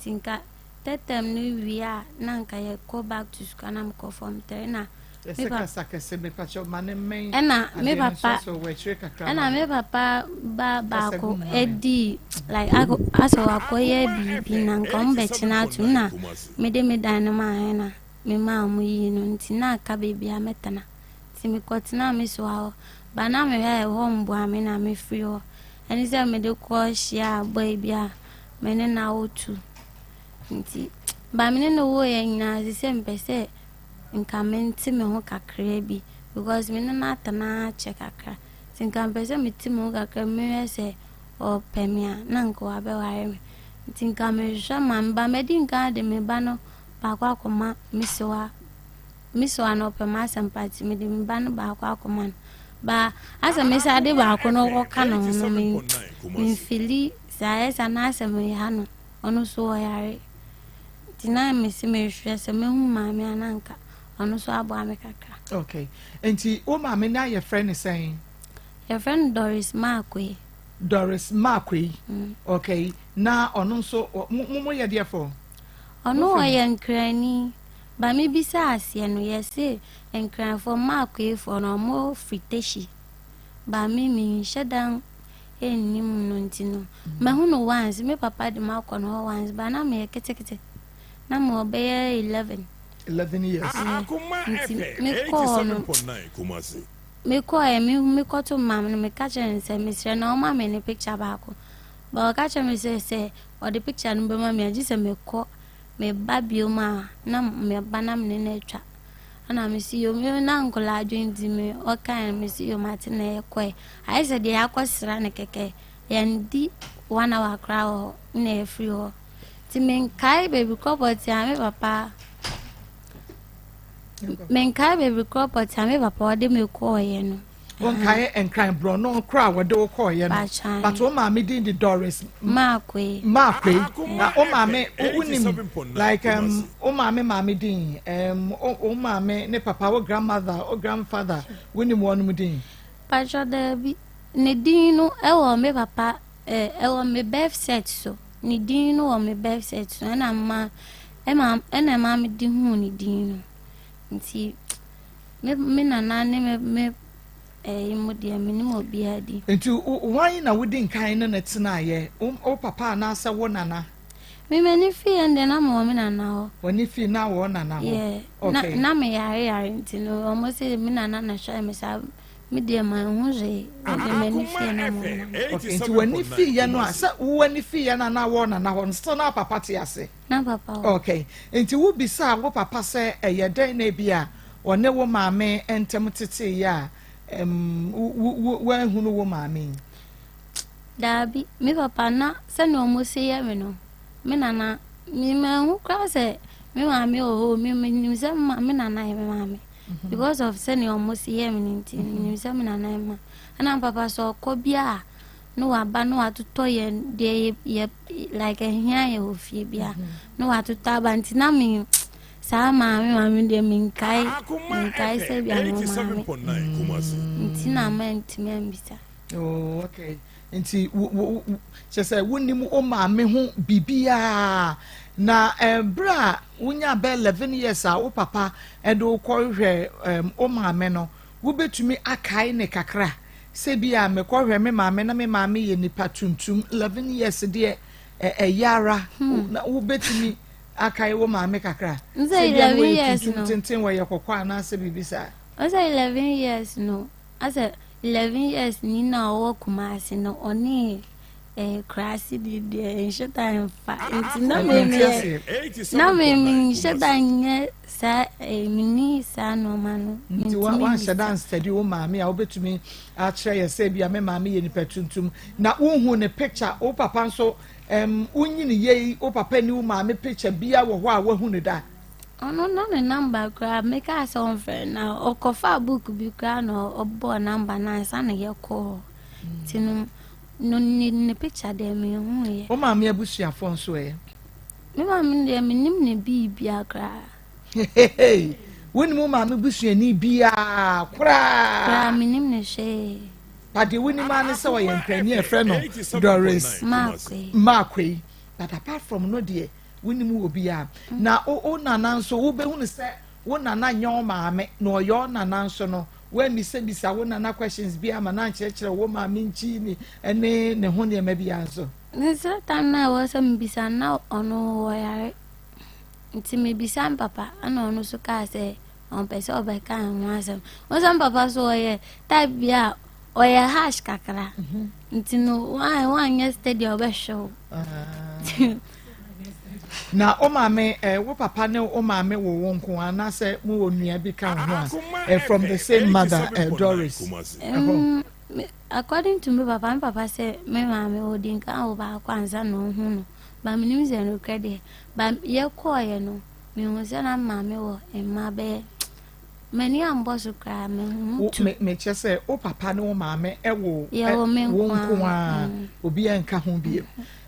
Nti nka third term no wie a na anka yɛkɔ back to school na mekɔ form three na me papa kasa kɛse mepakyɛ ma ne mmɛn ɛna me papa ɛna me papa ba baako edi like akɔ asɛ wakɔyɛ biribi na nka wɔn bɛkyena atum na mede me dan no maa hɛn na me maa wɔn yii no nti na aka baabi a mɛtena nti mekɔtena me soa hɔ ba na mehwɛ a ɛhɔ mboa me na mefiri hɔ ɛne sɛ mede kɔ hyia boy bi a me ne no awo tu nti ba me ne no woeɛ nyinaa sɛ mpɛ sɛ nka mente me ho kakraa bi because me ne no atena akyɛ kakra nti nka mpɛ sɛ mete me ho kakra bi mehwɛ sɛ ɔpɛ me a na nka wabɛware me nti nka mehwehwɛ ma me ba madi nka de me ba no baako akɔma me sewa me sewa no ɔpɛ m'asɛm pa nti mede me ba no baako akɔma no ba asɛ me sa de baako no kɔka ne ho no me memfili saa ɛsa na asɛ meha no ɔno so ɔyare nti na mese mehwɛ sɛ mehu maame a na nka. Ɔno nso aboa me kakra. Okay. Nti wo maame na yɛfrɛ no sɛn? Yɛfrɛ no Doris Markwei. Doris Markwei. Okay. Na ɔno nso mo mo yɛ deɛ fo? Ɔno ɔyɛ Nkrani. Ba me bisa aseɛ no yɛse Nkranfoɔ Markweifoɔ no ɔmo firi Teshie. Ba me menhyɛ da nnim no nti no mahu no once me papa de makɔ no hɔ once ba na meyɛ ketekete na mewɔ bɛyɛ 11. 11 years. Nti mekɔɔ no mekɔɛ me mekɔto maame no meka kyerɛ no sɛ mesrɛ na ɔma me ne picture baako ba ɔka kyerɛ me sɛ sɛ ɔde picture no bɛma me agye sɛ mekɔ meba biom a na meba na mene no atwa ɛna mesi yom na nkɔla adwene nti me ɔkae no mesi yom ate na yɛkɔɛ ayɛ sɛ deɛ yɛakɔsra no kɛkɛ yɛndi one hour koraa wɔ hɔ na yɛfiri hɔ Nti menkae baabi korɔ pɔtee a me papa menkae baabi korɔ pɔtee a me papa ɔde me kɔɔeɛ no. Wonkae Nkran borɔno korɔ a wɔde wo kɔɔeɛ no. But wo maame din de Doris Maakoi. Maakoi. Na wo maame wonim like um, wo maame maame din um, wo maame ne papa wo grandmother wo grandfather wonim wɔnom din? Patrɔ daabi ne din no ɛwɔ me papa Eh, ɛwɔ me birth cert so. Ne din no wɔ me birth cert so. Ɛna ma, ɛma, ɛna ɛma me de huu ne din no. Nti, me, me nana ne me, me, ɛyi mu deɛ, me nim obiara din. Nti, hwan na wodi nkan ne no tenaeɛ? Wo, wo papa anaasɛ wo nana? Me m'ani fii yɛn deɛ na mewɔ me nana hɔ. W'ani fii na wɔ nana hɔ? Yeah. Okay. Na, na me yare yare nti no, wɔn se me nana na hwɛɛ me saa. Me deɛ manhu hwee, mede m'ani fii na mo nam. Okay, nti w'ani fii yɛ no a, sɛ wo ani fii yɛ no a na wɔ nana hɔ no, still na papa te ase? Na papa wɔ. Okay, nti wo bisaa wo papa sɛ ɛyɛ dɛn na ebi a ɔne wo maame ntam tetee yɛ a, um, wo, wo, woanhunu wo maame yi? Daabi, me papa na sɛnea wɔn si yɛ me no, me nana, me manhu koraa sɛ me maame wɔ hɔ, me menim sɛ me nana yɛ me maame. Because of sɛnea ɔmo si yɛ me no nti, menim sɛ me nana mma. Ɛna papa sɛ ɔkɔ bi a na waba na watotɔ yɛn deɛ yɛ like ɛhia yɛ wɔ fie bia na watotɔ aba nti na me saa maame maame deɛ menkae menkae sɛ bia me maame nti na mantumi ambisa. Oh, okay. Nti wo wo kyerɛ sɛ wonim wo maame ho biribiara na eh, berɛ a wonya bɛ 11 years a wo papa de wo kɔhwɛ eh, wo maame no wobɛtumi akae ne kakra sɛ bi a mekɔhwɛ me maame na me maame yɛ nipa tuntum 11 years deɛ ɛyɛ ara hmm. na wobɛtumi akae wo maame kakra sɛ bi a na wɔyɛ tuntum tenten wɔyɛ kɔkɔɔ anaasɛ biribi saa. Ɔsɛ 11 years no Asɛ 11 years ni na ɔwɔ Kumasi no ɔne eh, kurase bi deɛ nhyɛ da mfa nti na me meyɛ na me menhyɛ da nyɛ saa eh, menni saa nneɛma no nti wanhyɛ da nstudy wo maame a wobɛtumi akyerɛ yɛ sɛ bi a me maame yɛ nipa tuntum na wohu ne picture wo papa nso um, wonyini yei wo papa ni wo maame picture bia wɔ hɔ a woahu ne da Ɔno na ne number koraa mekaa sɛ ɔmfrɛ na ɔkɔfaa book bi koraa na ɔbɔɔ number no ansa na yɛkɔɔ hɔ nti no no ne ne picture deɛ mehuiɛ. Wo maame abusuafoɔ nso ɛ? Me maame deɛ menim ne biibia koraa. Wonim wo maame busuani biaa koraa? Koraa menim ne hwee. But deɛ wonim ara ne sɛ ɔyɛ nkrani a yɛfrɛ no Doris Markwei. Markwei. But apart from no deɛ Wonim wɔ biara. Na wo wo nana nso, wobɛhunu sɛ wo nana nyɛ wo maame, na ɔyɛ wo nana nso no, woammisabisa wo nana questions biara ma no ankyerɛkyerɛ wo maame nkyi ne ne ne ho nneɛma biara nso. Ne sɛ time no a ɛwɔ sɛ mebisa no, na ɔno ɔyare. Nti mebisa me papa, ɛna ɔno nso kaa sɛ ɔmpɛ sɛ ɔbɛka ho asɛm. Wo sɛ me papa so ɔyɛ type bi a ɔyɛ harsh kakra. Mhm. Nti no, woanyɛ steady a ɔbɛhwɛ wo. Ah. Na wo maame eh, wo papa ne wo maame wo wo nko anaasɛ mo wɔ nua bi ka ho a eh, from the same mother eh, Doris ɛhɔ. Um, according to me papa, me papa sɛ me maame ɔdi nka wo baako ansa na ɔhu no ba menim sɛ nokorɛ deɛ ba yɛkɔɔeɛ no mehu sɛ na maame wɔ mma bɛyɛ. M'ani ambɔ so koraa, mehu tu. Me mekyɛ sɛ wo papa ne wo maame ɛwo wo nko ara, mm. obiara nka ho bio.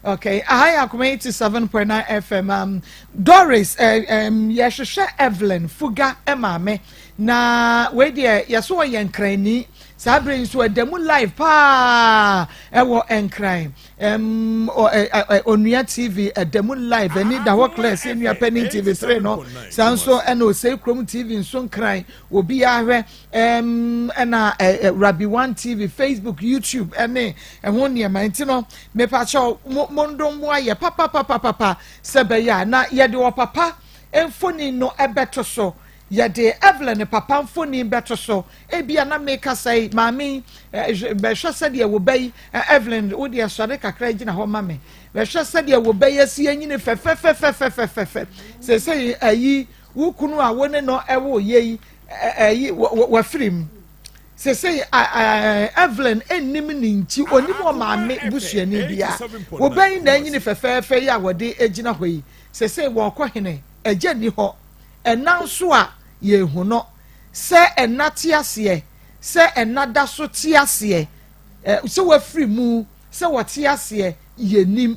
Okay, aha yɛ Akoma 87.9 FM. Um, Doris, eh, um, yɛhwehwɛ Evelyn Fuga eh, maame. Na wei deɛ yɛso ɔyɛ nkranni. Saa bere nso ɛda mu live paa ɛwɔ nkran. Um, Onua TV ɛda mu live ani da hɔ clear sɛ nua panin TV 3 no. Saa nso ɛna Osei Kurom TV nso nkran obiara hwɛ. Um, ɛna eh, Rabi One TV, Facebook, YouTube ɛne ɛho nneɛma nti no mepakyɛw mo mo ndom mo ayɛ papapapapa sɛ bɛyɛ a na yɛde ɔpapa mfoni no ɛbɛto so yɛde Evelyn papa mfoni bɛto so ebia na mekasa yi maame yi bɛhwɛ sɛdeɛ wo ba yi Evelyn wo deɛ sɔre kakra gyina hɔ ma me bɛhwɛ sɛdeɛ wo ba yi asi anyini fɛfɛfɛfɛfɛfɛ sɛsɛ ayi wo kunu a wo ne no ɛwo yɛ yi ɛyi wafiri mu sese Evelyn nnim ne nti onim ɔmaame busuani bia wɔbɛn na anyini fɛfɛɛfɛ yi a wɔde gyina hɔ yi sese wɔkɔ hene agya nni hɔ ɛna nso a yɛhu no sɛ ɛna te aseɛ sɛ ɛna da so te aseɛ sɛ wafiri mu sɛ wɔte aseɛ yɛnim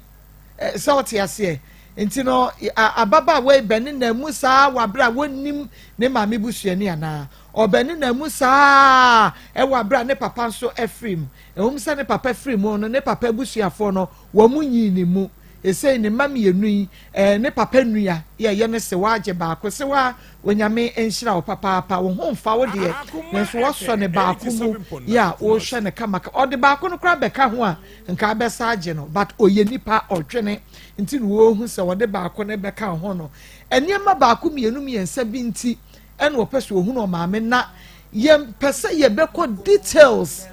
Sɛ ɔte aseɛ nti no, ababaawa yi bɛnenam mu saa wɔ abere a wɔnnim ne maame busuani anaa? Ɔbɛnenam mu saa wɔ abere a ne papa nso afiri mu. Ɛwom sɛ ne papa firi mu no, ne papa abusuafoɔ no, wɔn nyii ne mu. Esei ne mma mmienu yi, ne papa nua yɛ ɛyɛ ne sewa agye baako. Sewa, Onyame nhyira wo papaapa. Wo ho mfa wo deɛ, nanso woasɔ ne baako mu yɛ a wohwɛ no kama. Ɔde baako no koraa bɛka ho a, nka abɛsa agye no but ɔyɛ nipa ɔdwene nti na wɔhu sɛ wɔde baako no bɛka ho no nneɛma baako mmienu mmiɛnsa bi nti ɛna ɔpɛ sɛ ɔhunu ɔmaame na yɛmpɛ sɛ yɛbɛkɔ details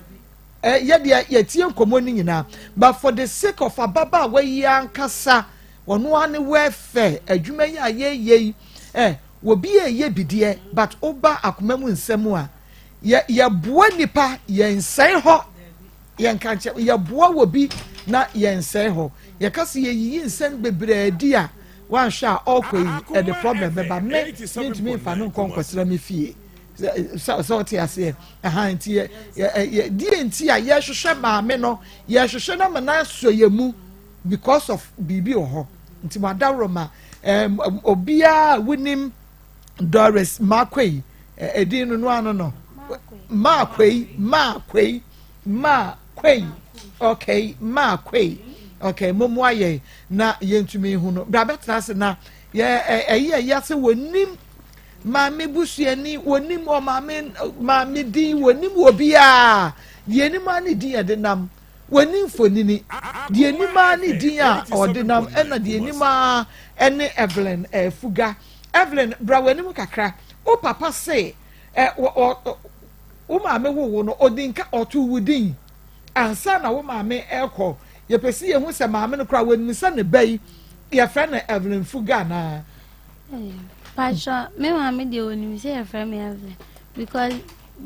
eh, yɛdeɛ yɛtie nkɔmmɔ no nyinaa but for the sake of ababaawa yi ankasa ɔno ara ne welfare adwuma yi a yɛyɛ yi eh, obi yɛ bi deɛ but woba akoma mu nsɛm a yɛ yɛboa nipa yɛnsɛe hɔ Yɛnka nkyerɛ, yɛboa wɔ bi na yɛnsɛe hɔ. Yɛka sɛ yɛyiyi nsɛm bebree adi a, woanhwɛ a ɔrekɔ yi, ɛde problem bɛba. Me, mentumi mfa no nkɔ nkɔsra me fie. Sɛ sɛ ɔte aseɛ. Ɛha nti yɛ yɛ yɛ deɛ nti a yɛhwehwɛ maame no, yɛhwehwɛ no ama no asɔ yɛn mu because of biribi wɔ hɔ. Nti mo adaworo ma ɛɛm obiara a wonim Doris Makwei, edin no no ano no. Makwei, Makwei. Maa Kwei, okay, Maa Kwei, okay, mommoa yɛn na yɛntumi nhu no. Bra bɛtena ase na yɛ ɛyi ɛyi ase wɔnim maame busuani, wɔnim ɔmaame maame din, wɔnim wɔ biara. Deɛ anim ara ne din yɛde nam, wɔnim mfonini. Deɛ anim ara ne din a ɔde nam, ɛna deɛ anim ara ɛne Evelyn Fuga. Evelyn, bra w'anim kakra. Wo papa se ɛ wɔ ɔ Wo maame woo wo no, ɔdi nka ɔtoo wo din ansa na wo maame rekɔ. Yɛpɛ sɛ yɛhu sɛ maame no koraa wɔnim sɛ ne ba yi yɛfrɛ no Evelyn Fuga anaa? Patrɔ, me maame deɛ ɔnim sɛ yɛfrɛ me Evelyn because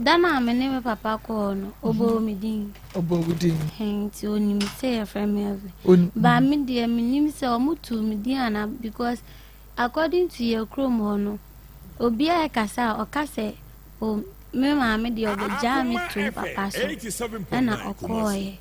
da no a me ne me papa kɔɔ no, ɔbɔɔ mhm. me din. Ɔbɔɔ wo din. Nti ɔnim sɛ yɛfrɛ me Evelyn. Ba me deɛ menim sɛ ɔmo too me din anaa because according to yɛ kurom hɔ no, obiara ɛkasa a ɔka sɛ O me maame deɛ ɔbɛgyaa me too papa so ɛna ɔkɔɔeɛ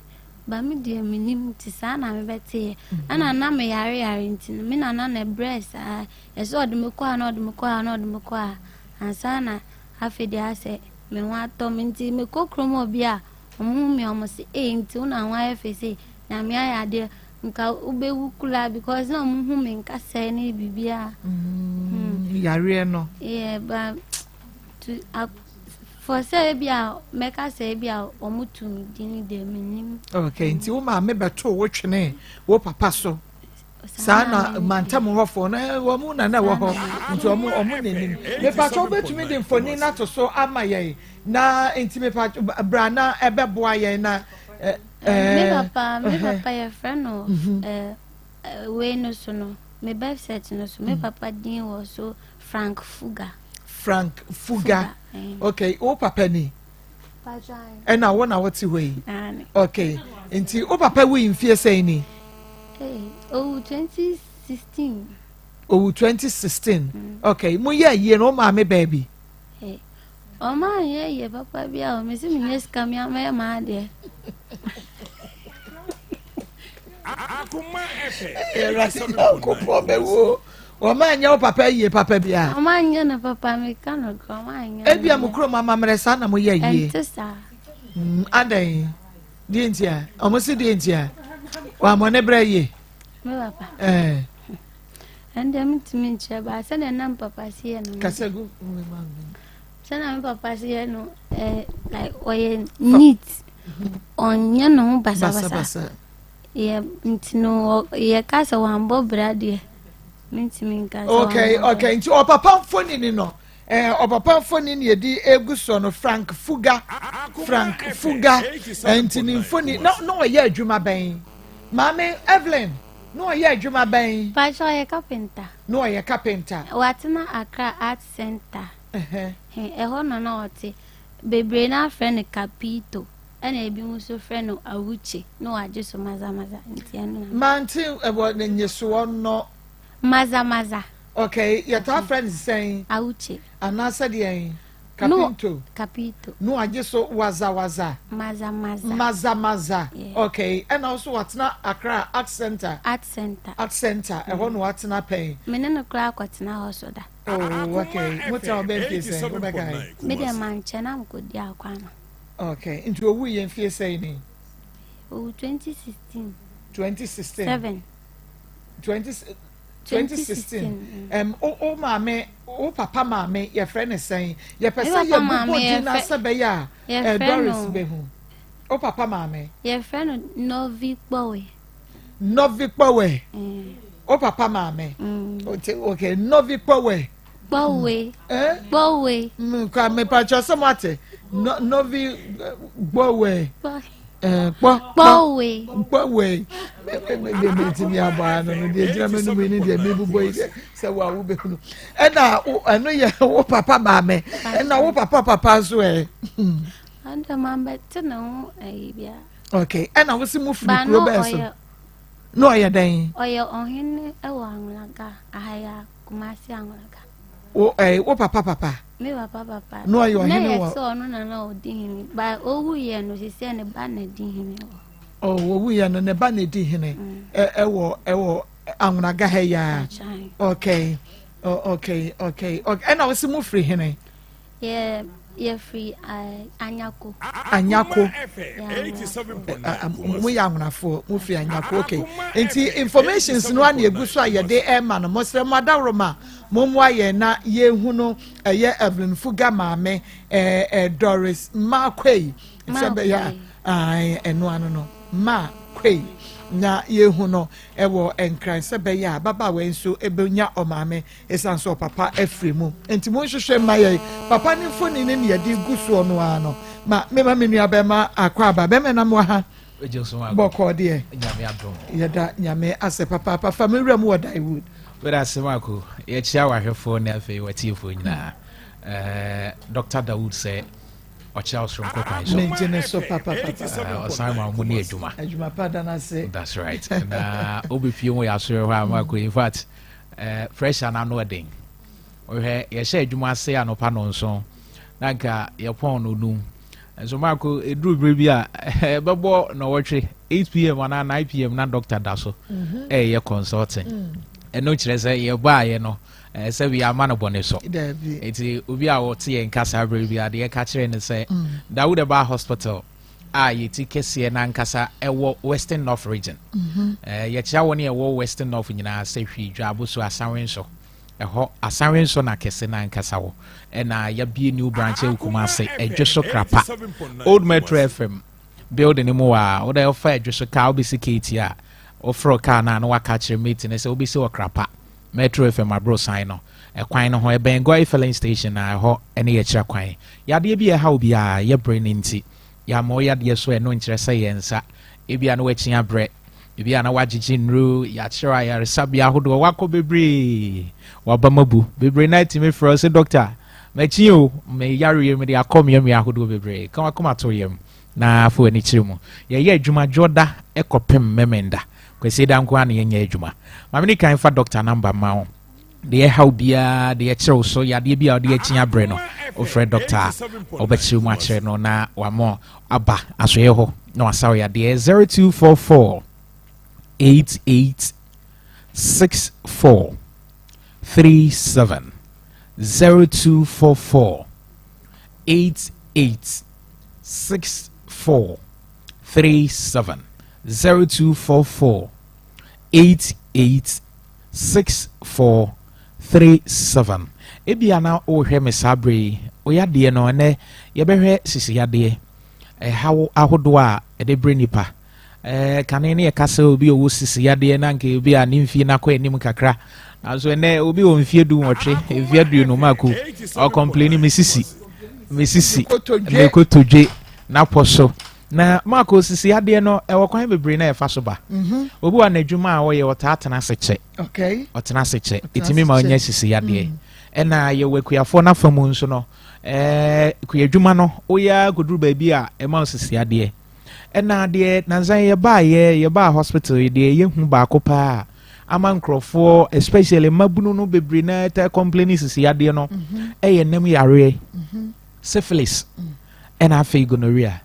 ba me deɛ menim nti saa na mebɛteeɛ ɛna na meyare yare nti no me nana na ɛbrɛɛ saa ɛsɛ ɔde me kɔ a na ɔde me kɔ a na ɔde me kɔ a ansa na afei deɛ asɛ me ho atɔ me nti mekɔ kurom obi a ɔmo hu me ɔmo se ee nti wo na ho ayɛ fɛ sei nyame ayɛ adeɛ nka wobɛwu koraa because na ɔmo hu me nkasɛɛ ne biribiara mm, yareɛ no yeah, but To a for sɛ ebi a mɛka sɛ ebi a wɔn tu mi din deɛ mi nim. Okay, nti wo maame bɛto wo twene wo papa so saa na mantam hɔfoɔ no eh, wɔn na na ɛwɔ hɔ nti wɔn wɔn na anim mepatwa wobɛtumi de mfoni no ato so ama yɛn na nti mepatwa bra na ɛbɛboa yɛn na eh, eh, me papa me papa yɛfrɛ no mhm. eh, wei no so no me birth cert no so me mm. papa din wɔ so Frank Fuga. Frank Fuga. Eh. Okay, wo papa ni? Ɛna wo na wote hɔ yi? Okay, nti wo papa wui mfie sɛn ni? Owu 2016. Owu 2016. Mm. Okay, mo yɛ yie no wo maame baabi? Ɔma anyɛ yie papa bi a mesi menyɛ sika me amɛyɛ m'adeɛ. Awurade Nyankopɔn bɛwo wɔn anyɛ wo papa yie papa bi a. Wɔn anyɛ no papa meka no korɔ wɔn anyɛ. Ebi a mo kurom amammerɛ saa na mo yɛ yie. Ɛnte saa. Mm, adɛn deɛ nti a wɔn si deɛ nti a wɔn amɔ ne brɛ yie. Me papa. Ɛɛ. Ɛnde mentumi nkyerɛ baa sɛdeɛ na me papa si yɛ no. Kasa gu. Sɛdeɛ me papa si yɛ no ɛɛ like ɔyɛ neat. Ɔnyɛ ne ho basabasa. Yɛ nti no yɛ ka sɛ wambɔ bra deɛ mentumi nka sɛ Okay okay nti ɔpapa mfonini no ɛɛ ɔpapa mfonini yɛde egu soɔ no Frank Fuga Frank Fuga nti ne mfonini na na ɔyɛ adwuma bɛn maame Evelyn. Na ɔyɛ adwuma bɛn? Pakyɛ ɔyɛ kapenta. Na ɔyɛ kapenta. Watena Accra Art Center. Ɛhɔ na na ɔte. Bebree no afrɛ no Kapito ɛna ebinom nso frɛ no Awuche na wagye so Mazamaza nti ɛno na. Mante ɛwɔ ne nyesoɔ no. Mazamaza. Okay, yɛtaa frɛ no sɛn? Awuche. Anaasɛ deɛn? Kapito. No, Kapito. No agye so waza waza. Maza maza. Maza maza. Yeah. Okay. Ɛna also watena Accra Art Center. Art Center. Art Center. Ɛhɔ mm. na watena pɛn. Me ne no koraa akɔtena hɔ so da. Oh, okay. Mo tena ɔbɛn fie sɛn? Wobɛka yi. Me deɛ mankyɛ na mekɔdi akwana. Okay. Nti owu yɛ mfie sɛn ni? Owu 2016. 2016. Seven. 20 2016 um, wo, wo maame wo papa maame yɛfrɛ ne sɛn yɛpɛ sɛ yɛbobɔ din na sɛ bɛyɛ a eh, Doris bɛhu wo papa maame yɛfrɛ no Novi Kpɔwe Novi Kpɔwe mm. wo papa maame mm. okay Novi Kpɔwe Gbɔwe. Eh? Gbɔwe. Nka mepakyɛ sɛ mo ate. No, novi gbɔwe. Eh, kpɔ. Gbɔwe. Gbɔwe. Me me me me ti mi abɔ ano no deɛ gyina m'anum yi ne deɛ mi bubɔ yi sɛ sɛ wo a wo bɛhunu. Ɛna ɛno yɛ wo papa maame. Ɛna wo papa papa nso ɛ. Ɛnna maa bɛ te ne ho ɛyi bia. Okay, ɛna wo si mu firi kuro bɛɛ so. Na ɔyɛ dɛn? Ɔyɛ ɔhene wɔ Anwulaga, Ahaya, Kumasi Anwulaga. Wo ɛɛ eh, wo papa papa? Me papa papa. Na ɔyɛ ɔhene wɔ. Na yɛ sɛ ɔno na na ɔdi hene. Ba owu yɛ no sisi ne ba na di hene wɔ. Oh, owu yɛ no ne ba na di hene. Mm. Ɛwɔ ɛwɔ Anwulaga ha yi Okay. Oh, okay, okay, okay. Ɛna wosi mu firi hene? Yɛ yɛfiri Anyako. Anyako. Mo yɛ anwonafoɔ mo firi Anyako okay. Nti informations no a na egu so a yɛde ɛma no mo srɛ mo adaworo ma mo mmoa yɛn na yɛhu no ɛyɛ Evelyn Fuga maame ɛɛ ɛ Doris Makwei sɛ bɛyɛ a ɛno ano no Makwei na yɛhu no ɛwɔ Nkran sɛ bɛyɛ a ababaawa yi nso ɛbɛnya ɔmaame. Esiane sɛ ɔpapa afiri mu nti, monhwehwɛ mma yɛn papa no mfoni ne nea yɛde gu soɔ no ara no. Ma mema me nua bɛrima akwaaba. Bɛrima nam wɔ ha bɔkɔɔ deɛ. Yɛda Nyame ase papaapa. Fa me wura mu wɔ Daewood. Weda ase Marco. Yɛkyia w'ahwɛfoɔ ne afei w'atiefoɔ nyinaa. Eh, Dr. Dawood sɛ ɔkyerɛ wo soronko kwan so. Megye ne so papapapa. Eh, ɔsan ma mo ne adwuma. Adwuma pa da no ase. That's right. Na wobɛpie mu yɛ asɔre hɔ a Marco, in fact, Eh, pressure no ano den. Wohwɛ, yɛhyɛ adwuma ase anɔpa nɔnson, na nka yɛpɔn no num. Nso maako, ɛduru berɛ bi a, ɛbɛbɔ nɔwɔtwe, 8 pm anaa 9 pm na doctor da so mhm. ɛyɛ consulting. Mm. Ɛno kyerɛ sɛ yɛbaayɛ no, eh, sɛ bi ama no bɔne so. Nti obi a wɔte yɛn kasa berɛ bi a, deɛ ɛka kyerɛ no sɛ, mm. Dawud ɛbaa hospital, a yɛ ti kɛseɛ no ankasa ɛwɔ Western North Region. Mm-hmm. Eh, yɛkyerɛ wɔn a ɛwɔ Western North nyinaa sɛ hwii Dwaabo so Asanwe nso. Ɛhɔ Asanwe nso na kɛse no ankasa wɔ. Ɛna yɛabie new branch ɛwɔ Kumase, Ɛdwe so Krapa. Old Metro FM building no mu wɔ a, wode wofa Ɛdwe so kaa wobɛsi KT a, woforo kaa no a na waka akyerɛ mate no sɛ wobɛsi wɔ Krapa. Metro FM aborosan no ɛkwan no ho ɛbɛn Goi filling station na ɛhɔ ɛne yɛkyerɛ kwan. Yadeɛ bi a ɛha obiara yɛ bere no nti yɛama wo yadeɛ so ɛno nkyerɛ sɛ yɛn nsa ebia na wakyi abrɛ ebia na wagyegye nnuro yɛakyerɛ ayaresabea ahodoɔ wakɔ bebree waba mabu bebree na atumi frɛ sɛ dɔkta makyi o me yareɛ mede akɔ mmeammea ahodoɔ bebree ka wakoma to yam na afo ani kyerɛ mu yɛyɛ adwuma dwoda ɛkɔpem memenda kwasi da nko a na yɛnyɛ adwuma maame ne kan fa dɔkta namba ma wo. Deɛ ɛhaw biara, deɛ ɛkyerɛ wo so, yadeɛ bi a ɔde akyi abrɛ no, wofrɛ dɔkta a, ɔbɛkyerɛ mu akyerɛ no na wama aba asoɛeɛ hɔ na wasa wo yadeɛ. 0244 88 64 37 0244 88 64 37 0244 88 6437 Ebia na worehwɛ me saa berɛ yi, wo yadeɛ no, ɛnnɛ yɛbɛhwɛ sisi yadeɛ, ɛhaw ahodoɔ a ɛde brɛ nipa. Ɛɛ, kane ne yɛka sɛ obi ɔwɔ sisi yadeɛ na anka obi a ne mfie no akɔ anim kakra. Nanso ɛnnɛ obi wɔ mfie du nwɔtwe, mfie aduonu mako, ɔkɔmpleni me sisi, me sisi, me kotodwe, n'apɔ so. Na Marko, sisi adeɛ no, ɛwɔ kwan bebree na ɛfa so ba. Mhm. Obi wɔ n'adwuma a ɔyɛ ɔtaa tena ase kyɛ. Ɔtena ase kyɛ. Ɛtumi ma ɔnya sisi yadeɛ. Mm. Ɛna yɛwɔ akuafoɔ no afa mu nso no, ɛɛ kuadwuma no, woyɛ akɔduru baabi a ɛma wo sisi adeɛ. Ɛna deɛ nansan yɛbaayɛ yɛbaa hospital yi deɛ yɛhu baako paa ama nkurɔfoɔ especially mmabunu no bebree na ɛtaa complain sisi yadeɛ no mhm. ɛyɛ nam yareɛ mhm. syphilis. Mm. Ɛna afei gonorrhea.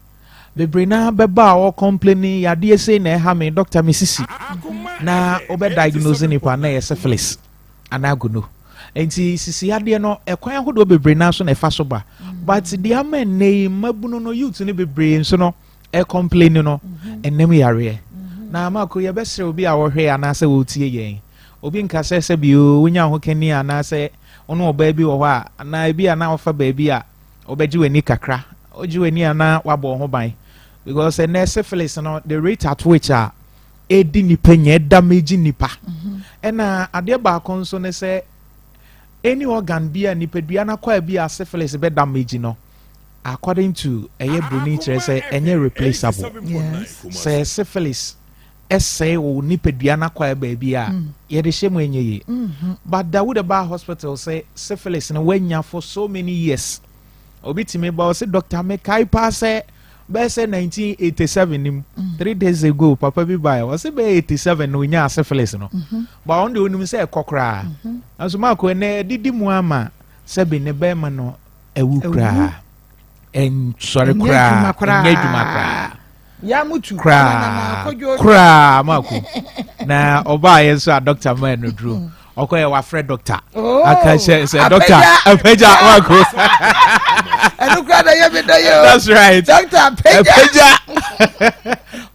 Bebree naa bɛba a ɔcomplaini yadeɛ sei na ɛha me doctor me sisi na wobɛ diagnose nipa na ɛyɛ syphilis anaa gono. Nti sisi yadeɛ no ɛkwan ahodoɔ bebree naa so na ɛfa so ba. But deɛ ama ɛnnɛ yi mmabunu no youth no bebree nso no ɛcomplaini no ɛnam yareɛ. Na mako yɛbɛsrɛ obi a ɔhwɛ anaasɛ ɔretie yɛn obi nka sɛ sɛbi o wonya ho kani anaasɛ wo ne ɔbaa bi wɔ hɔ a anaa ebi a na wofa baabi a Wobɛgye w'ani kakra. Wogye w'ani a na wabɔ wo ho ban. Because ɛnɛ syphilis no, the rate at which a ɛdi nipa nya, ɛdamage nipa. Mhm. Ɛna adeɛ baako nso ne sɛ, any organ bi a nipadua no akwaa bi a syphilis bɛ damage no, according to ɛyɛ broni kyerɛ sɛ ɛnyɛ replaceable. Sɛ syphilis ɛsɛe wo nipadua no akwaa baabi a mm. yɛde hyɛ mu ɛnyɛ yie mm-hmm. but Dawud baa hospital sɛ syphilis no wanya for so many years obi tumi ba ɔsɛ doctor mekae paa sɛ bɛyɛ sɛ 1987 nim mm. 3 days ago papa bi baeɛ ɔsɛ bɛyɛ 87 na onyaa syphilis no mm-hmm. but ɔno deɛ onim sɛ ɛkɔ koraa mm-hmm. nanso maako ɛnɛ ɛdidi mu ama sɛbi ne bɛrima no awu koraa ɛnsɔre koraa ɛnyɛ adwuma koraa koraa koraa mako na ɔbaa yɛn nso a dɔkta maa no duro mm. ɔkɔ yɛ wafrɛ dɔkta oh, aka kyɛ sɛ dɔkta apagya mako ɛno kura na yɛ mi dɛ yɛ o that's right dɔkta apagya apagya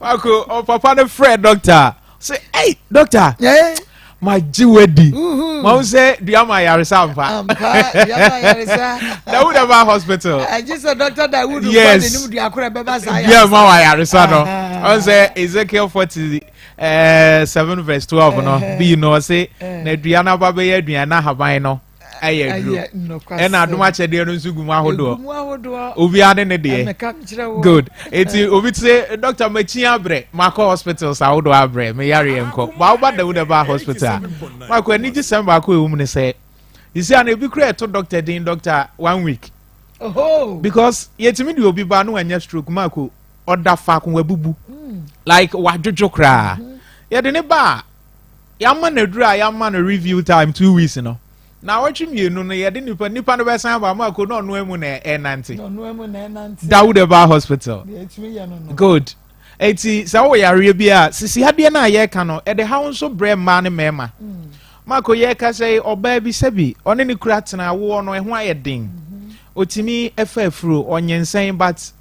mako ɔpapa no frɛ dɔkta sɛ ei doctor eh? ma gye wadi mm-hmm. ma wo sɛ dua ma ayaresa ampa Dawud ba hospital ɛgye sɛ doctor Dawud yes nim dua korɔ ɛbɛba saa dua ma wa ayaresa no ɔn sɛ Ezekiel 40 eh, 7 verse 12 no bi no ɔse eh. na dua no aba bɛyɛ aduane na ahaban no ɛyɛ aduro ɛna adom akyɛdeɛ no nso gu mu ahodoɔ obiara ne ne deɛ good eti obi te sɛ doctor makyi abrɛ makɔ hospital sa ahodoɔ abrɛ meyareɛ nkɔ ba woba dawu na ba hospital a makɔ anigye sɛm baako ɛwɔ mu ne sɛ sisi ano ebi kura ɛto doctor din doctor one week because yɛtumi de obi ba no wanya stroke mako ɔda faako wabubu hmm. like wadwodwo koraa hmm. yɛde ne ba a Yɛama no aduru a yɛama no review time 2 weeks no na awɔtwe mmienu no yɛde nipa nipa no bɛsan aba ama ko na ɔno amu na ɛnante. Dawud Herbal Hospital. Good. Eti sɛ wowɔ yareɛ bi a sisi adeɛ no a yɛreka no ɛde haw nso brɛ mmaa ne mmarima. Mm. Mako yɛreka sɛ ɔbaa bi sɛbi ɔne ne kura tena awoɔ no ɛho ayɛ den. Otumi ɛfa afuro ɔnyinsɛn but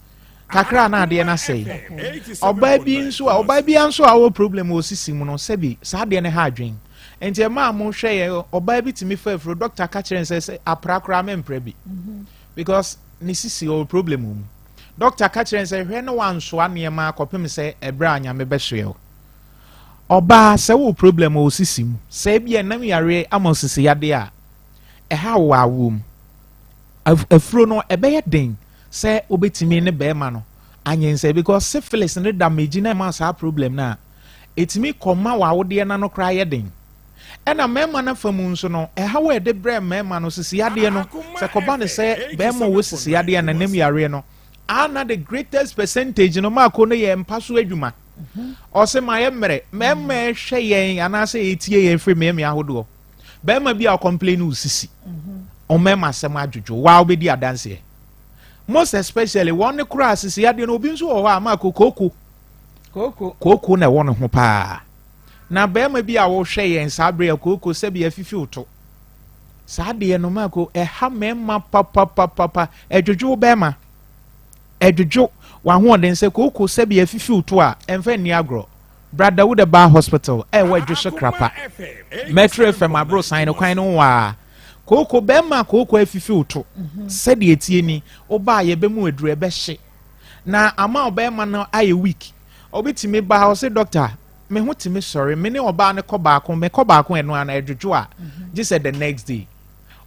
kakra na adeɛ no asɛe. Ɔbaa bi nso a ɔbaa bi nso a ɔwɔ problem wɔ sisi mu no sɛbi saa adeɛ no ha adwen. Nti ɛmaa mo hwɛ yɛ ɔbaa bi tumi fa afuro doctor ka kyerɛ no sɛ sɛ apra koraa mempra bi because ne sisi ɔwɔ problem wɔ mu. Doctor ka kyerɛ no sɛ hwɛ na wansoa nneɛma akɔpem sɛ ɛberɛ a Nyame bɛsoɛ wo. Ɔbaa sɛ wowɔ problem wɔ sisi mu sɛ ebi ɛnam yareɛ ama sisi yadeɛ a ɛha wo wɔ awoɔ mu. Afuro no ɛbɛyɛ den sɛ wobɛtumi ne bɛrima no anyinsɛn because syphilis no damage na ɛma saa problem no a ɛtumi kɔma w'awodeɛ no ano koraa yɛ den. Ɛna mmarima no afa mu nso no ɛhaw a ɛde brɛ mmarima no sisi yadeɛ no sɛ kɔba no sɛ bɛrima ɔwɔ sisi yadeɛ a nanam yareɛ no a na the greatest percentage no maako no yɛ mpa so adwuma. Ɔse ma yɛ mmerɛ mmarima ɛhwɛ yɛn anaasɛ ɛtie yɛn firi mmeammea ahodoɔ. Bɛrima bi a ɔcomplain wo sisi, ɔmɛma asɛm adwodwo, waa wobɛdi adanseɛ. Most especially wɔn ne koraa sisi adeɛ no, obi nso wɔ hɔ a ma kokooko. Kooko na ɛwɔ ne ho paa. Na bɛrima bi a wohwɛ yɛn saa bere a kooko sɛbi afifi wo to. Saa adeɛ no mako ɛha mmarima papapapapa, ɛdwodwo bɛrima. Ɛdwodwo w'ahoɔden sɛ kooko sɛbi afifi wo to a ɛmfa nni agorɔ. Bra Dawuda Bar Hospital a ɛwɔ Adwo so Krapa, Metro FM aborosan no kwan no ho a. Kooko bɛrima kooko afifi wo to sɛdeɛ ɛtie ni, wobaa yɛbɛmu aduru ɛbɛhye na ama ɔbɛrima no ayɛ weak. Obi tumi ba ɔse doctor me ho tumi sɔre me ne ɔbaa no kɔ baako me kɔ baako ɛno ana ɛdwodwo a gye sɛ the next day.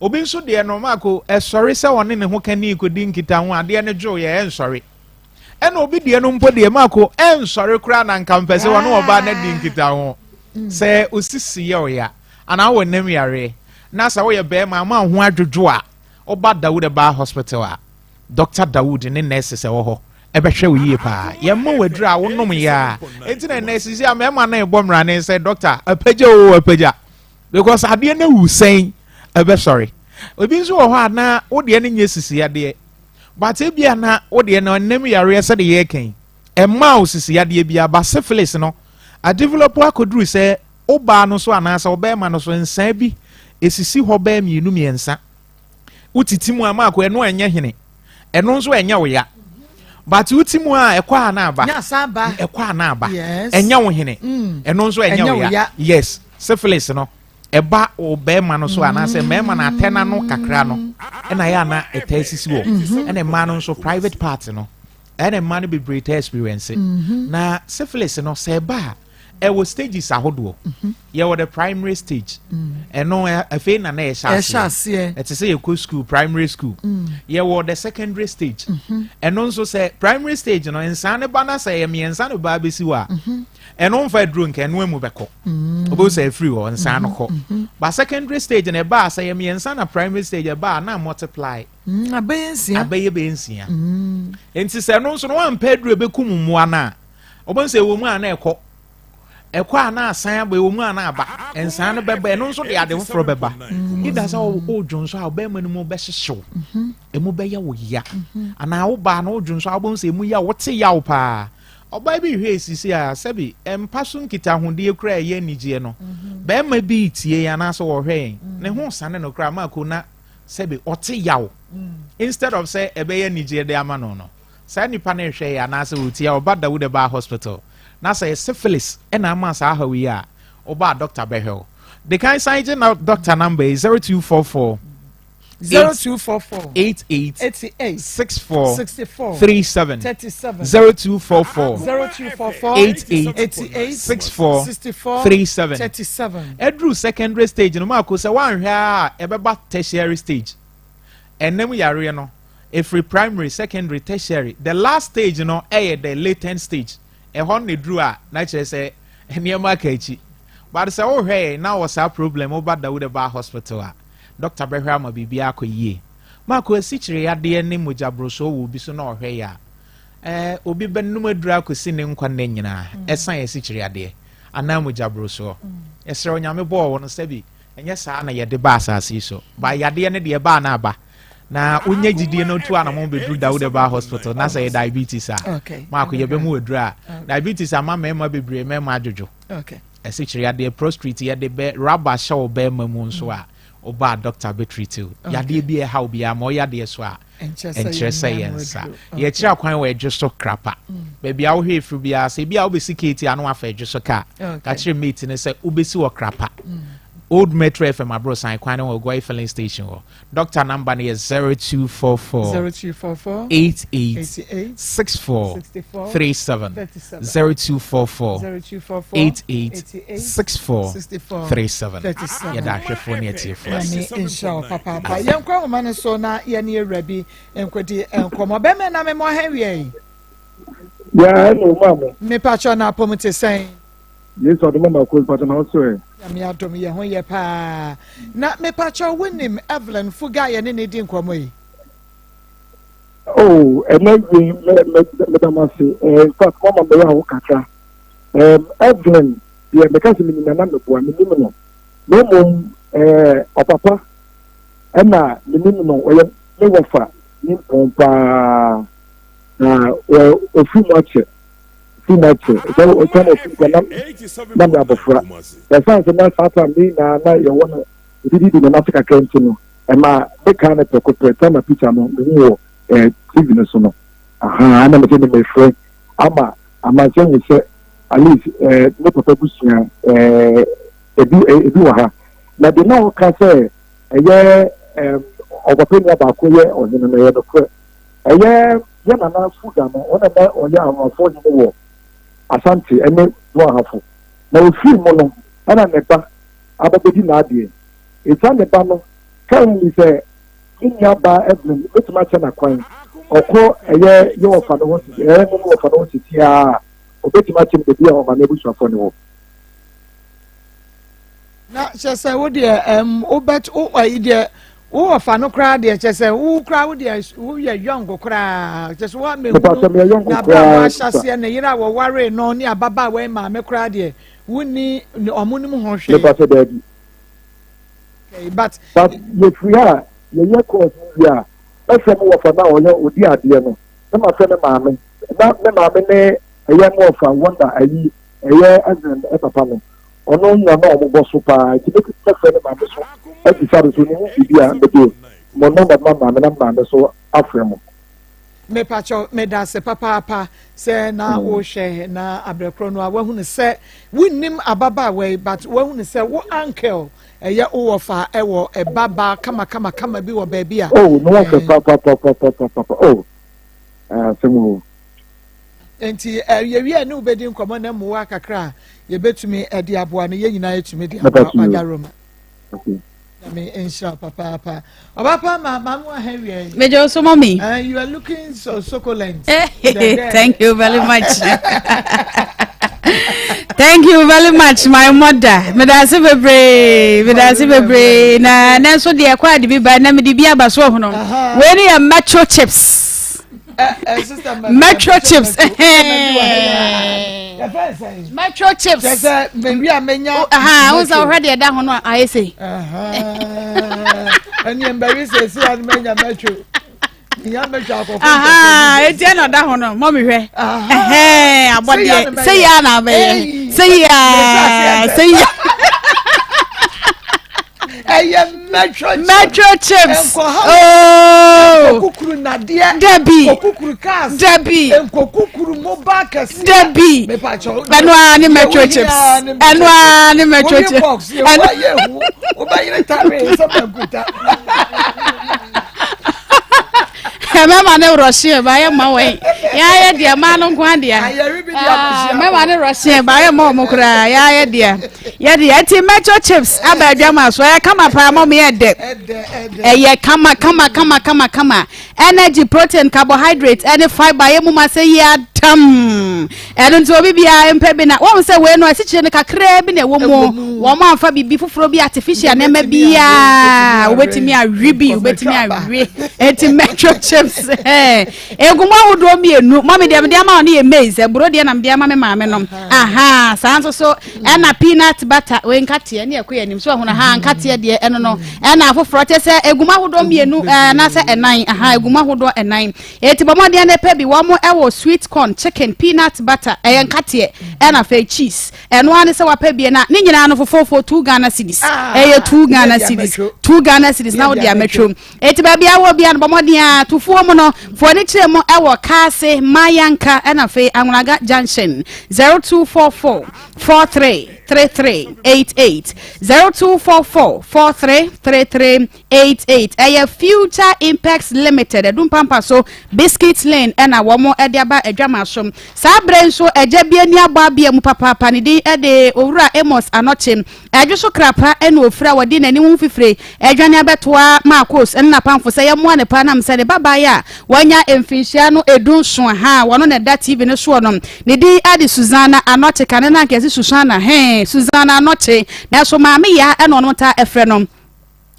Obi nso deɛ no maako ɛsɔre sɛ ɔne ne ho kani kɔdi nkita ho adeɛ no dwo yɛ ɛnsɔre. Ɛna obi deɛ no mpo deɛ maako ɛnsɔre koraa na nka mpɛ sɛ ɔne ɔbaa no adi nkita ho. Sɛ osisi yɛ ɔya anaa wɔ nam yareɛ na sɛ woyɛ bɛrima ama wo ho adwodwo a ɔba Dawuda Bar Hospital a Dr. Dawood ne nurses ɛwɔ hɔ ɛbɛhwɛ wo yie paa. Yɛma wo aduru a wonom yɛ a enti na nurses yi a mmarima no ɛbɔ mmerane sɛ doctor apagya o apagya because adeɛ no awu sɛn ɛbɛsɔre. Obi nso wɔ hɔ a na wo deɛ no nyɛ sisi adeɛ but ebi a na wo deɛ no ɛnam yareɛ sɛde yɛreka yi ɛma wo sisi adeɛ bi aba syphilis no adevelop akɔduru sɛ wo baa no so anaasɛ ɔbɛrima no so nsaa bi esisi hɔ bɛɛ mmienu mmiɛnsa wotiti mu a maako ɛno ɛnyɛ hene ɛno nso ɛnyɛ wo ya but woti mu a ɛkɔ a na aba ɛkɔ a na aba ɛnyɛ wo hene ɛno nso ɛnyɛ wo ya yes syphilis no ɛba wo bɛrima no so anaasɛ mmarima no atɛ n'ano kakra no ɛna yɛ ana ɛtaa sisi wɔ ɛna mmaa no nso private part no ɛna mmaa no bebree taa experience na syphilis no sɛ ɛba a ɛwɔ stages ahodoɔ. Yɛwɔ the primary stage, ɛno afei na na ɛhyɛ aseɛ, ɛte sɛ yɛkɔ school primary school. Yɛwɔ the secondary stage, ɛno nso sɛ primary stage no nsan ne ba na sɛ ɛyɛ mmiɛnsa no ba bɛsi hɔ a ɛno nfa aduro nka ɛno emu bɛkɔ obi sɛ efiri hɔ nsan no kɔ. Ba secondary stage no ɛba a sɛ yɛ mmiɛnsa na primary stage ɛba a na multiply. Abɛyɛ nsia. Abɛyɛ bɛyɛ nsia. Nti sɛ ɛno nso no wampɛ aduro ebekum mmoa no a ɔbɛn sɛ ɛwɔ mu a na ɛkɔ ɛkɔ a na asan aba, ɛwɔ mu a na aba nsan no bɛba, ɛno nso de ade foforɔ bɛba. Ida sɛ ɔdwo nso a ɔbɛrima no mu bɛhyehyew, emu bɛyɛ wo ya, anaa wo baa no wodwo nso a wobɛhu sɛ emu ya wote yaw paa. Ɔbaa bi hwɛ esisi a sɛbi mpa so nkitahodie kora ɛyɛ anigyeɛ no, bɛrima bi tie yɛn anaasɛ wɔhwɛ yɛn ne ho sane no koraa maako na sɛbi ɔte yaw instead of sɛ ɛbɛyɛ anigyeɛ de ama no no saa nipa no hwɛ yɛ anaasɛ wɔtie a ɔba Dawuda Bar Hospital na sɛ syphilis ɛna ama saa haw yi a ɔba doctor bɛhwɛ wo de kan san gye na doctor number yi, 0244 0244 88 88 64 64 37 37 0244 0244 88 88 64 64 37 37. Ɛduru secondary stage no maako sɛ woanhwɛ a ɛbɛba tertiary stage. Ɛnam yareɛ no ɛfiri primary, secondary, tertiary, the last stage no ɛyɛ the latent stage. Ɛhɔ na ɛduru a na kyerɛ sɛ nneɛma aka akyi. But sɛ wohwɛ yɛ na wɔ saa problem woba Dawuda Bar Hospital a doctor bɛhwɛ ama biribi akɔ yie. Maako asikyire yadeɛ ne mogyaborosoɔ wɔ obi so na ɔhwɛ yɛ a obi bɛnum aduru akɔsi ne nkwa nna nyinaa ɛsan asikyire yadeɛ anaa mogyaborosoɔ. Ɛsrɛ Onyame bɔɔ wɔ no sɛbi ɛnyɛ saa na yɛde ba asase yi so ba yadeɛ no deɛ baa na aba na wonya gyidie no tu anamɔ bɛduru Dawuda Bar Hospital na sɛ yɛ diabetes a maako yɛbɛmu aduru a diabetes ama mmarima bebree mmarima adwodwo. Ɛsikyire yadeɛ, prostate, yɛde bɛ rubber hyɛ wo bɛrima mu nso a ɔba doctor bɛtreat wo. Yadeɛ bi ɛha wo biara ma ɔyadeɛ so a ɛnkyerɛ sɛ yɛn nsa yɛkyerɛ akwan wɔ Adwo so Krapa baabi a wohwɛ efiri biara sɛ ebi a wobɛsi keeti ano afa Adwo so kaa ka kyerɛ mate no sɛ wobɛsi wɔ Krapa Old Metro FM aborosan kwan no wɔ Goil filling station hɔ. Doctor number no yɛ 0244 0244 88 88 64 64 37 37 0244 0244 88 88 64 64 37. 37. Yɛda ahwɛfoɔ ne atiefoɔ ase. Nyame nhyira wo papaapa. Yɛnkɔ ahoma no so na yɛne awura bi nkɔdi nkɔmmɔ. Bɛmɛ na memmɔ ha wie yi. Ya ɛna ɔmo a mo. Mepakyɛ no apɔm te sɛn? Yesu adom ama ko mpatɔ na ɔso ɛ. Nyame adom yɛ ho yɛ paa. Na mepakyɛ wonim Evelyn Fuga a yɛne ne di nkɔmmɔ yi? Oh, ɛnɛ wie mɛ mɛ mɛda mo ase. In fact, mo ama mɛyɛ aho kakra. Evelyn deɛ mɛka sɛ menim nana mɛboa menim no. Na mmom Ɛɛ ɔpapa ɛna menim no ɔyɛ me wɔfa nimpɔn paa na ɔfiri mu akyɛ ɔfiri mu akyɛ sɛ ɔtwa na ɔfiri mu na na me abɔfra ɛsan sɛ na saa tam ne nyinaa na yɛwɔ no ɛdidi di n'ase kakra nti no ɛma mekaa no prɛko pɛ tam a picture no mehu wɔ ɛɛ tv no so no ahaa ɛna mesɛ ne mefrɛ ama amansan hu sɛ at least ɛɛ ne papa busua ɛɛ ebi ebi wɔ ha na deɛ na ɔka sɛ ɛyɛ ɛɛm ɔpapa nua baako yɛ ɔhene no ɛyɛ nokorɛ ɛyɛ yɛ nana fuga no ɔna na ɔyɛ ahoafoɔ hene wɔ asante ɛne boahafo na ofiri mu no ɛna ne ba abɛbɛdi n'adeɛ esan ne ba no currently sɛ ne nua baa Evelyn betumi akyɛ n'akwan ɔkɔ ɛyɛ yɛ wɔfa no ho ɛyɛ ne wɔfa no ho sisi a obetumi akyɛ no baabi a ɔma n'abusuafoɔ no wɔ. Na kyɛ sɛ wo deɛ ɛm wobɛt wo ayi deɛ wo wɔfa no koraa deɛ kyɛ sɛ wo koraa wo deɛ woyɛ yɔnko koraa kyɛ sɛ woamɛhunu na abira mo ahyɛseɛ ne yere a wɔwaree no ne ababaawa yi maame koraa deɛ wonni ɔmo no mu ho hwee. Mepatɛ daabi. Okay, but. But yɛfiri a yɛyɛ course no wie a mɛfrɛ mo wɔfa no a ɔyɛ ɔdi adeɛ no na mafrɛ me maame na me maame ne ɛyɛ mo wɔfa wonder ayi ɛyɛ Evelyn papa no ɔno na na ɔmo bɔ so paa nti mɛtumi mɛfrɛ ne maame so abisa no so ne ho biribi a mede mo nɔmba ma maame na maame so afrɛ mo. Mepakyɛw medase papaapa sɛ na mm. wohwɛ na abrɛkorɔ no a wahunu sɛ wonnim ababaawa yi but wahunu sɛ wo uncle ɛyɛ wo wɔfa ɛwɔ ɛba ba kama kama kama bi wɔ baabi a. Oh, no wɔfɛ papapapapapa oh asɛm o. Nti yɛwie a ne wobɛdi nkɔmmɔ na mmoa kakra a yɛbɛtumi de aboa no yɛn nyinaa yɛtumi de aboa ɔda Roma. Nyame nhyira papaapa. Ɔbapa ma ma mo aha wia yi. Mejo so mommy. You are looking so succulent. Thank you very much. Thank you very much my mother. Medase bebree. Medase bebree. Na nanso deɛ kɔ ade bi ba na mede bi aba so ɔhono. Wei ne yɛ metro chips. Eh, eh, metro chips metro chips sɛ mewi a menya wo sɛ wohwɛ deɛ ɛda ho no a ayɛ sei ɛneɛ mbɛwe sɛ si a no manya metro nya metro akɔfo ɛtiɛ na ɔda ho no mɔ mehwɛ abɔdeɛ sɛ yia na abɛyɛ sɛ yia sɛ yia ɛyɛ metro chips metro chips ooo nkokukuru nadeɛ dabi nkokukuru cars dabi nkokukuru mobile kɛseɛ dabi ɛno ara ne metro chips ɛno ara ne metro chips woyi box yɛ wo ayɛ ehu wobɛyere tare sɛ bankuta. mɛma ne rɔhyeɛ baayɛ ma wɔn yɛayɛ deɛ maa no nko adeɛ mɛma ne rɔhyeɛ baayɛ ma wɔn koraa yɛayɛ deɛ yɛde ɛti metro chips aba adwama so ɛyɛ kama paa mɔm yɛ dɛ ɛyɛ kama kama kama kama kama energy protein carbohydrate ɛne fibre yɛ mu ma sɛ yɛ atam ɛno nti obi biara mpɛ bi na wɔn sɛ wei no asikyire no kakraa bi na ɛwɔ mu wɔn amfa biribi foforɔ bi artificial nneɛma biara wobɛtumi awe bi wobɛtumi awe eti metro chips ɛɛ Egu mu ahodoɔ mmienu. Mɔmi deɛ mede ama wo no yɛ maize. Aburo deɛ na mede ama me maame nom. Aha, saa nso so ɛna peanut butter. Wei nkateɛ ne ɛkɔ yɛ anim. So ɛhono ha nkateɛ deɛ ɛno no. Ɛna afoforɔ kyɛ sɛ egu mu ahodoɔ mmienu ɛɛ anaasɛ ɛnan. Aha, egu mu ahodoɔ ɛnan. Eti bɔ mmɔden na ɛpɛ bi. Wɔn ɛwɔ sweet corn, chicken, peanut butter. Ɛyɛ nkateɛ ɛna afei cheese. Ɛno ara ne sɛ wapɛ bie na ne nyinaa no fofoofo two Ghana cedis. Ɛyɛ two Ghana cedis. Two Ghana cedis na wode amatwam. Enti baabi a wɔ bia no bɔ mmɔden a tufuo mu no fo ani kyerɛ mu ɛwɔ Kaase, Mayanka ɛna afei Anwulaga Junction 0244 43 33 88 0244 43 33 88 ɛyɛ Future Impex Limited Adumpampa so Biscuit Lane ɛna wɔn ɛde aba adwama so saa berɛ nso agya bi ani abɔ abea mu papaapa ne din ɛde Owura Amos Anɔkye Ɛdwo so kra pa na ofiri a wɔde n'anim ho fifire adwane abɛtoa Marcos ne n'apamfo sɛ yɛmmoa no paa nam sɛ ne babaa a wanya mfinhyia no edunson ha a wɔno na ɛda TV no soɔ no ne din de Susana Anɔkye kane no anka yɛse Susana hee Susana Anɔkye nanso Maame Yaa na ɔno taa frɛ no.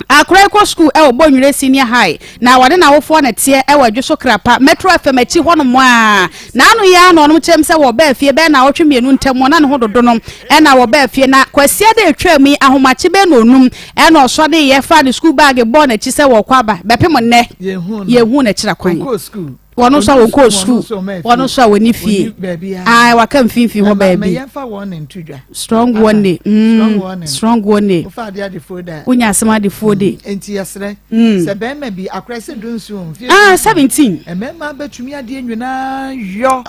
Akora yi kɔ sukuu wɔ Bonwire Senior High na wɔne n'awofoɔ na ɛteɛ wɔ Adwoso Krapa, Metro FM akyi hɔnom a. N'ano yi ara na ɔnom kyerɛm sɛ wɔbaa fie bɛyɛ naawɔtwe mmienu ntam na ne ho dodo no na wɔbaa fie na Kwasiada a ɛtwaam yi ahomakye bɛyɛ nnɔnnum na ɔsɔreeɛ faa ne sukuu baage bɔɔ n'akyi sɛ wɔrekɔ aba bɛpem nnɛ yɛnhuu n'akyira kwan. Wɔn nso a wɔnkɔɔ sukuu, wɔn nso a wɔnni fie. Ae, waka mfimfini hɔ baabi. Strong one day. Mm, strong one day. Wonya asɛm adefoɔ de. Mm, nti yɛsrɛ. Mm. Sɛ bɛrima bi akora sɛ dunson mfie. Ah, 17. Mmarima bɛtumi adeɛ nyinaa yɔ.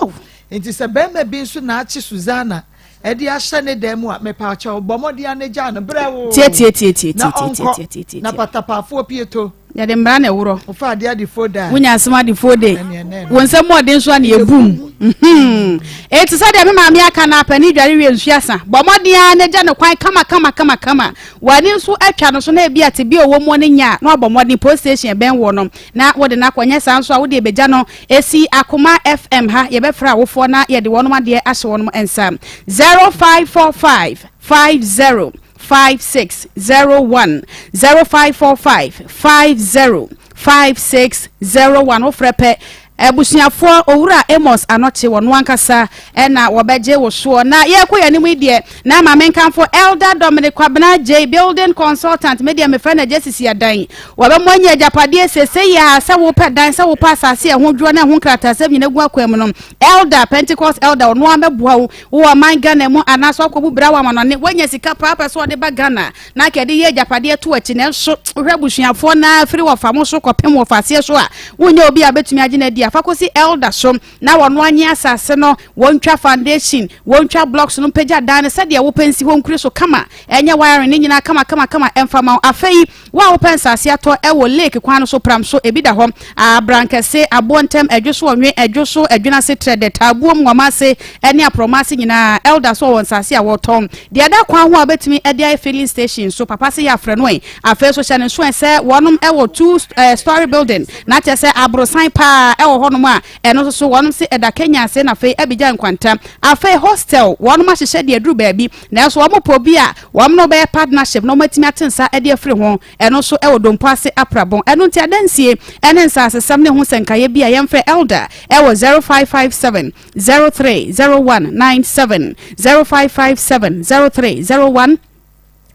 Nti sɛ bɛrima bi nso na akye Susanna. Ɛde ahyɛ ne dan mu a, mepaakyɛw, bɔ mmɔden ara na gyaa no. Brɛ wo! Tie tie tie tie Na tie tie ɔnkɔ, tie tie tie. na patapaafoɔ pie to. Yɛde mmara na ɛworɔ. Wofa adeɛ adefoɔ da a. Wonya asɛm adefoɔ de. Ɛneɛ na ɛno. Wo nsɛm mu ɔden nso a na yɛbum. Mhm. Enti sɛdeɛ me maame aka no apɛ ne dware wie nsuo asa. Bɔ mmɔden ara na gya no kwan kama kama kama kama. W'ani nso atwa no so na ebi a tebea a ɔwɔ mu no nyɛ a na wabɔ mmɔden police station ɛbɛn woɔ no na wode no akɔ. Nyɛ saa nso a wode bɛgya no Esi Akoma FM ha yɛbɛfrɛ awofoɔ na yɛde wɔnom adeɛ ahyɛ wɔnom nsa. 0545 50 56 01 0545 50 56 01 wofrɛ pɛ abusuafoɔ Owura Amos Anɔkye wɔno ankasa ɛna wɔbɛgye wo soɔ. Na yɛrekɔ yɛn anim yi deɛ na ma menkamfo Elder Dominic Kwabena Gyei, building consultant, me deɛ mefrɛ no Agya Sisi Adan. Wɔbɛma anya agyapadeɛ seesei yi ara, sɛ wopɛ dan, sɛ wopɛ asase a ɛho dwoɔ na ɛho nkrataasɛm nyina gu akwan mu no, Elder, Pentecost Elder, ɔno ara bɛboa wo, wowɔ ɔman Ghana mu anaasɛ woakɔbu bra wɔ amanɔne, woanya sika paa pɛ sɛ wɔde ba Ghana na anka yɛde yɛ agyapadeɛ to akyi, nanso wohwɛ abusuafoɔ no ara firi wɔfa mo so kɔpem wɔfa aseɛ so a, wonyɛ obi a wobɛtumi agye no adi a, fa kɔsi Elder so. Na wɔn anye asase no, wɔntwa foundation, wɔntwa blocks no mpagya dan no sɛdeɛ wopɛ nsi hɔ nkuri so kama, ɛnyɛ wiring no nyinaa kama kama kama ɛmfa ma wo. Afei, wo a wopɛ nsase atɔ ɛwɔ lake kwan no so pram so, ebi da hɔ, Abrankɛse, Aboɔntɛm, Ɛdwo so Ɔnwe, Ɛdwo so Ɛdwenase, Trɛdɛ, Taabuom, Nwamase ɛne Aprɔmase nyinaa, Elder so ɔwɔ nsase a wɔtɔn. Deɛ ɛda kwan ho a wobɛtumi ɛde ayɛ filling station nso, papa se yɛ afrɛ no ɛ. Afei nso hyɛ no nso ɛ sɛ wɔnom ɛwɔ two story building, na kyerɛ sɛ aborosan paa ɛwɔ hɔnom a ɛno nso so wɔnom se ɛda Kenya ase na afei Abidjan nkwanta. Afei hostel wɔnom ahyehyɛ de aduru baabi nanso wɔn pɛ obi a wɔn ne wo bɛyɛ partnership na wɔn atumi ate nsa de afiri ho ɛno nso ɛwɔ Dompo ase Aprabon. Ɛno nti adansie ɛne nsaasesɛm ne ho sɛnkaeɛ bi a yɛmfrɛ Elder ɛwɔ 0557 03 01 97 0557 03 01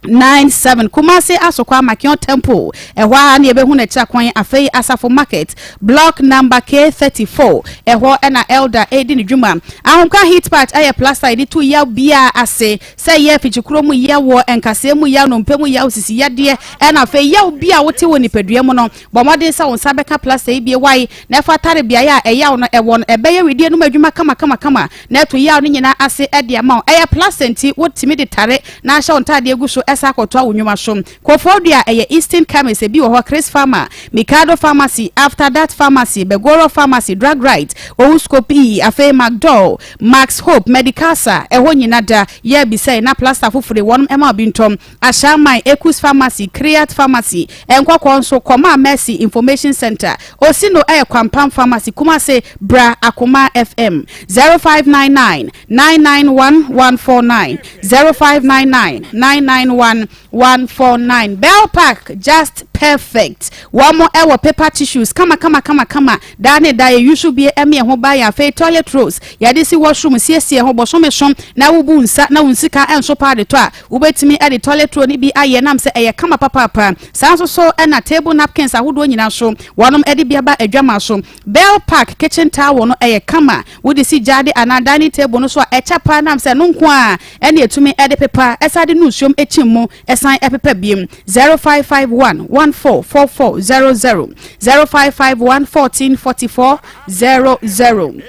97 Kumasi Asokwa Makion Temple, ɛhɔ ara na yɛbɛhu no akyira kwan, afei Asafo Market, Block number K34, ɛhɔ na Elder redi ne dwuma. Ahomka Heat Patch yɛ plaster a yɛde to yaw biara ase, sɛ ɛyɛ afikyikuro mu yaw, wɔ nkasɛɛ mu yaw, nnompe mu yaw, sisi yadeɛ, ɛna afei yaw bi a wote wɔ nipadua mu no, bɔ mmɔden sɛ wo nsa bɛka plaster yi bi, wae na ɛfa tare beaeɛ a ɛyaw no wɔ no, ɛbɛyɛ wedeɛ no mu adwuma kamakamakama na ɛto yaw no nyinaa ase de ama wo. Ɛyɛ plaster nti wotumi de tare na ahyɛ wo ntaadeɛ gu so san akɔtoa wo nnwuma so. Koforidua ɛyɛ Eastern Chemist, ebi wɔ hɔ, Chris Pharma, Mikado Pharmacy, After That Pharmacy, Begoro Pharmacy, Drug Right, Owuskopi, afei Macdol, Max Hope, Medicasa, ɛhɔ nyina da, yɛ bisɛe na plaster foforo yi wɔnom ɛma obi ntɔ. Ashaiman, Ekus Pharmacy, Kriat Pharmacy, Nkɔkɔɔ nso, Kɔmaa Mercy Information Centre, Osino ɛyɛ Kwampam Pharmacy, Kumase, Bra Akoma FM, 0599 991 149, 0599 991 149. Bell Park, just perfect. Wɔn ɛwɔ paper tissues kama kama kama kama. Daa ne daa yɛ use bie ɛme ɛho ba yɛn. Afei toilet rolls yɛde si washroom siesie ho bosome so na wobu nsa na wo nsika ɛnso paa de tɔ a Wobɛtumi de toilet roll no bi ayɛ nam sɛ ɛyɛ kama papaapa. Saa nso so na table napkins ahodoɔ nyinaa nso, wɔnom de bi aba adwamaa so. Bell Park kitchen towel no ɛyɛ kama. Wode si gyaade anaa dining table no so a, ɛkyɛ paa nam sɛ ɛno nko ara na ɛtumi de pepa, ɛsan de nu nsuom kyim mu san pepa biom. 0551 1444 00, 0551 14 44 00.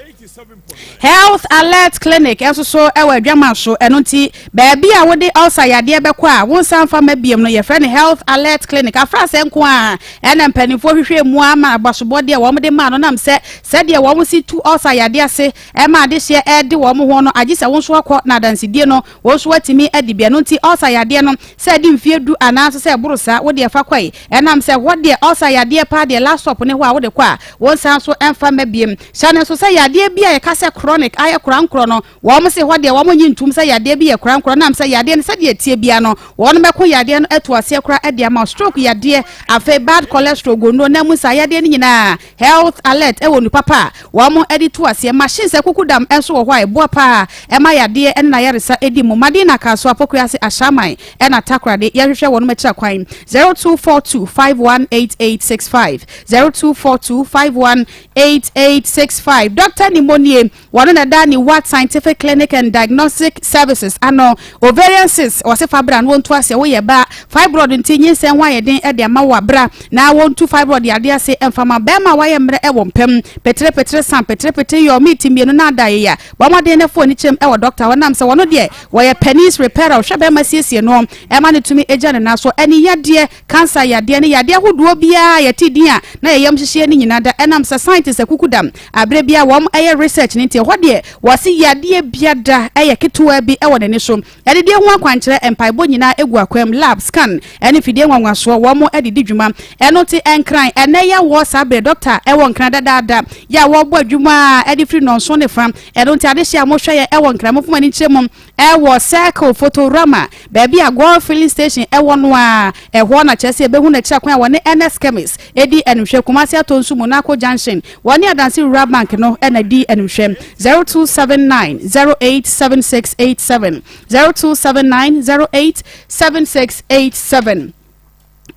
Health Alert Clinic nso so wɔ Adwaman so, ɛno nti baabi a wode ulcer yadeɛ bɛkɔ a wonsan mfa mma biom no yɛfrɛ no Health Alert Clinic. Afrasɛ nko a ɛna mpanimfoɔ hwehwɛ mu ama abasobɔdeɛ a wɔn de maa no nam sɛ sɛdeɛ wɔn si tu ulcer yadeɛ ase ɛma adehyeɛ ɛde wɔn ho no agye sɛ wo nso akɔ na adansedie no wo nso watumi adi bi. Ɛno nti ulcer yadeɛ no sɛ ɛde mfeɛ du anaa nso sɛ ɛboro saa wo deɛ fa kɔe ɛnam sɛ hɔ deɛ ulcer yadeɛ paa deɛ last stop ne hɔ a wode kɔ a wonsan so mfa mma biem. Hyɛ no nso sɛ yadeɛ bi a a yɛka sɛ chronic ayɛ korankorɔ no, wɔn se hɔ deɛ wɔn nnye ntum sɛ yadeɛ bi yɛ korankorɔ nam sɛ yadeɛ no sɛdeɛ ɛteɛ biara no wɔn bɛko yadeɛ no atu aseɛ koraa de ama wo. Stroke yadeɛ, afei bad cholesterol, gono, na mu saa yadeɛ no nyinaa Health alert wɔ nnu papa a wɔn de tu aseɛ. Machines akukudam nso wɔ hɔ a ɛboa paa ɛma yadeɛ ne n'ayaresa di mu. Madina Kasoa, Pokuase, Ashaiman ɛna Takoradi. Yɛhwehwɛ wɔnom akyira kwan. 0242 518865 0242 518865 Doctor Nimonie. Wɔno na ɛda Newat Scientific Clinic and Diagnostic Services ano. Ovarian cysts, wɔse fa bra na wɔntu aseɛ. Woyɛ baa, fibroid nti nyinsɛn ho ayɛ den de ama wo a, bra na wɔntu fibroid yadeɛ ase mfa ma. Bɛɛma a wayɛ mmerɛ wɔ mpa mu, petere petere san, petere petere yɔ, meet mmienu na ada yeya. Bɔ mmɔden na fa w'ani kyerɛm wɔ dɔkta hɔ nam sɛ wɔno deɛ wɔyɛ penis repairer, wɔhwɛ bɛɛma siesie noɔ ma no tumi gya ne nan so. Ani yadeɛ, Cancer yadeɛ ne yadeɛ ahodoɔ biara a yɛte din a na yɛn yam hyehye yɛn no nyinaa da ɛnam sɛ scientists akukudam aberɛ biara wɔn yɛ research no nti ɛhɔ deɛ wɔse yadeɛ biada yɛ ketewaa bi wɔ n'ani so. Adidie ho akwankyerɛ, mpaebɔ nyinaa gu akwam, lab, scan ne mfidie nwanwasoɔ wɔn de di dwuma. Ɛno nti Nkran ɛnnɛ yi awɔ saa berɛ doctor wɔ Nkran dadaada yɛ a wɔbɔ adwuma a ɛde firi nnɔnson ne fa. Ɛno nti adehyeɛ a mohwɛ yɛn wɔ Nkran momfa mo ani nkyerɛ mu Ɛwɔ Circle Photorama, baabi a Goil Filling Station wɔ no ara, ɛhɔ na kyerɛ sɛ yɛbɛhu no akyiri kwan a wɔne Ernest Chemist di animhwɛ, Kumasi Atonsu Monaco Junction, wɔne Adansi Rural Bank no na di animhwɛ. 0279 087687, 0279 087687.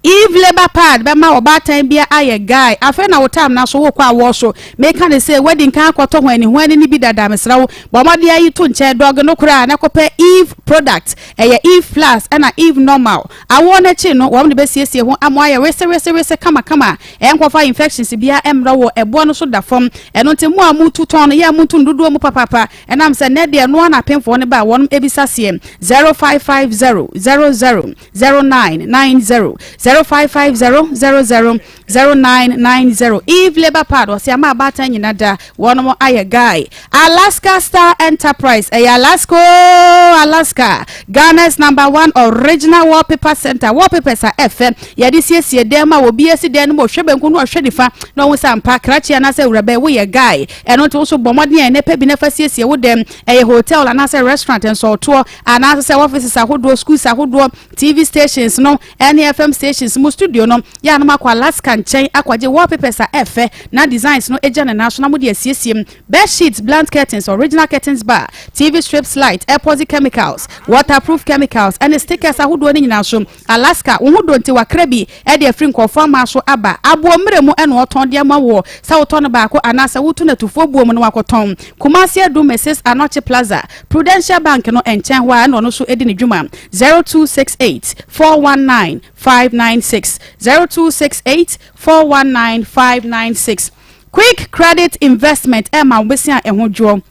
Eve labour pad bɛma ɔbaatan bia ayɛ guy afei na wo time no aso wokɔ awɔ so meka ne sɛ wadi nkan akɔtɔ hwani hwani no bi dada mesrɛ wo bɔ mmɔden ayi to nkyɛn dɔge no koraa na kɔpɛ Eve product ɛyɛ Eve plus ɛna Eve normal awoɔ no akyi no wɔn de bɛsiesie ho ama ayɛ wese wese wese kama kama ɛnkɔfa infections bia ɛmmerɛ wo ɛboɔ no so da fam ɛno nti mo a motu tɔn no yɛ a montu no dodoɔ mu papaapa ɛnam sɛ nɛ deɛ ɛno ara na apemfoɔ no ba a wɔnom ɛbisa seɛ 0550 00 0990 0550 00 0990 Eve Labour Pad ɔsɛ ama abaatan nyina da wɔnom ayɛ guy Alaska Star Enterprise ɛyɛ Alaska oo Alaska Ghana's number one original wallpaper center wallpapers a ɛfɛ yɛde siesie dan mu a obi asi dan no mu ɔhwɛ benkum na ɔhwɛ nifa na ɔhu sɛ ampa krakye anaasɛ awuraba yi woyɛ guy ɛno nti wo nso bɔ mmɔden a ɛnɛ pɛ bi na fa siesie wo dan ɛyɛ hotel anaasɛ restaurant nsɔɔtoɔ Anaasɛ sɛ offices ahodoɔ, schools ahodoɔ, TV stations no ne FM stations mu studio no, yɛ a na moakɔ Alaska nkyɛn akɔgye wallpapers a ɛfɛ na designs no gya ne nan so na mode asiesie mu. Bed sheets, blunt curtains, original curtains bar, TV strips light, epoxy chemicals, waterproof chemicals ne stickers ahodoɔ no nyinaa nso, Alaska, wo ho dɔ nti wakra bi de afiri nkurɔfoɔ aman so aba. Aboɔ mmerɛ mu na wɔtɔn de ama woɔ, sɛ wotɔ no baako anaasɛ wotu no atufoɔ buo mu na woakɔtɔn. Kumasi Adu Mrs Anokye Plaza, Prudential Bank no nkyɛn hɔ ara na ɔno nso di ne dwuma. 0268 419 596, 0268 419 596. Quick Credit Investment ɛma wo bɛsi a ɛho dwoɔ.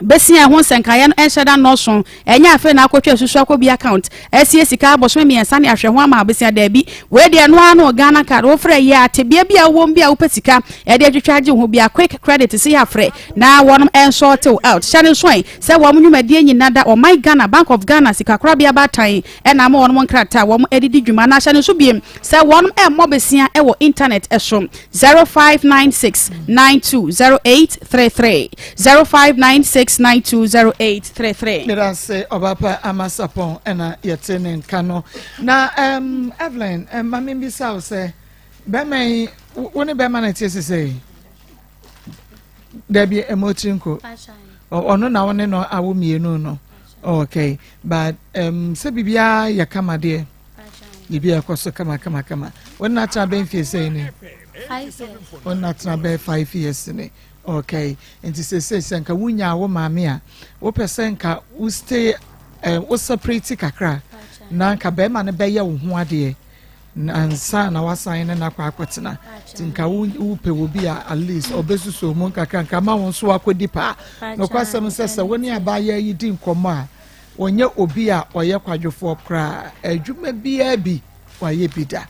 Bɛsi a ɛho nsɛnkaeɛ no nhyɛ da nnɔɔso. Ɛnyɛ afei na akɔtwa susu akɔ bi account asie sika abosome mmiɛnsa ne ahwɛ ho ama abɛsia daabi. Wei deɛ ɛno ara no Ghana card wofrɛ yɛ a tebea bi a wowɔ mu bi a wopɛ sika ɛde atwitwa agye wo ho bi a quick credit se yɛ afrɛ na wɔnom ɛnsɔɔte wo out. Hyɛ no nso ɛ sɛ wɔn nnwumadie nyina da ɔman Ghana Bank of Ghana sikakorabea baatan ɛna ama wɔnom nkrataa a wɔn ɛde di dwuma na hyɛ no nso biem sɛ wɔnom ɛmmɔ besia ɛwɔ internet ɛso 0596 920833 0596 920833. Medase ɔbapa ama sapɔn ɛna yɛte ne nka no na um, Evelyn um, ma membisa wo sɛ bɛma yi wo ne bɛma no te sesɛ yi dabi ɛmɔ tiri nko ɔno na wo ne no awo mmienu no okay but um, sɛ biribiara yɛ kama deɛ biribi ɛkɔ so kama kama kama wo nna tena bɛn fie sɛn ni wo nna tena bɛn five years ni okay nti sese sɛ nka wonya wo maame a wopɛ sɛ nka wo stay um, wo separate kakra na nka bɛrima no bɛyɛ wo ho adeɛ ansa na wasan ne no akɔ akɔtena nti nka wopɛ wɔ bi a at least ɔbɛsusu mu nkakra nka ma wo nso wakɔdi paa nokwasɛm sɛ sɛ wo ne abaayewa yi di nkɔmmɔ a ɔnyɛ obi a ɔyɛ kwadwofoɔ koraa adwuma biara bi wayɛ bi da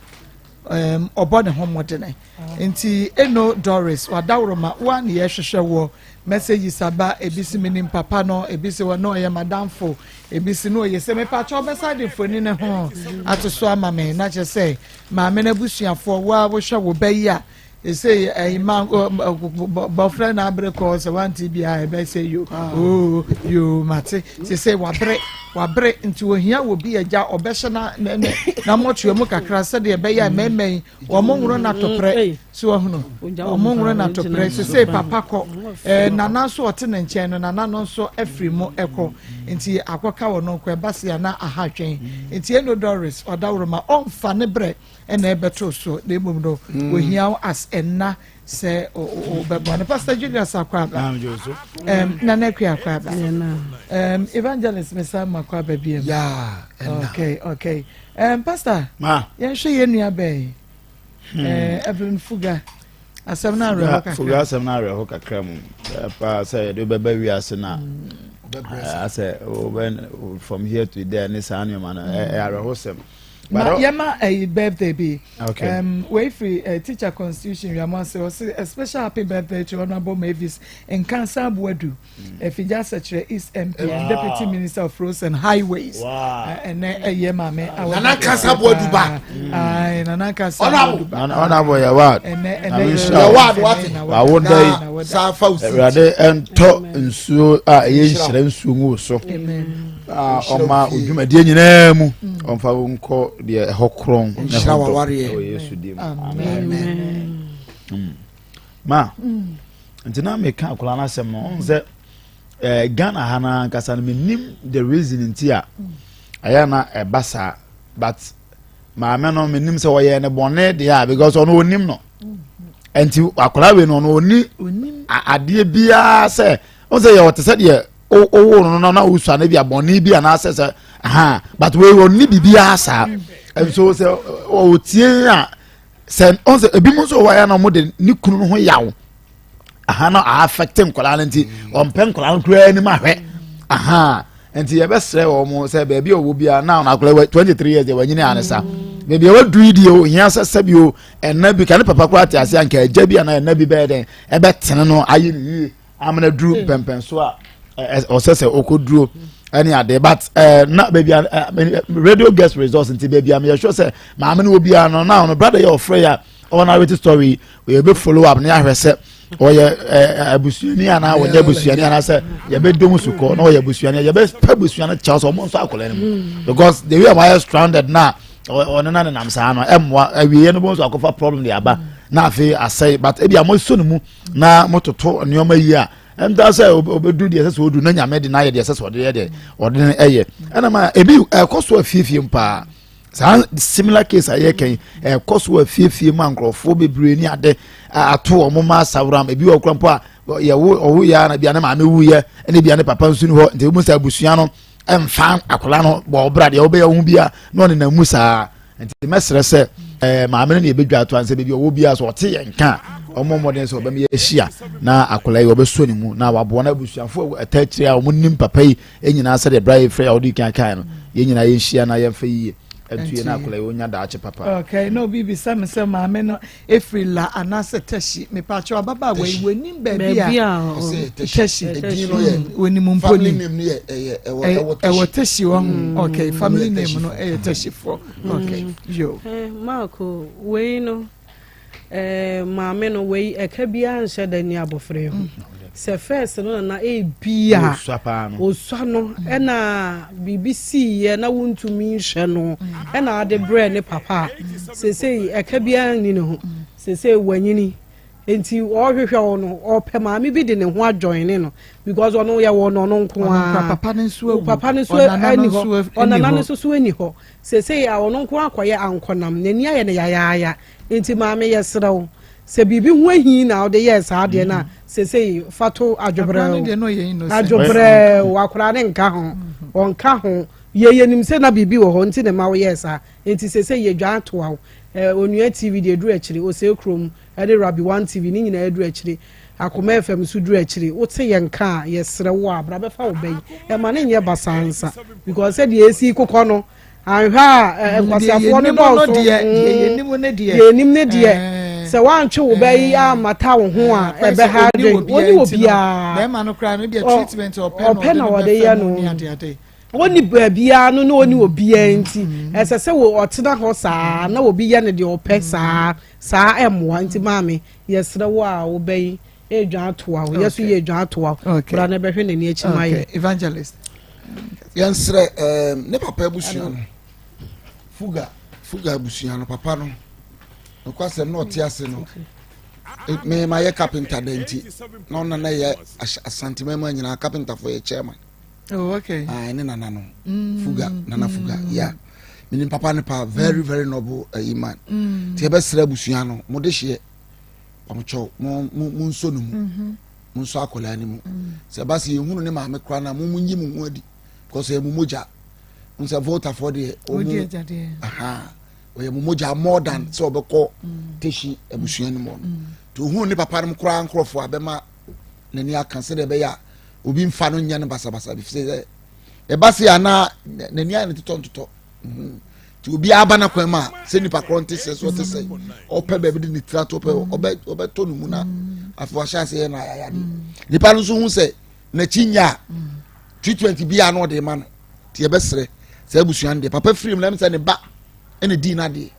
ɔbɔ ne ho mmɔdene nti eno Doris wadaworoma woa ne yɛhwehwɛ woɔ Messages aba, ebi se menim papa no, ebi se na ɔyɛ madamfo, ebi se na ɔyɛ sɛ mepakyɛ ɔbɛsa de mfoni no ho ato so ama me na kyerɛ sɛ maame no abusuafoɔ wo a wohwɛ wo ba yi a Ɛsei ɛyi ma bɔfrɛ na abere kɔɔ sɛ wante biara ɛbɛsɛ yo oo yo mate sese wabere wabere nti ohia wɔ bi agya ɔbɛhyɛ na ne ne na mɔtoa mu kakra sɛdeɛ ɛbɛyɛ a mmarima yi wɔn nworo na toprɛ so ɔhono wɔn nworo na toprɛ sese papa kɔ ɛɛ nana nso ɔte ne nkyɛn no nana no nso afiri mu ɛkɔ nti akɔka wɔn nko ɛba se ana aha twɛn nti eno Doris ɔdaworo ma ɔnfa ne brɛ. ɛna ɛbɛto so na mmom no mm. ohia wo as ɛna sɛ wobɛboa no. Pastor Julius Akwaaba, um, Nana Akua Akwaaba, um, Evangelist Mesa Makwaba biam. Yeah, okay, okay. Um, Pastor, yɛnhwɛ yɛn nua bɛn hmm. eh, Evelyn Fuga asɛm no awerɛho kakra. Fuga asɛm no awerɛho kakra mu paa sɛ yɛde wobɛba wiase no a hmm. asɛ wobɛ from here to there ne saa nneɛma no ɛyɛ awerɛhosɛm. Ma yɛma ɛyi birthday bi. Okay. Um, wei firi uh, teacher constitution wiamu ase ɔsi a special happy birthday to Honourable Mavis Nkansa Abuadu mm. Efigya Sɛkyerɛ East MP wow. and Deputy Minister of Roads and Highways. Ɛnɛ ɛyɛ maame awɔ. Nana Nkansa Abuadu ba. Ayi Nana Nkansa Abuadu ba. Honourable yɛ ward. Ɛnɛ ɛnɛ yɛ ward wate. Wawo da yi. Awurade ɛntɔ nsuo a ɛyɛ nhyira nsuo ngu so. Amen. a ɔma odwumadie nyinaa mu ɔmfa wo nkɔ deɛ ɛhɔ korɔn na ɛhɔ dɔ ɛwɔ Yesu din mu amen mm. Ma mm. nti na meka akwadaa no asɛm no ɔn sɛ eh, Ghana ha no ankasa no menim the reason nti a ɛyɛ na ɛba saa but maame no menim sɛ ɔyɛ ne bɔne deɛ a because ɔno ɔnim no nti akwadaa wei no ɔno ɔni adeɛ biara sɛ ɔn sɛ yɛ ɔte sɛ deɛ owó no no na wosua no bi abɔne bi anaasɛ sɛ ha but wei ɔnni biribiara saa nso sɛ ɔtie a sɛ ɔn sɛ ebi mu nso wɔ hɔ a na wɔn de ne kunu no ho yaw aha na affect nkwadaa no nti ɔmpɛ nkwadaa no koraa anim ahwɛ aha nti yɛbɛsrɛ wɔn sɛ baabi a ɔwɔ biara na akwadaa wɔ 23 years deɛ wanyini anisa baabi a wadu yi deɛ ohia sɛ sɛbi o ɛna bi ka ne papa koraa te ase anka agya bi anaa ɛna bi bɛyɛ dɛn ɛbɛtene no ayɛ ne yie amena duru hmm. mpɛmpɛnso a ɔsɛ sɛ ɔkɔduro ɛne ade but ɛɛ na baabi a radio guest results nti baabi a meyɛ sure sɛ maame no wɔ biara no na ɔno brother yɛ ɔfrɛ yɛ a ɔwɔ narrative story yɛ bɛ follow up ne ahwɛ sɛ ɔyɛ ɛɛ abusuani anaa ɔnyɛ abusuani anaa sɛ yɛbɛ dom so kɔ na ɔyɛ abusuani yɛbɛ pɛ abusua no kyɛw sɛ ɔmo nso akɔla no mu because the way a wɔayɛ stranded na ɔne na nenam saa no ɛmmoa awieɛ no bɔ nso akɔfa problem de aba na afei asɛe but ebi a mo so ne mu. na mototo nneɛma yi a ɛnta sɛ ɔbɛdu deɛ ɛsɛ sɛ ɔdu na nyame de no ayɛ deɛ ɛsɛ sɛ ɔde yɛ deɛ ɔde no ɛyɛ ɛna ma ebi ɛkɔ so afiefie mu paa saa similar case a yɛka yi ɛkɔ so afiefie mu a nkurɔfoɔ bebree ne ade ato wɔn ma asaworam ebi wɔ kura mpo a yɛwo ɔwo yɛ na bia ne maame wu yɛ ɛna bia ne papa nso ni hɔ nti ebi mu sɛ abusua no ɛnfa akwadaa no bɔ ɔbra deɛ ɔbɛyɛ ɔho bia na ɔnenam mu saa. Nti mɛsrɛ sɛ ɛɛ maame no na yɛbɛdwa ato ansɛ baabi ɔwɔ biara sɛ ɔte yɛn nka a ɔmmɔ mmɔden sɛ ɔbɛma yɛahyia na akwadaa yi ɔbɛsɔ ne mu na waboa no abusuafoɔ ɛta akyire a wɔn nim papa yi nyinaa sɛdeɛ bra yɛfrɛ a ɔde kan kan no yɛn nyinaa yɛnhyia na yɛmfa yie ɛnto yɛn na akwadaa yi ɔnya daakye papa. Okay, na obi bisa me sɛ maame no efiri la anaasɛ tɛhyi mepaakyɛw ababaawa yi wɔnim baabi a tɛhyi wɔnim mpo ni ɛwɔ tɛhyi wɔ ho okay family name no ɛyɛ tɛhyifoɔ okay yo. Marko wei no maame no wei ɛka biara nhyɛ da ni abɔfra yi ho sɛ first no nana ebia osua no ɛna biribi siiɛ na wontumi nhwɛ no ɛna ade brɛ ne papa a seesei ɛka biara nni ne ho seesei wanyini nti ɔrehwehwɛ wo no ɔpɛ maame bi de ne ho adjoin no because ɔno yɛ wɔ no ɔno nko ara papa no nso awu papa no nso ani hɔ ɔnana no nso so ani hɔ seesei a ɔno nko akɔyɛ ankɔnam n'ani ayɛ no yayaaya Nti maame yɛsrɛ wo sɛ biribi ho ahi na wode yɛɛ saa adeɛ no a seesei fa to adwobrɛw adwobrɛw akwadaa no nka ho ɔnka ho yɛ yɛnim sɛ na biribi wɔ hɔ nti na ɛma woyɛɛ saa nti seesei yɛdwan atoa wo eh, onua tv deɛ ɛduru akyiri osei kurom ɛne rabi one tv ne nyinaa ɛduru akyiri akoma fm nso duru akyiri wote yɛn nka a yɛsrɛ wo a bra bɛfa wo bɛyi ɛma ne nyɛ basaa nsa because sɛdeɛ ɛsi kokɔ no Anhwɛ a nkwaseafoɔ no dɔɔso. Deɛ yɛnim ne deɛ. Deɛ yɛnim ne deɛ. Sɛ woantwe wo ba yi ammata wo ho a ɛbɛha adwen. Wɔne wɔ biara. Bɛrima no koraa no deɛ treatment ɔpɛ na ɔde yɛ no. Ɔnni baabiara no na ɔnni obiara nti ɛsɛ sɛ ɔtena hɔ saa na obi yɛ no deɛ ɔpɛ saa saa ɛmmoa nti maame yɛsrɛ wo a wobɛyi edwa atoa wo yɛso yɛ edwa atoa wo bra na ɛbɛhwɛ n'ani akyi ma yɛ. Evangelist. Yɛnsrɛ ɛɛm ne papa abusua no fuga fuga abusua no papa no nokwasɛm na ɔte ase no me ma yɛ carpenter da nti na ɔna na yɛ asantemama nyinaa carpenter fo yɛ chairman. Oh, okay. Ah, ne nana no. Mm. Fuga, nana fuga. Mm. Yeah. Menim papa ne pa very mm. very noble uh, man. Mm. Ti ɛbɛsrɛ abusua no, mo de hyeɛ. Ɔmo mo mo mo nso no mu. Mm-hmm. Mo nso akwadaa no mu. Mm. Sɛ ɛba sɛ yɛhunu ne maame koraa na mo mo nyi mo ho adi. Because ɛyɛ mo mogya. Mo sɛ votafoɔ deɛ ɔmo aha ɔyɛ mo mogya more than sɛ ɔbɛkɔ teshi abusua no mu no. Nti ohunu ne papa no koraa nkorɔfoɔ a bɛma n'ani aka sɛdeɛ ɛbɛyɛ a obi nfa no nyɛ no basabasa bi sɛ ɛba se anaa n'ani ayɛ no totɔ ntotɔ mhm. nti obi aba n'akwan mu a sɛ nipa korɔ nte sɛ so ɔte sɛ ɔpɛ baabi de ne tiri ato ɔpɛ ɔbɛ ɔbɛtɔ ne mu na afei wahyɛ ase yɛ no ayayade nipa no nso hu sɛ n'akyi nya a treatment bi a na ɔde ma no nti yɛbɛsrɛ sɛ abusua no deɛ papa firi mu na ɛmu sɛ ne ba ɛna di n'adeɛ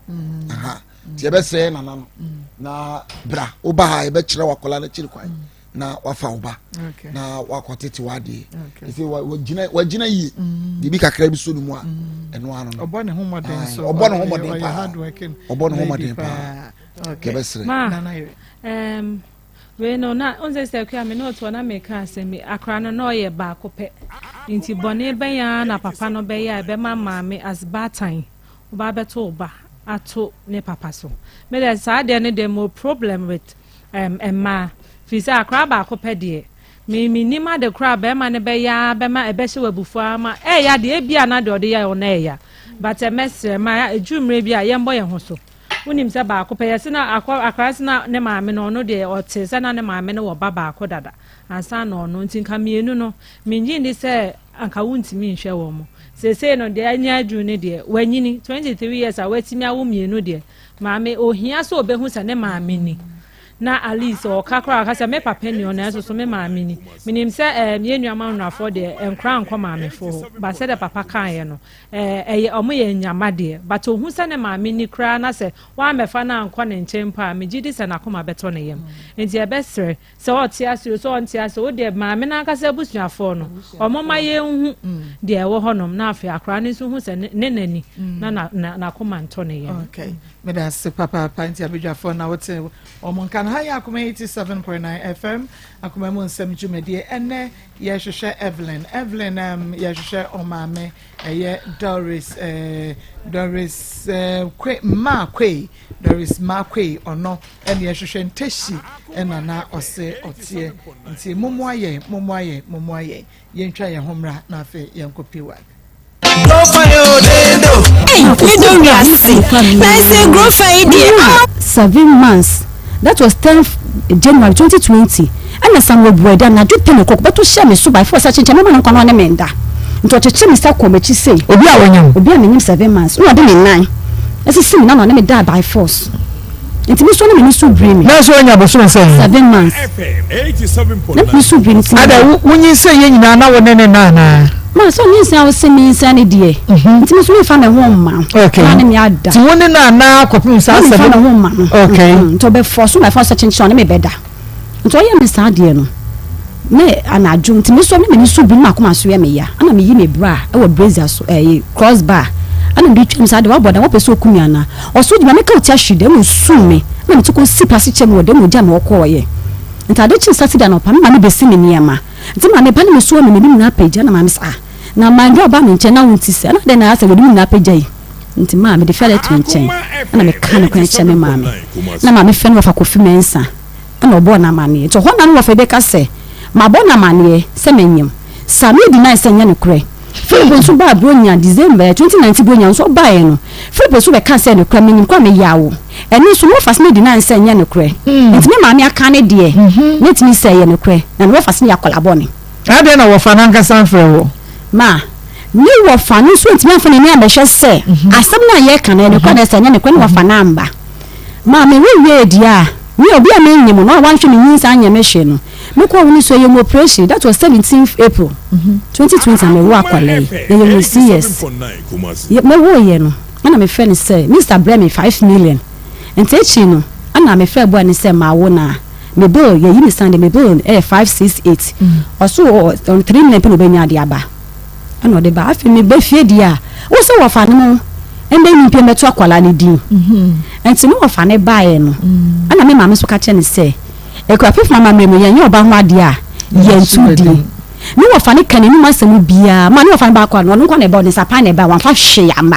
nti yɛbɛsrɛ nana no na bra woba ha yɛbɛkyerɛ wakɔla n'akyiri kwan. na wafa wo ba na wakɔtete w'adeɛ ɛsɛ wagyina wagyina yie mm. biribi kakra bi so no mu a mm. ɛno ano no ɔbɔ ne ho mmɔden so ɔbɔ ne ho mmɔden paa ɔbɔ ne ho mmɔden paa yɛbɛsrɛ ma wei no na ɔnsɛ sɛ akua me ne ɔtoɔ na meka asɛm bi akora no na ɔyɛ baako pɛ nti bɔne bɛn ara na papa no bɛyɛ a ɛbɛma maame as baatan ɔba abɛto wo ba ato ne papa so me deɛ saa deɛ no deɛ mo problem with Ɛm, mmaa. Firi sɛ akwadaa baako pɛ deɛ, me, mennim ade korɔ a barima no bɛyɛ ara bɛma ɛbɛhyɛ wo abufuo ara ma ɛɛya deɛ, ebia na deɛ ɔde yɛɛ wo no ɛɛya. But mɛsrɛ, ma ɛduru mmerɛ bi a, yɛmmɔ yɛn ho so. Wonim sɛ baako pɛ, yɛse na akɔ, akwadaa se na ne maame no, ɔno deɛ ɔtee sɛ na ne maame no wɔ ba baako dada ansa na ɔno, nti nka mmienu no, mennye nni sɛ anka wontumi nhwɛ wɔn. Seesei no deɛ anya aduru no deɛ, wanyini, 23 years a watumi awo mmienu deɛ, Maame, ohia sɛ obehu sɛ ne maame ni. Na at least ɔka koraa ɔka sɛ me papa ni hɔ nanso so me maame ni. Menim sɛ ɛɛ yɛn nuanom anwonafoɔ deɛ nkora nkɔ maamefoɔ hɔ. But sɛdeɛ papa kaeɛ no, ɛɛ ɛyɛ wɔn yɛ nyama deɛ. But ohu sɛ ne maame ni koraa na sɛ wammɛfa no ankɔ ne nkyɛn mpo a, megye di sɛ n'akoma bɛtɔ ne yam. Nti yɛbɛsrɛ Sɛ ɔte ase o, sɛ ɔnte ase o, wo deɛ maame no ankasa abusuafoɔ no, wɔmma yɛnhu deɛ ɛwɔ hɔnom na afei akwadaa no nso hu sɛ ne na ni na n'akoma ntɔ ne yam. Okay, meda ase papaapa nti abadwafoɔ na wote wɔn nka no ha yɛ Akoma 87.9 FM Akoma mu nsɛm dwumadie ɛnɛ yɛhwehwɛ Evelyn Evelyn um, yɛhwehwɛ ɔmaame ɛyɛ Doris eh, Doris eh, Kwe Mmaa Kwe Doris Markwei ɔno ɛne ɛhwehwɛ ntɛhyi ɛna na ɔse ɔteɛ nti mommoa yɛn mommoa yɛn mommoa yɛn yɛntwa yɛn ho mmra na afei yɛnkɔ piwak. Ei, me dɔ wiase. Na ɛsɛ grofa yi deɛ ah. Seven months that was tenth January 2020 ɛna Samuel Buadi anadwo ten o'clock bɛto hyɛɛ me so by force sɛ kyenkyen mɛma no nkwa na ɔne me nda. Nti ɔkyekyere me nsa kɔɔ m'akyi sei. Obi a wanya wo? Obi a menyim 7 months. Nna ɔde ne nan esisi me nan na ɔne me daa by force. Nti me so na m'ani so biri me. Na nso wanya bosome sɛn? 7 months. Na m'ani so biri me nti. Ada, wo wonyinsɛn yɛ nyinaa na wo ne ne nna anaa? Ma sɛ ɔnyinsɛn a ɔse menyinsɛn ne deɛ. Nti me nso memfa me ho mma wo. Okay. Na ne me ada. Nti wo ne no anaa kɔpem saa Na memfa seven? me ho mma no. Okay. Nti ɔbɛforce me by force sɛ kyenkyen ɔne me bɛda. Nti ɔyɛɛ me saa adeɛ no, na anadwo nti mesɔre na m'ani so biri na m'akoma so yɛ me ya, ɛna meyi me bra wɔ brazier so, ɛɛ cross bar, ɛna mede twam saa adeɛ, wabɔ dam, wopɛ sɛ oku me anaa? Ɔso gyina meka ɔte ahwere dɛm na osum me, ɛna mete kɔ si plastic chair mu wɔ dɛm na ogya me hɔ kɔɔeɛ. Nti ade kyee Saturday anɔpa, me maame bɛsi me nneɛma, nti maame ba ne me soa me m'anim nyinaa apagya, ɛna maame sɛ ah, na Mandra ɔbaa me nkyɛn na wonte sɛ, ɛna adɛn na asɛ w'anim nyinaa apagya yi? Nti maa mede fɛlɛ to nkyɛn ɛna meka nokorɛ kyerɛ me maame, na maame frɛ ne wɔfa Kofi Mensah. Ɛna ɔbɔɔ no amaneɛ. Nti ɔhɔ na ne wɔfa yi bɛka sɛ, Mabɔ no amaneɛ sɛ manyem. Samir deny sɛ ɛnyɛ nokorɛ. Philip nso baa Buronya, December 2019 Buronya nso ɔbaeɛ no, Philip nso bɛkaa sɛ nokorɛ menyem koraa meyɛ awo. Ɛno nso ne wɔfa sene deny sɛ ɛnyɛ nokorɛ. Nti me maame aka ne deɛ, mentumi sɛ ɛyɛ nokorɛ. Na ne wɔfa sene yɛ akwadaa bɔne. Adɛn na wɔfa no ankasa mfrɛ wo? Ma, ne wɔfa no nso antumi amfa n'ani ammɛhwɛ sɛ asɛm no a yɛreka no ɛyɛ nokorɛ anaasɛ ɛnyɛ nokorɛ, ne wɔfa no amba. Ma me wo wiee deɛ a, me obi a mennyim no a ɔannhwɛ me nyinsa annyɛ me hwee no, Mekɔ wo ne so yɛ mu operation that was 17th April 2020 na mewɔ akwadaa yi yɛyɛ mu CS mewɔ yɛ no ɛna mefrɛ no sɛ Mister brɛ me 5 million nti akyi no ɛna mefrɛ boy no sɛ mawo na me bill yɛyi me Sunday me bill ɛyɛ 568 ɔso ɔ 3 million pɛ na ɔbɛnya de aba ɛna ɔde ba afei meba fie deɛ a wo sɛ wɔfa no mo ɛnna ɛni mpɛ mɛto akwadaa no din nti ne wɔfa ne baeɛ no ɛna me maame nso ka kyerɛ no sɛ Akuapefo amammerɛ mu, yɛnyɛ ɔba ho adeɛ a, yɛnto din. Ne wɔfa no ka n'anim asɛm biara ma ne wɔfa no baako a, ɔno nko na ɛba, ɔde nsapan na ɛba, wamfa hwee amma.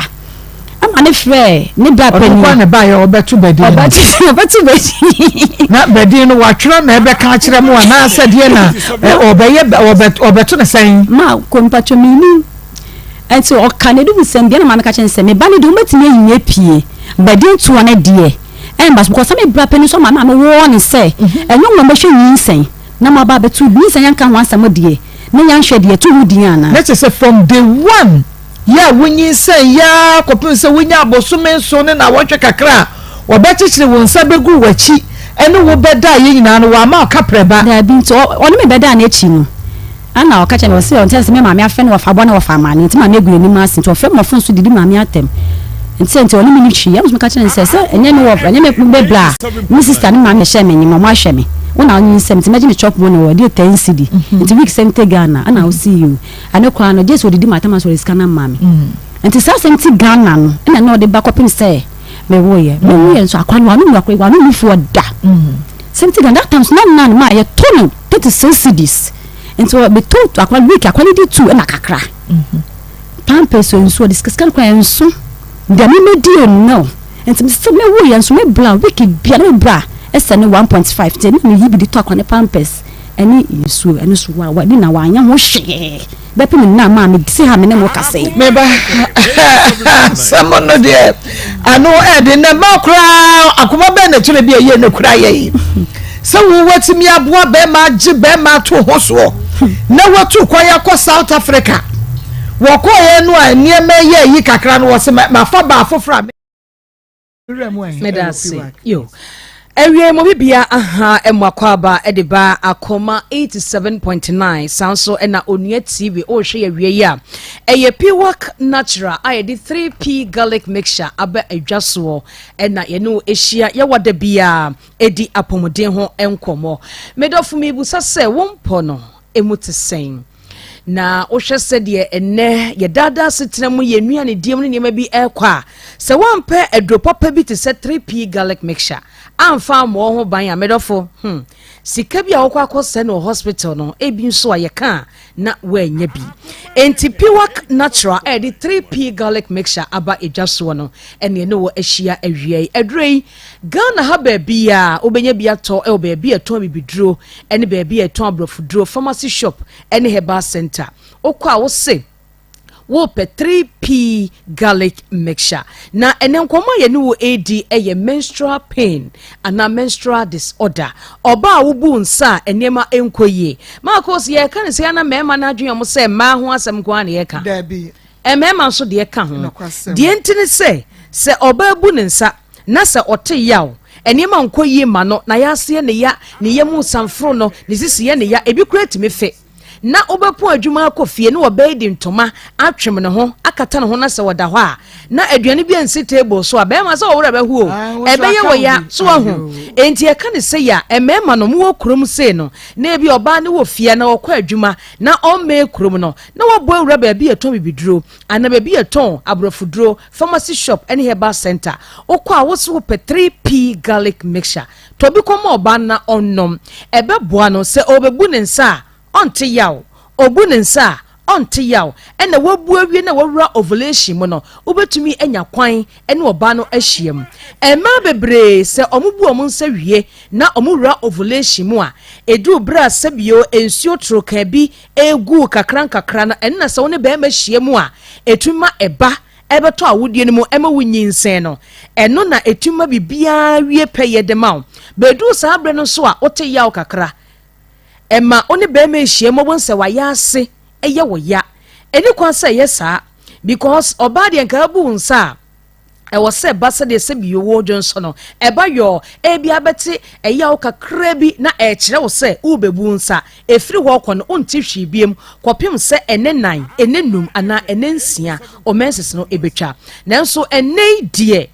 Ɛma ne frɛɛ ne bra Ɔno panin. nko na ɛbaeɛ ɔbɛto bɛdin no. Ɔbɛto ɔbɛto bɛdin. Na bɛdin no watwerɛ na ɛbɛka akyerɛ mo anaasɛ deɛ na ɛ, ɔbɛyɛ ɔbɛ ɔbɛto no sɛn? Ma kɔ mpatwɔ mennim. Nti ɔka n'anim sɛm biara na maame ka kyerɛ no sɛ, me ba no deɛ wobɛtumi ayi no apue, bɛdin toɔ no deɛ ɛmba so because sɛ me bra panin nso ama maame wɔɔ ne sɛ ɛnyɛ wɔn bɛhwɛ nyinsɛn na mo aba abɛto nyinsɛn yɛnka ho asɛm deɛ na yɛnhwɛ deɛ ɛto ho din anaa. Na kyerɛ sɛ from day one yɛ a wonyinsɛn yɛ ara kɔpem sɛ wonya abosome nson ne nnawɔtwe kakra a wɔbɛkyekyere wo nsa bɛgu w'akyi ne wo bɛda yɛ nyinaa no wɔamma wo kaprɛ ba. Daabi nti ɔne me bɛdaa n'akyi no Ɛna ɔka kyerɛɛ me, ɔse ɔnte ase sɛ me maame afrɛ no wɔfa bɔne wɔfa amane nti maame agu n'anim ase nti ɔfrɛ me wɔ phone so didi maame atɛm nti nti ɔne me ni hwee. Ɛna me nso meka kyerɛɛ no sɛ sɛ ɛnyɛ me wɔ ɛnyɛ me me bra a me sister ne maame na ɛhyɛɛ me nyem ɔmo ahwɛ me wo na wonyinsɛn me nti mɛgye me chop money wɔ ɛdeɛ 10 cedi nti week 70 Ghana ɛna ɔse yoo ɛno koraa no gye sɛ ɔdidi m'atɛm ansa ɔde sika no ama me nti saa asɛm ti Ghana no ɛna na ɔde ba kɔpem sɛ mewoeɛ mewoeɛ nso akora no wano akora wano nufoɔ da 70 Ghana that time so na nan ma yɛtɔ no 36 cedis nti wɔ meto akwa week akwa ne di two ɛna kakra mhm. pampers nso ɔde sika sika no kora nso deɛ me medi no nti sɛ me wo yɛ nso me bra week bia na me bra ɛsɛ ne 1.5 nti ɛna me yi bi de tɔ akwa ne pampers ɛne nsuo ɛno so wa wa bi na wanyɛ ho hwee bɛpem nna maa me si ha me ne mo kasa yi. meba asɛm no deɛ ano ɛde na ma koraa akoma bɛn na kyerɛ bi a yie no kura yɛ yi sɛ wo watumi aboa bɛrima agye bɛrima ato ho soɔ na watu kwan akɔ South Africa wɔkɔɔyɛ no a nneɛma yɛ yi kakra no wɔ sɛ mafa baa foforɔ a Meda ase. Yo. Awiei mo bibia aha ɛmo akwaaba ɛde ba akoma 87.9 saa nso ɛna onua TV ɔrehwɛ yɛ awie yi a ɛyɛ Piwak Natural a yɛde 3P garlic mixture aba adwa soɔ ɛna yɛne wo ahyia yɛwɔ da biara ɛdi apɔmuden ho nkɔmmɔ. Medɔfo mebusa sɛ wo mpɔ no ɛmu te sɛn? Na wohwɛ sɛdeɛ ɛnnɛ yɛ daadaa asetena mu yɛn nnuanedie mu ne nneɛma bi ɛrekɔ a, sɛ woampɛ aduro papa bi te sɛ 3P garlic mixture amfa ammɔ wo ho ban a, medɔfo, hmm, sika bi a wokɔ akɔsɛ no wɔ hospital no, ebi nso a yɛka a na woannya bi. Enti Piwak Natural a yɛde 3P garlic mixture aba edwa soɔ no, ɛne ɛne wɔ ahyia awia yi. Aduro yi, Ghana ha baabi a wobɛnya bi atɔ wɔ baabi a ɛtɔn abibiduro ne baabi a ɛtɔn aborɔfoduro, pharmacy shop ne herbal center. Wokɔ a wose wopɛ 3P garlic mixture. Na ɛnɛ nkɔmmɔ a yɛne wo redi yɛ menstrual pain anaa menstrual disorder. Ɔbaa a wobu nsa a nneɛma nkɔ yie. Marcos, yɛka ne sɛ ana mmarima no adwene wɔn sɛ mmaa ho asɛm nko ara na yɛka. Dabi. Mmarima nso deɛ ka ho. Deɛ nti ne sɛ, sɛ ɔbaa bu ne nsa na sɛ ɔte yaw, nneɛma nkɔ yie ma no, n'ayaase yɛ ne ya, ne yam nsamforo no, ne sisi yɛ ne ya, ebi koraa tumi fe. Na wobɛpɔn adwuma akɔ fie na ɔbaa di ntoma atwem ne ho akata ne ho na sɛ ɔda hɔ a, na aduane bi ansi table so a, bɛrima sɛ ɔwerɛ bɛho o, ah, ɛbɛyɛ wɔ ya, so wahu. Enti ɛka ne sɛ ya, mmarima no mowɔ kurom sei no, na ebi ɔbaa ne wɔ fie na ɔkɔ adwuma na ɔmmɛɛ kurom no, na wabɔ awura baabi a ɛtɔn bibiduro anaa baabi a ɛtɔn aborɔfoduro, pharmacy shop ne herbal center. Wokɔ a wose wopɛ 3P garlic mixture. Tɔ bi kɔma ɔbaa no na ɔnnom. Ɛbɛboa no sɛ ɔrebɛbu ne nsa a, ɔnte yaw. Ɔbu ne nsa a, ɔnte yaw. Ɛna wabu awie na wawura ovulation mu no, wobɛtumi anya kwan ne ɔbaa no ahyiam. Mmaa bebree sɛ wɔbu wɔn nsa wie na wɔwura ovulation mu a, ɛduru berɛ a sɛbio nsuo torokaa bi regu nkakrankakra no, ɛno na sɛ wo ne barima hyia mu a, ɛtumi ma ɛba ɛbɛtɔ awodeɛ no mu ɛma wo nyinsɛn no. Ɛno na ɛtumi ma biribiara wie pɛyɛ de ma wo. Bɛduru saa berɛ no nso a, wote yaw kakra. Ɛma wo ne barima hyia mu, wobɛhu sɛ wayɛ ase ɛyɛ wo ya. Ɛni kwan sɛ ɛyɛ saa because ɔbaa deɛ nka abu wo nsa a, Ɛwɔ sɛ ɛba sɛdeɛ sɛ bio wo dwonsɔ no, ɛba yɔɔ, ebia bɛte ɛyaw kakra bi na ɛrekyerɛ wo sɛ worebɛbu nsa. Ɛfiri hɔ rekɔ no, wonte hwee biom kɔpem sɛ ɛnɛ nan, ɛnɛ num anaa ɛnɛ nsia wo menses no bɛtwa. Nanso ɛnnɛ yi deɛ,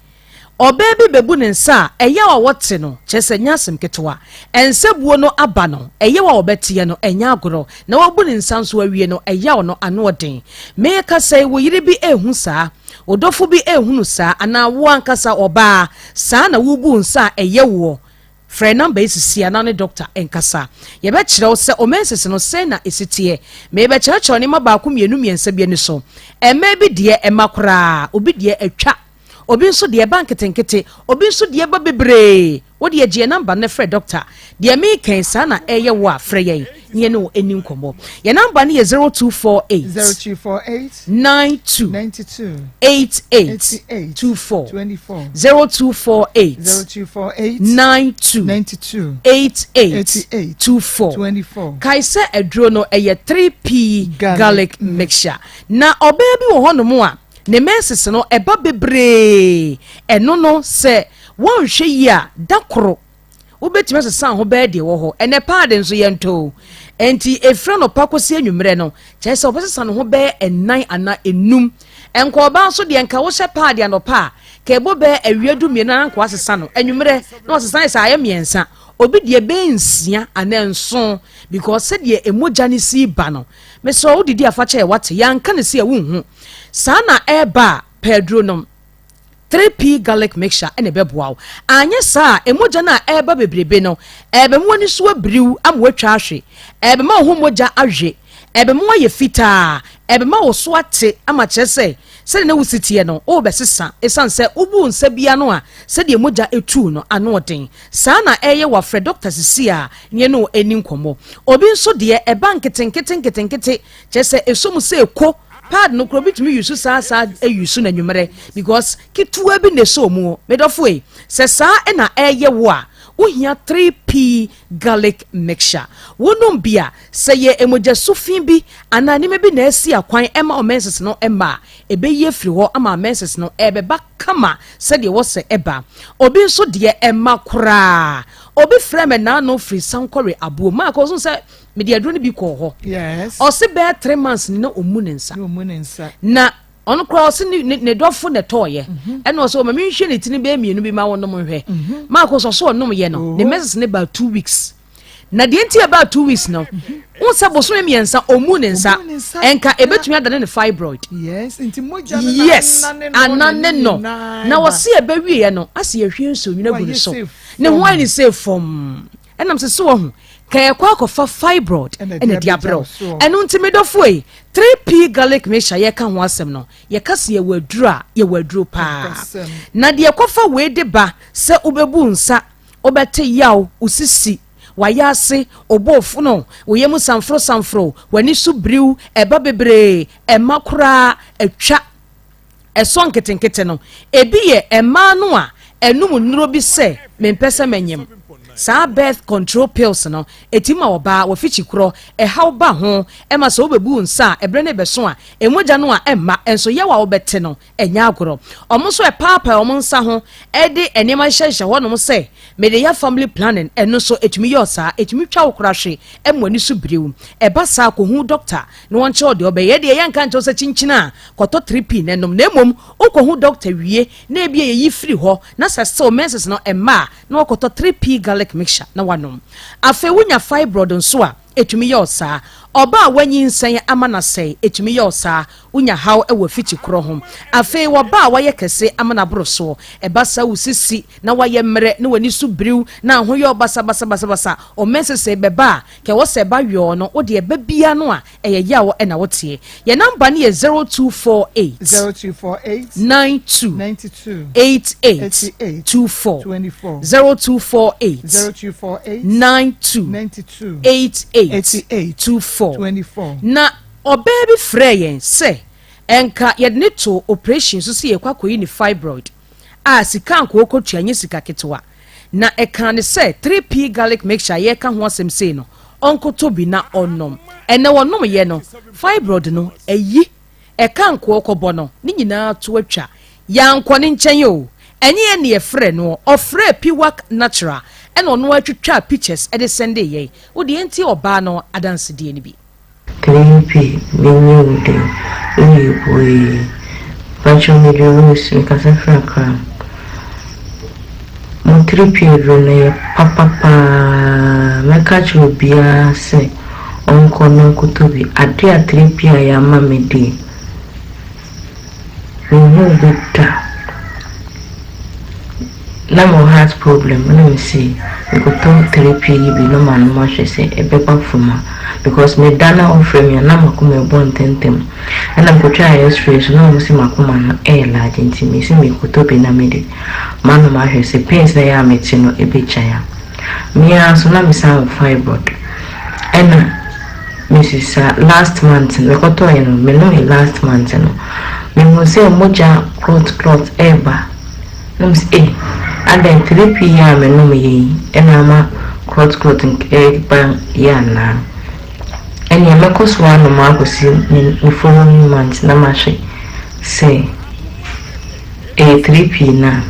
ɔbaa bi bɛbu ne nsa a, ɛyaw a wɔte no, kyerɛ sɛ ɛnyɛ asɛm ketewa. Nsabuo no aba no, ɛyaw a wɔbɛteɛ no, ɛnyɛ agorɔ. Na wabu ne nsa nso awie no, ɛyaw no ano ɔden. Merekasa yi, wo yere bi rehu saa. Wo dɔfo bi rehunu saa anaa wo ankasa ɔbaa saa na worebu wo nsa a ɛyɛ woɔ? Frɛ nɔmba yi sisi anaa ne dɔkta nkasa. Yɛbɛkyerɛ wo sɛ wo menses no sɛn na ɛsi teɛ. Merebɛkyerɛkyerɛ wo nneɛma baako mmienu mmiɛnsa bi ani so. Mmaa bi deɛ ɛma koraa, obi deɛ atwa, obi nso deɛ ɛba nketenkete, obi nso deɛ ɛba bebree. Wo deɛ gye yɛn number no na frɛ doctor. Deɛ mereka yi saa na ɛreyɛ wo a, frɛ yɛn na yɛne wo nni nkɔmmɔ. Yɛn number no yɛ 0248 0248 92 92 88 88 24 24 0248 0248 92 92 88 88 24. 24. Kae sɛ aduro no ɛyɛ 3P Garlic garlic mixture. Na ɔbaa bi wɔ hɔnom a ne menses no ɛba bebree. Ɛno no sɛ Woanhwɛ yie a, da koro wobɛtumi asesa ho bɛyɛ deɛ ɛwɔ hɔ. Ɛnɛ paade nso yɛntɔ o. Enti ɛfiri anɔpa kɔsi anwummerɛ no, kyerɛ sɛ wɔbɛsesa ne ho bɛyɛ ɛnan anaa enum. Nka ɔbaa nso deɛ nka wohyɛ paade anɔpa a, ka ɛbɔ bɛyɛ awia du mmienu anaa nka wasesa no. Anwummerɛ na wasesa ayɛ sɛ ayɛ mmiɛnsa. Obi deɛ bɛyɛ nsia anaa nson because sɛdeɛ mogya no si ba no. Mesrɛ wo wodidi a fa kyɛ yɛ wate, yɛanka no sei a wonhu. Saa na ɛreba a, pɛ aduro nom. 3P garlic mixture na ɛbɛboa wo. Anyɛ saa a, mogya no a ɛreba bebrebe no, ɛrebɛma w'ani so abiriw ama woatwa ahwe, ɛrebɛma wo ho mogya awe, ɛrebɛma woayɛ fitaa, ɛrebɛma wo so ate ama kyerɛ sɛ sɛdeɛ na wosi teɛ no, worebɛsesa ɛsiane sɛ wobu wo nsa bi ano a sɛdeɛ mogya tu no ano ɔden. Saa na ɛreyɛ wo a, frɛ dɔkta seesei a na yɛne wo nni nkɔmmɔ. Obi nso deɛ, ɛba nketenkete nketenkete Kyerɛ sɛ ɛsɔ mu sɛ ɛko pad no koraa obi tumi use saa saa use no anwummerɛ because ketewa bi na ɛsɔ mu. Me dɔfo ei, sɛ saa na ɛyɛ wo a, wohia 3P garlic mixture. Wonom bi a, sɛ yɛ mogyasu fi bi anaa nneɛma bi na asi akwan ɛma wo menses no mma a, ɛbɛyi afiri hɔ ama menses no ɛbɛba kama sɛdeɛ ɛwɔ sɛ ɛba. Obi nso deɛ ɛmma koraa. Obi frɛɛ me naano firi Sankore Abuo. Mark, ɔso sɛ mede aduro no bi kɔɔ hɔ ɔse bɛyɛ three months ni na ɔmmu ne nsa na ɔno koraa ɔse ne ne dɔfo na ɛtɔɔyɛ mhm. ɛna ɔsɛ ɔma menhwɛ ne tini bɛyɛ mmienu bi ma wɔnom nhwɛ mhm. maako sɛ ɔsɛ ɔnom yɛ no ne menses ne baa two weeks na deɛ nti ɛbaa two weeks no mhm. n sɛ bosome mmiɛnsa ɔmmu ne nsa ɛnka ɛbɛtumi adane ne fibroid yes anane no na wɔse ɛbɛwieɛ no ase yɛhwie nsuo nwunu agu ne so ne ho ayɛ ne sɛ fam Ɛnam sɛ so wahu ka yɛkɔ akɔfa fibroid ɛna di abrɛ wo. Ɛno nti me dɔfo ei, 3P garlic mixture yɛka ho asɛm no, yɛka sɛ yɛwɔ aduro a, yɛwɔ aduro paa. Na deɛ ɛkɔfa wei de ba sɛ wobɛbu nsa, wobɛte yaw, wo sisi, w'ayaase, wo bo refono, wo yam samforo samforo, w'ani so biriw, ɛba bebree, ɛma koraa, atwa. ɛsɔ nketenkete no. Ebi yɛ mmaa no a ɛnom nnuro bi sɛ mempɛ sɛ mɛnyem. Saa birth control pills no, ɛtumi ma ɔbaa wafikyi korɔ, ɛhaw ba ho, ɛma sɛ wobɛbu wo nsa a, ɛberɛ no rebɛso a, mogya no a ɛmma, nso yaw a wobɛte no, ɛnyɛ agorɔ. Wɔn nso ɛpaapae wɔn nsa ho de nneɛma hyehyɛhyehyɛ hɔnom sɛ mede yɛ family planning, ɛno nso ɛtumi yɛ ɔsaa, ɛtumi twa wo kora hwe ma w'ani so biri wo. Ɛba saa a, kɔhu dɔkta na wɔnkyerɛ wo deɛ wobɛyɛ. Yɛ deɛ yɛnka nkyerɛ wo sɛ kyinkyin a kɔtɔ 3P na nom, na mmom wokɔhu dɔkta wie na ebia yɛyi firi hɔ na sɛ still menses no mma a na wakɔtɔ 3P garlic mixture na wanom. Afei wonya fibroid nso a, ɛtumi yɛ wo saa. Ɔbaa a wanyinsɛn ama no asɛe, ɛtumi yɛ wo saa. Wonya haw wɔ afikyi korɔ ho. Afei ɔbaa a wayɛ kɛse ama no aboro soɔ, ɛba saa wo sisi na wayɛ mmerɛ na w'ani so biriw na ho yɛ wo basabasabasabasa, wo menses bɛba a, Kɛ wɔ sɛ ba yɔɔ no wo deɛ ba bia no a ɛyɛ yaw na wo teɛ. Yɛ number no yɛ 0248 0248 92 92 88 88 24 24 0248 0248 92 92 88 88 24 24. Na ɔbaa bi frɛɛ yɛn sɛ ɛnka yɛde no too operation so sɛ yɛkɔ akɔyi ne fibroid a sika anka ɔkɔtua nyɛ sika ketewa. Na ɛkaa no sɛ 3P garlic mixture a yɛreka ho asɛm sei no, ɔnkɔtɔ bi na ɔnnom. Ɛnnɛ ɔnomyɛ no, fibroid no ayi, ɛka nkoɔ kɔbɔ no, ne nyinaa to atwa. Yɛankɔ ne nkyɛn o, ɛnyɛ yɛn na yɛfrɛɛ noɔ, ɔfrɛɛ Piwak Natural ɛna ɔno ara twitwaa pictures de sɛndee yɛn. Wo deɛ yɛntie ɔbaa no adansedie no bi. 3P menye wo den woyɛ buee Mpakyɛw mede Rose mekasa firi Accra Mo 3P aduro no ɛyɛ papa paa mɛka akyerɛ obiara sɛ ɔnkɔ na ɔnkɔtɔ bi Adeɛ a 3P ayɛ ama me deɛ Menhuu bi da. Na mewɔ heart problem na mese mekɔtɔ therapy yi bi na manom ahwɛ sɛ ɛbɛba fam a because meda na wɔfrɛ me a na m'akoma ɛbɔ ntɛmntɛm. Ɛna mekɔtwaa x-ray so na wɔn se m'akoma no ɛyɛ large nti mese mekɔtɔ bi na mede manom ahwɛ sɛ pains na ɛyɛ a mete no ɛbɛgyae a. Me ara nso na mesan wɔ fibroid ɛna Mesesa last month no mekɔtɔeɛ no menomee last month no mehuu sɛ mogya clot clot ɛreba na mese eh adɛn 3P yi a menomyɛ yi ɛna ama clot clot ɛreba yi anaa ɛneɛ mɛkɔ so anom akɔsi me following month na mahwɛ sɛ Ɛyɛ 3P no a.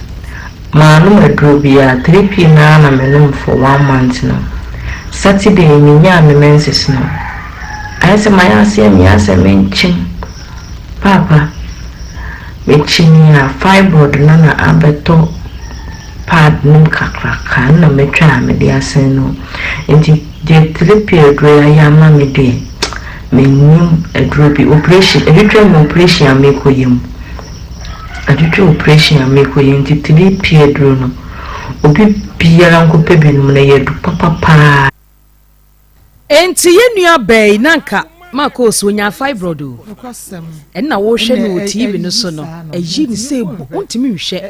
Mannom aduro biara, 3P no ara na menom for one month no. Saturday menyaa me menses no, ayɛ sɛ mayɛ aseɛ meyɛ asɛ menkyem. Paapa, mekyemii a fibroid no na abɛtɔ pad no mu kakraka no na matwa a mede asɛn no. Nti deɛ 3P aduro yi ayɛ ama me deɛ, mennim aduro bi. Operation, ɛtwitwa me operation a mekɔyɛ mu. Atwitwi operation a mekɔ yɛ nti 3P aduro no obi biara nkɔ pɛ bi nom na ɛyɛ adu papa paa. Enti yɛn nua baa yi na anka Marcos onyaa fibroid o. Ɛnna wohwɛ no wɔ TV no so no, ɛyi ne sɛ ebu, wontumi nhwɛ.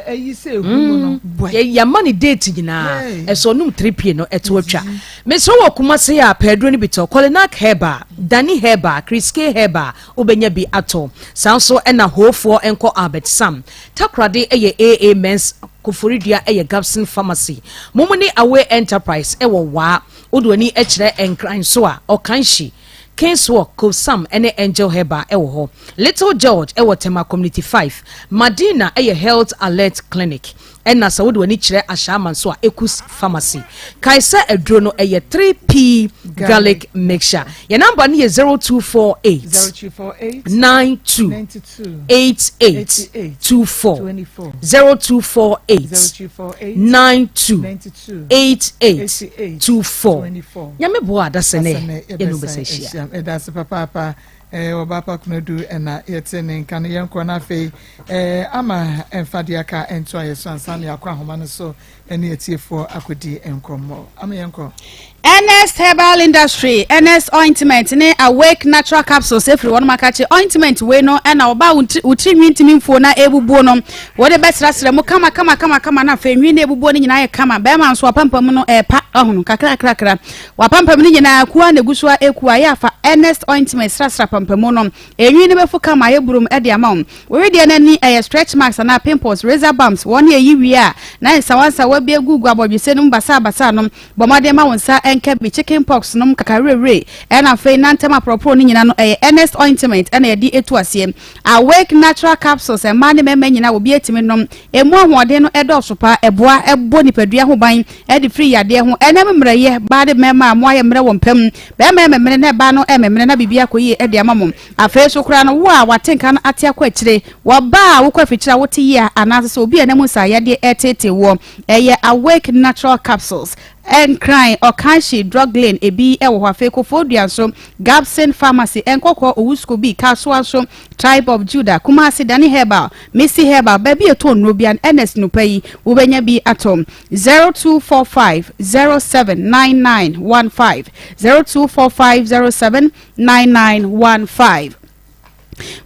Mm, yɛama ne date nyinaa, ɛsɛ ɔnom 3P no ɛto atwa. Mesrɛ wɔ Kumase a pɛ aduro no bi tɔ, Kolinak Herbal, Dani Herbal, Chris K Herbal, wobɛnya bi atɔ. Saa nso na Hoofoɔ nkɔ Albert Sam. Takoradi yɛ AA Mens, Koforidua yɛ Gabson Pharmacy. Momu ne Away Enterprise wɔ Waa. Wode w'ani kyerɛ Nkran nso a, Ɔkanhyi, Kingswalk, Kobsam ne Angel Herbal wɔ hɔ. Little George wɔ Tema Community 5. Madina yɛ Health Alert Clinic. Ɛna sɛ wode w'ani kyerɛ Ashaiman nso a, Ekus Pharmacy. Kae sɛ aduro no ɛyɛ 3P Garlic Mixture. Yɛn namba no yɛ 0248 92 88 24 0248 92 88 24. Nyame boa adasɛ nɛ yɛne wobɛsɛ ahyia. Ɛda ase papaapa. Eh, Ɔbaapa Konadu na yɛte ne nka no. Yɛnkɔ na afei eh, ama ɛmfa deɛ aka nto ayɛ so ansa na yɛakɔ ahoma no so ne atiefoɔ akɔdi nkɔmmɔ. Ama yɛnkɔ. Ernest Herbal Industry, Ernest Ointment ne Awake Natural Capsules efiri wɔn akakye ointment wei no ɛna ɔbaa wo tiri nwi ntumi mfuo na ebubuo no wɔde bɛsrasra mu kama kama kama kama na afei nwi na ebubuo no nyinaa yɛ kama bɛrima nso apampam no ɛɛpa ɔhono kakra kakra W'apampam no nyinaa, kuo ara na ɛgu so ara ɛku a, yɛ a fa Ernest ointment srasra apampamu no. Enwi no bɛfu kama ayɛ burom de ama wo. Wo wedeɛ no ani ɛyɛ stretch marks anaa pimples, razor bumps, wɔn na ɛyi wie a, na nsawansawa bi agugu abɔdwesɛ no mu basaabasaa no, bɔ mmɔden ma wo nsa nka bi, chicken pox nom, kakawerɛwerɛ, ɛna afei nantam aporɔporɔ no nyinaa no, ɛyɛ Ernest ointment na yɛde tu aseɛ. Awake Natural Capsules, mmaa ne mmarima nyinaa obiara tumi nom. Ɛmu ahoɔden no dɔɔso paa, ɛboa bɔ nipadua ho ban de firi yadeɛ ho. Ɛnɛ mmerɛyɛ, baa ne mmarima a moayɛ mmerɛ wɔ mpa mu, barima rememene na ɛbaa no rememene na biribi akɔ yie de ama mo. Afei nso koraa no, wo a w'atenka no ate akɔ akyire, wɔ baa a wokɔ afikyire a wote yie a anaasɛ sɛ obi a ɛnam nsaeyadeɛ reteetee woɔ, ɛyɛ Awake Natural Capsules. Nkran, Ɔkanhye, Drug Lane, ebi wɔ hɔ. Afei Kofoɔdua nso, Gabson Pharmacy, Nkɔkɔɔ, Owusukobi, Kasoa nso, Tribe of Judah, Kumasi, Dani Herbal, Misty Herbal, baabi a ɛtɔn nnuro biara no, Ernest Nupa yi, wobɛnya bi atɔ. 0245 079915, 0245 079915.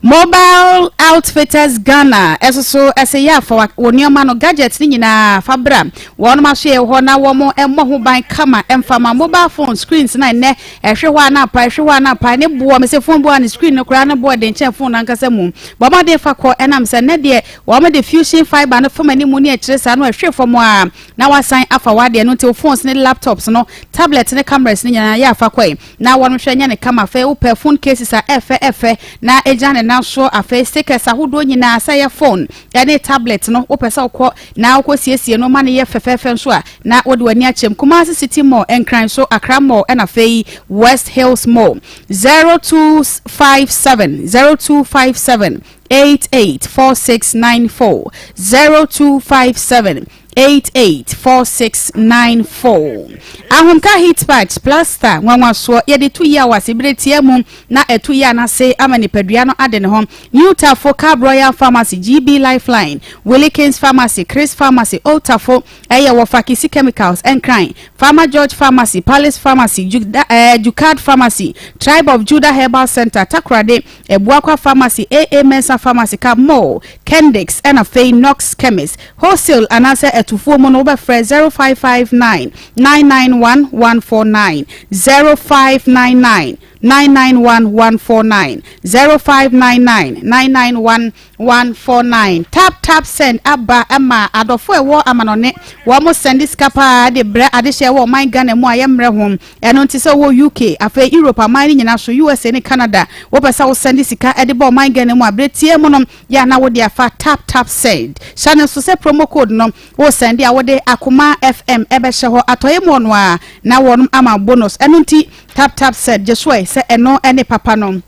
Mobile Outfitters Ghana ɛso so ɛsɛ yɛ afa wɔ nneɛma no gadget ne nyinaa fa bra wɔn aso yɛ hɔ na wɔn mmɔ ho ban kama ɛmfa ma mobile phone screens na ɛnɛ ɛhwɛ hɔ a na apae ɛhwɛ hɔ a na apae ne boɔ mese phone boɔ a ne screen no koraa ne boɔ de nkyɛn phone ankasa mu bɔ mmɔden fa kɔ ɛnam sɛ nnɛ deɛ wɔn de fusion fiber no fam anim ne akyire saa no ɛhwe fam a na wasan afa w'adeɛ no nti wo phones ne laptops no tablet ne cameras ne nyinaa yɛ afa kɔe na wɔn hwɛ nyɛ ne kama. Afei wopɛ phone cases a ɛfɛ ɛfɛ na egyina. agyina ne nan so. Afei stickers ahodoɔ nyinaa, sɛ ɛyɛ phone ne tablet no, wopɛ sɛ wokɔ na wokɔ siesie no ma no yɛ fɛfɛɛfɛ nso a, na wode w'ani akyɛm. Kumasi City Mall, Nkran so, Accra Mall, ɛna afei West Hills Mall. 0257 0257 884694 0257 884694. Ahomka heat patch plaster nwanwasoɔ, yɛde to yi a wɔ ase berɛ tia mu na ɛto yi a n'ase ama nipadua no ade ne ho. New Tafo, Cab Royal Pharmacy, GB Lifeline, Willie Kings Pharmacy, Chris Pharmacy, Old Tafo, ɛyɛ wɔ Fakisi Chemicals, Nkran, Farmer George Pharmacy, Palace Pharmacy, Juda, eh, Jukad Pharmacy, Tribe of Judah Herbal Center, Takoradi, Abuakwa Pharmacy, AA Mensah Pharmacy, Cab Mall, Kendix, ɛna afei Knox Chemist. Wholesale anaasɛ atufoɔ mu no wobɛfrɛ 0559 991 149, 0599 991 149, 0599 991 149. Tap Tap Send aba ma adɔfo a ɛwɔ amanɔne, wɔn sɛnde sika paa de brɛ adehyeɛ wɔ ɔman Ghana mu a yɛmmerɛ ho. Ɛno nti sɛ wowɔ UK, afei Europe aman no nyinaa so, USA ne Canada, wopɛ sɛ wo sɛnde sika de ba ɔman Ghana mu a, berɛ tiaa mu no yɛ a na wode afa Tap Tap Send. Hyɛ no nso sɛ promo code no wo sɛnde a wode Akoma FM bɛhyɛ hɔ, atɔeɛ mu ɔno ara na wɔnom ama wo bonus. Ɛno nti Tap Tap Send gye so ɛ sɛ ɛno ne papa no.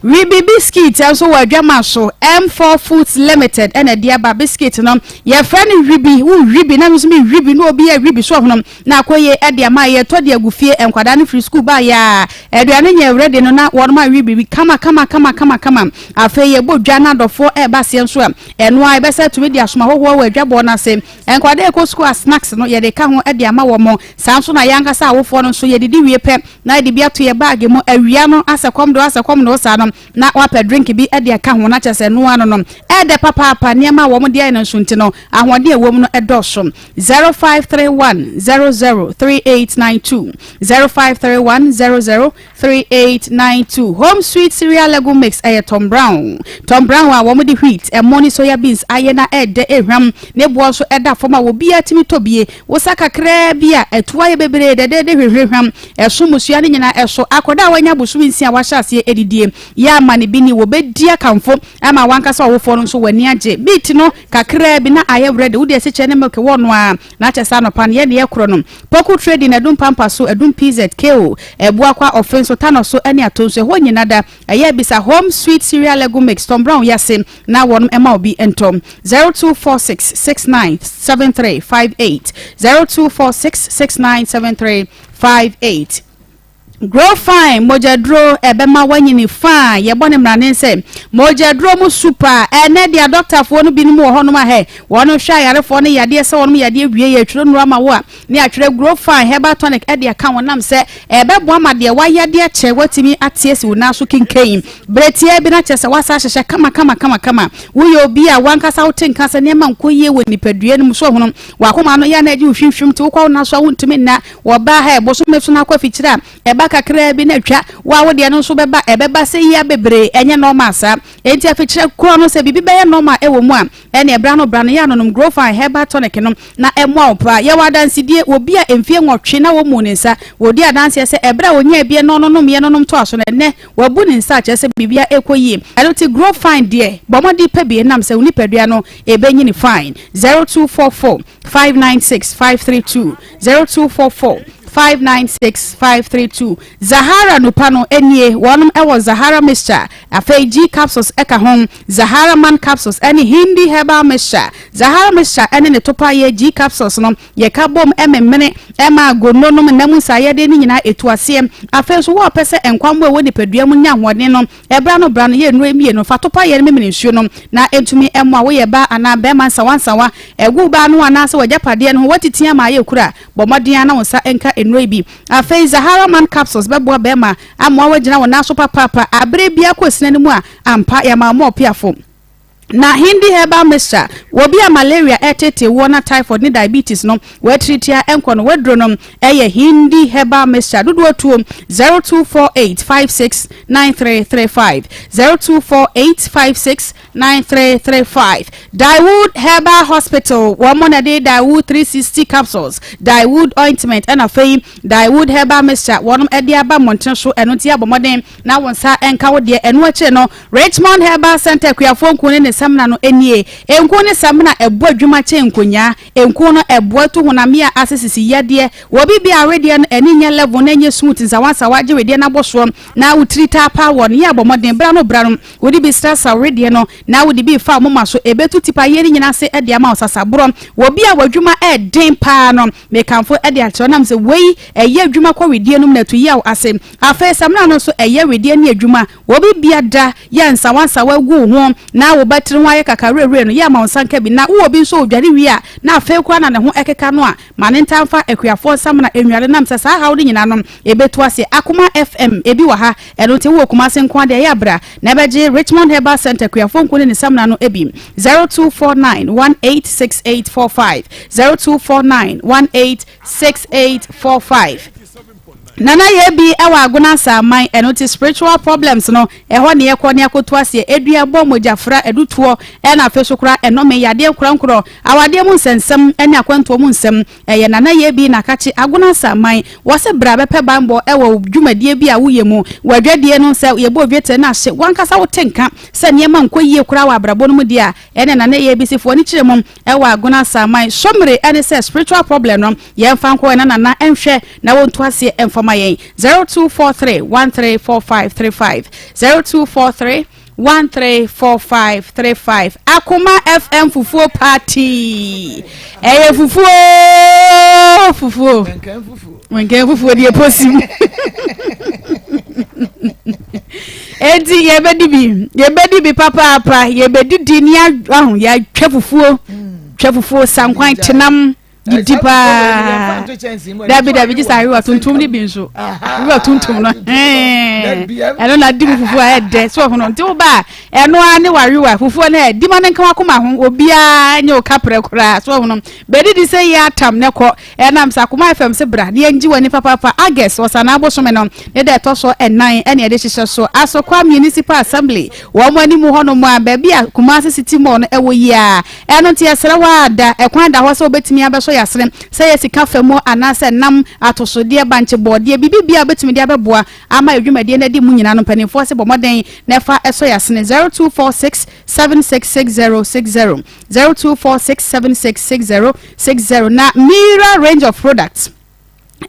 Wibi Biscuit nso wɔ adwama so. M4 Foods Limited ɛna ɛde aba biscuit no. Yɛfrɛ no Wibi, wo Wibi na me nso me Wibi na obi yɛ Wibi so ɔhonom na akɔye ɛde ama yɛtɔ de agu fie. Nkwadaa no firi sukuu ba yɛ a aduane nyɛ ready no na wɔnom awe biribi kama kama kama kama kama. Afei yɛbɔ dwa na adɔfoɔ ɛreba aseɛ nso a ɛno a yɛbɛsɛ tumi de asoma hɔhoɔ wɔ adwabɔ no ase. Nkwadaa ɛkɔ sukuu a snacks no yɛde ka ho de ama wɔn. Saa nso na yɛn ankasa awofoɔ no nso yɛdidi wie pɛ na yɛde bi ato yɛn baage mu awia no asɛ kɔm de wo asɛ kɔm de wo saa no na woapɛ drink bi de aka ho na kyerɛ sɛ ɛno ara no no ɛɛdɛ papaapa. Nneɛma a wɔde ayɛ no nso nti no ahoɔden a ɛwɔ mu no dɔɔso. 0531 00 3892 0531 00 3892. Home Sweet Cereal Legume Mix ɛyɛ Tom Brown. Tom Brown a wɔde wheat, ɛmo ne soya beans ayɛ na ɛɛdɛ ɛhwam. Ne boɔ nso ɛda fam a obiara tumi tɔ bie. Wosa kakraa bi a, ɛto ayɛ bebree dɛdɛɛdɛ hwehwɛhwam. Ɛso mmusua no nyinaa ɛso. Akwadaa a wanya bosome nsia a wahyɛ aseɛ adidie, yɛ ama no bi ni, wɔbɛdi akamfo ama w'ankasa ɔwofoɔ no nso w'ani agye. Beet no kakraa bi na ayɛ ready, wode asikyire ne milk wɔ no ara na akyɛ sɛ anɔpa no yɛ deɛ ɛkorɔ no. Poku Trading, Adum Pampa so, Adum PZ, KO, Abuakwa, Ɔfe nso, Tanɔ so ne Ato nso, ɛhɔ nyina da. Ɛyɛ bisa Home Sweet Cereal Legume Mix, Tom Brown yase na wɔnom ɛma obi ntɔ. 0246 69 73 58 0246 69 73 58. Grow Fine mogyaduro ɛbɛma woanyini fine. Yɛbɔ ne mmrane sɛ mogyaduro mu su paa. Ɛnɛ deɛ adɔktafoɔ no binom wɔ hɔnom a hɛ wɔn hwɛ ayarefoɔ no yadeɛ sɛ wɔnom yadeɛ wie yɛtwerɛ nnuro ama wo a ne atwerɛ Grow Fine herbal tonic de aka ho nam sɛ ɛbɛboa ma deɛ wayɛ de akyɛ woatumi ate asi wo nan so kenkan berɛ tiaa bi na kyerɛ sɛ woasa ahyehyɛ kama kama kama kama. Woyɛ obi a wankasa wote nka sɛ nneɛma nkɔ yie wɔ nipadua no mu so hono wakoma no yɛ na agye wo hwimhwim nti wokɔ wo nan so a wontumi nna. Wɔba ha ɛ, bosome so no akɔ afikyire a, ɛba kakraa bi na atwa. Wo a wo deɛ no nso bɛba, ɛbɛba sɛ yia bebree, ɛnyɛ normal saa. Enti afikyire korɔ no, sɛ biribi bɛyɛ normal wɔ mu a, ɛneɛ bra no bra no, yɛ a nonom Growfine Herbal Tonic no na ɛmmoa wo paa. Yɛwɔ adansedie, wɔ bi a mfie nwɔtwe na wɔmmuu ne nsa. Wɔdi adanseɛ sɛ ɛberɛ a ɔnyaa bi na ɔnonomyɛ no nom toa so no, ɛnnɛ wabu ne nsa a kyerɛ sɛ biribiara rekɔ yie. Ɛno nti Growfine deɛ, bɔ mmɔden pɛ bi ɛnam sɛ wo nipadua no ɛbɛnyini fine. 0244 596 532 0244 596 532. Zahara nupa no nie, wɔnom wɔ Zahara mixture, afei G capsules ka ho, Zahara man capsules ne Hindi herbal mixture. Zahara mixture ne ne topaeɛ G capsules no yɛka bom memene ma gono nom nna mu nsaeɛdeɛ no nyinaa ɛtu aseɛ. Afei nso wo a wopɛ sɛ nkwammoa a ɛwɔ nipadua mu nya ahoɔden no, Ɛberɛ ano berɛ ano, yɛ nnuro mmienu, fa topa yɛ no memene nsuo nom na ɛntumi mmoa wo. Yɛ baa anaa barima nsawansawa, ɛgu wo baa no ho anaasɛ w'agyapadeɛ no ho, woatiti ama ayɛ kuru a, bɔ mmɔden ara na wo nsa nka nnuro yi bi. Afei Zahara Man Capsules bɛboa barima amoa wo agyina wo nan so papaapa aberɛ biara kɔ sina no mu a, ampa yɛama wo ma ɔpeafo. Na Hindi herbal mixture, wɔ bi a malaria reteetee woɔ na typhoid ne diabetes no wɔatiritia nkɔ no, w'aduro no yɛ Hindi herbal mixture. Dodoɔ tuo 0248 56 9335, 0248 56 9335. Daewood Herbal Hospital, wɔn na ɛde Daewood 360 capsules, Daewood ointment ɛna afei Daewood herbal mixture wɔn de aba mmɔnten so. Ɛno nti abɔ mmɔden na wo nsa nka wo deɛ. Ɛno akyire no, Richmond Herbal Centre akuafoɔ nku ne ne samina no nie. Nku ne samina ɛbɔ adwuma kyɛn nkonyaa. Nku no ɛboa tu honamyea ase sisi yadeɛ. Wɔ bi bia wedeɛ no ani nyɛ level na ɛnyɛ smooth nsawansawa gye wedeɛ no abɔsoɔ na wo tiri taa paa wɔ no. Yɛ abɔ mmɔden bra no bra no wode bi srasra wo wedeɛ no na wode bi fa wo moma so ɛbɛtu tipayeɛ no nyina ase de ama wo sasaborɔ. Wɔ bi a w'adwuma ɛɛden paa no mekamfo de akyerɛ wo nam sɛ wei ɛyɛ adwuma kɔ wedeɛ no mu na ɛtu yaw ase. Afei samina no nso ɛyɛ wedeɛ ne adwuma. Obi bia da yɛ nsawansawa gu wo ho na wo ba tiri ho ayɛ kakawerɛwerɛ no, yɛ ama wo nsa nka bi. Na wowɔ bi nso odware wie a na afei koraa na ne ho ɛkeka no a, ma ne ntaa mfa akuafoɔ nsamena nnware nam sɛ saa haw no nyinaa no ɛbɛtu aseɛ. Akoma FM ebi wɔ ha, ɛno nti wowɔ Kumase nko ara deɛ ɛyɛ a bra na ɛbɛgye Richmond Herbal Centre akuafoɔ nku ne ne samina no bi. 0249 186845, 0249 186845. Nana yɛ bi wɔ Agona Asaman, ɛno nti spiritual problems no ɛhɔ ne yɛkɔ ne akɔtu aseɛ, eduabɔ, mogyafra, adutoɔ ɛna afei so koraa ɛnɔme, yadeɛ nkorɔnkorɔ, awadeɛ mu nsɛnsɛm ɛne akwantuo mu nsɛm. Ɛyɛ Nana yɛ bi na kakye Agona Asaman. Wɔse bra bɛpɛ banbɔ ɛwɔ wo dwumadie bi a woyɛ mu, w'adwadie no sɛ yɛbɔ dwetire no ahye, w'ankasa wote nka sɛ nneɛma nkɔ yie koraa wɔ abrabɔ no mu deɛ a, ɛne Nana yɛ bi sifoɔ no kyerɛ mu ɛwɔ Agona Asaman. Sɔmire ɛne sɛ spiritual problem no Yɛmfa nkɔ yɛn nana nhwɛ na wɔntu aseɛ mfa ma yɛn. 0243 134535 0243 134535 Akoma FM fufuo party. Ɛyɛ fufuo fufuo. Nkɛn fufuo deɛ posim. Enti yɛbɛdi bi yɛbɛdi bi papaapa yɛbɛdidi ne aho yɛatwa fufuo twa fufuo sankwan tenam. didi paa dabi dabi gye sɛ ayewa tuntum ne bi nso ayewa tuntum no ɛno na di mu fufuo a ɛdɛ so ɔhono nti wo ba ɛno ara ne wayewa fufuo no ɛ di ma ne nka wakoma ho obiara nye wo kaprɛ koraa so ɔhono bɛdidi sɛ yɛ atam ne kɔ ɛnam sɛ akoma fm sɛ bra ne yɛngye w'ani papaapa August ɔsanaa bosome no ne da ɛtɔ so ɛnan ɛne ɛde hyehyɛ so Asokwa Municipal Assembly wɔn anim hɔnom a baabi a Kumasi City Mall no ɛwɔ yi a Ɛno nti yɛsrɛ wo ara da ɛkwan da hɔ sɛ wobɛtumi abɛsɔ yɛn asene, sɛ ɛyɛ sika fa mu anaasɛ nam, atosodeɛ, bankye, bɔɔdeɛ, biribi biara a wobɛtumi de abɛboa ama yɛn dwumadie no adi mu nyinaa no mpanimfoɔ se bɔ mmɔden na fa sɔ yɛn asene, 0246 766060, 0246 766060, na Mira range of products.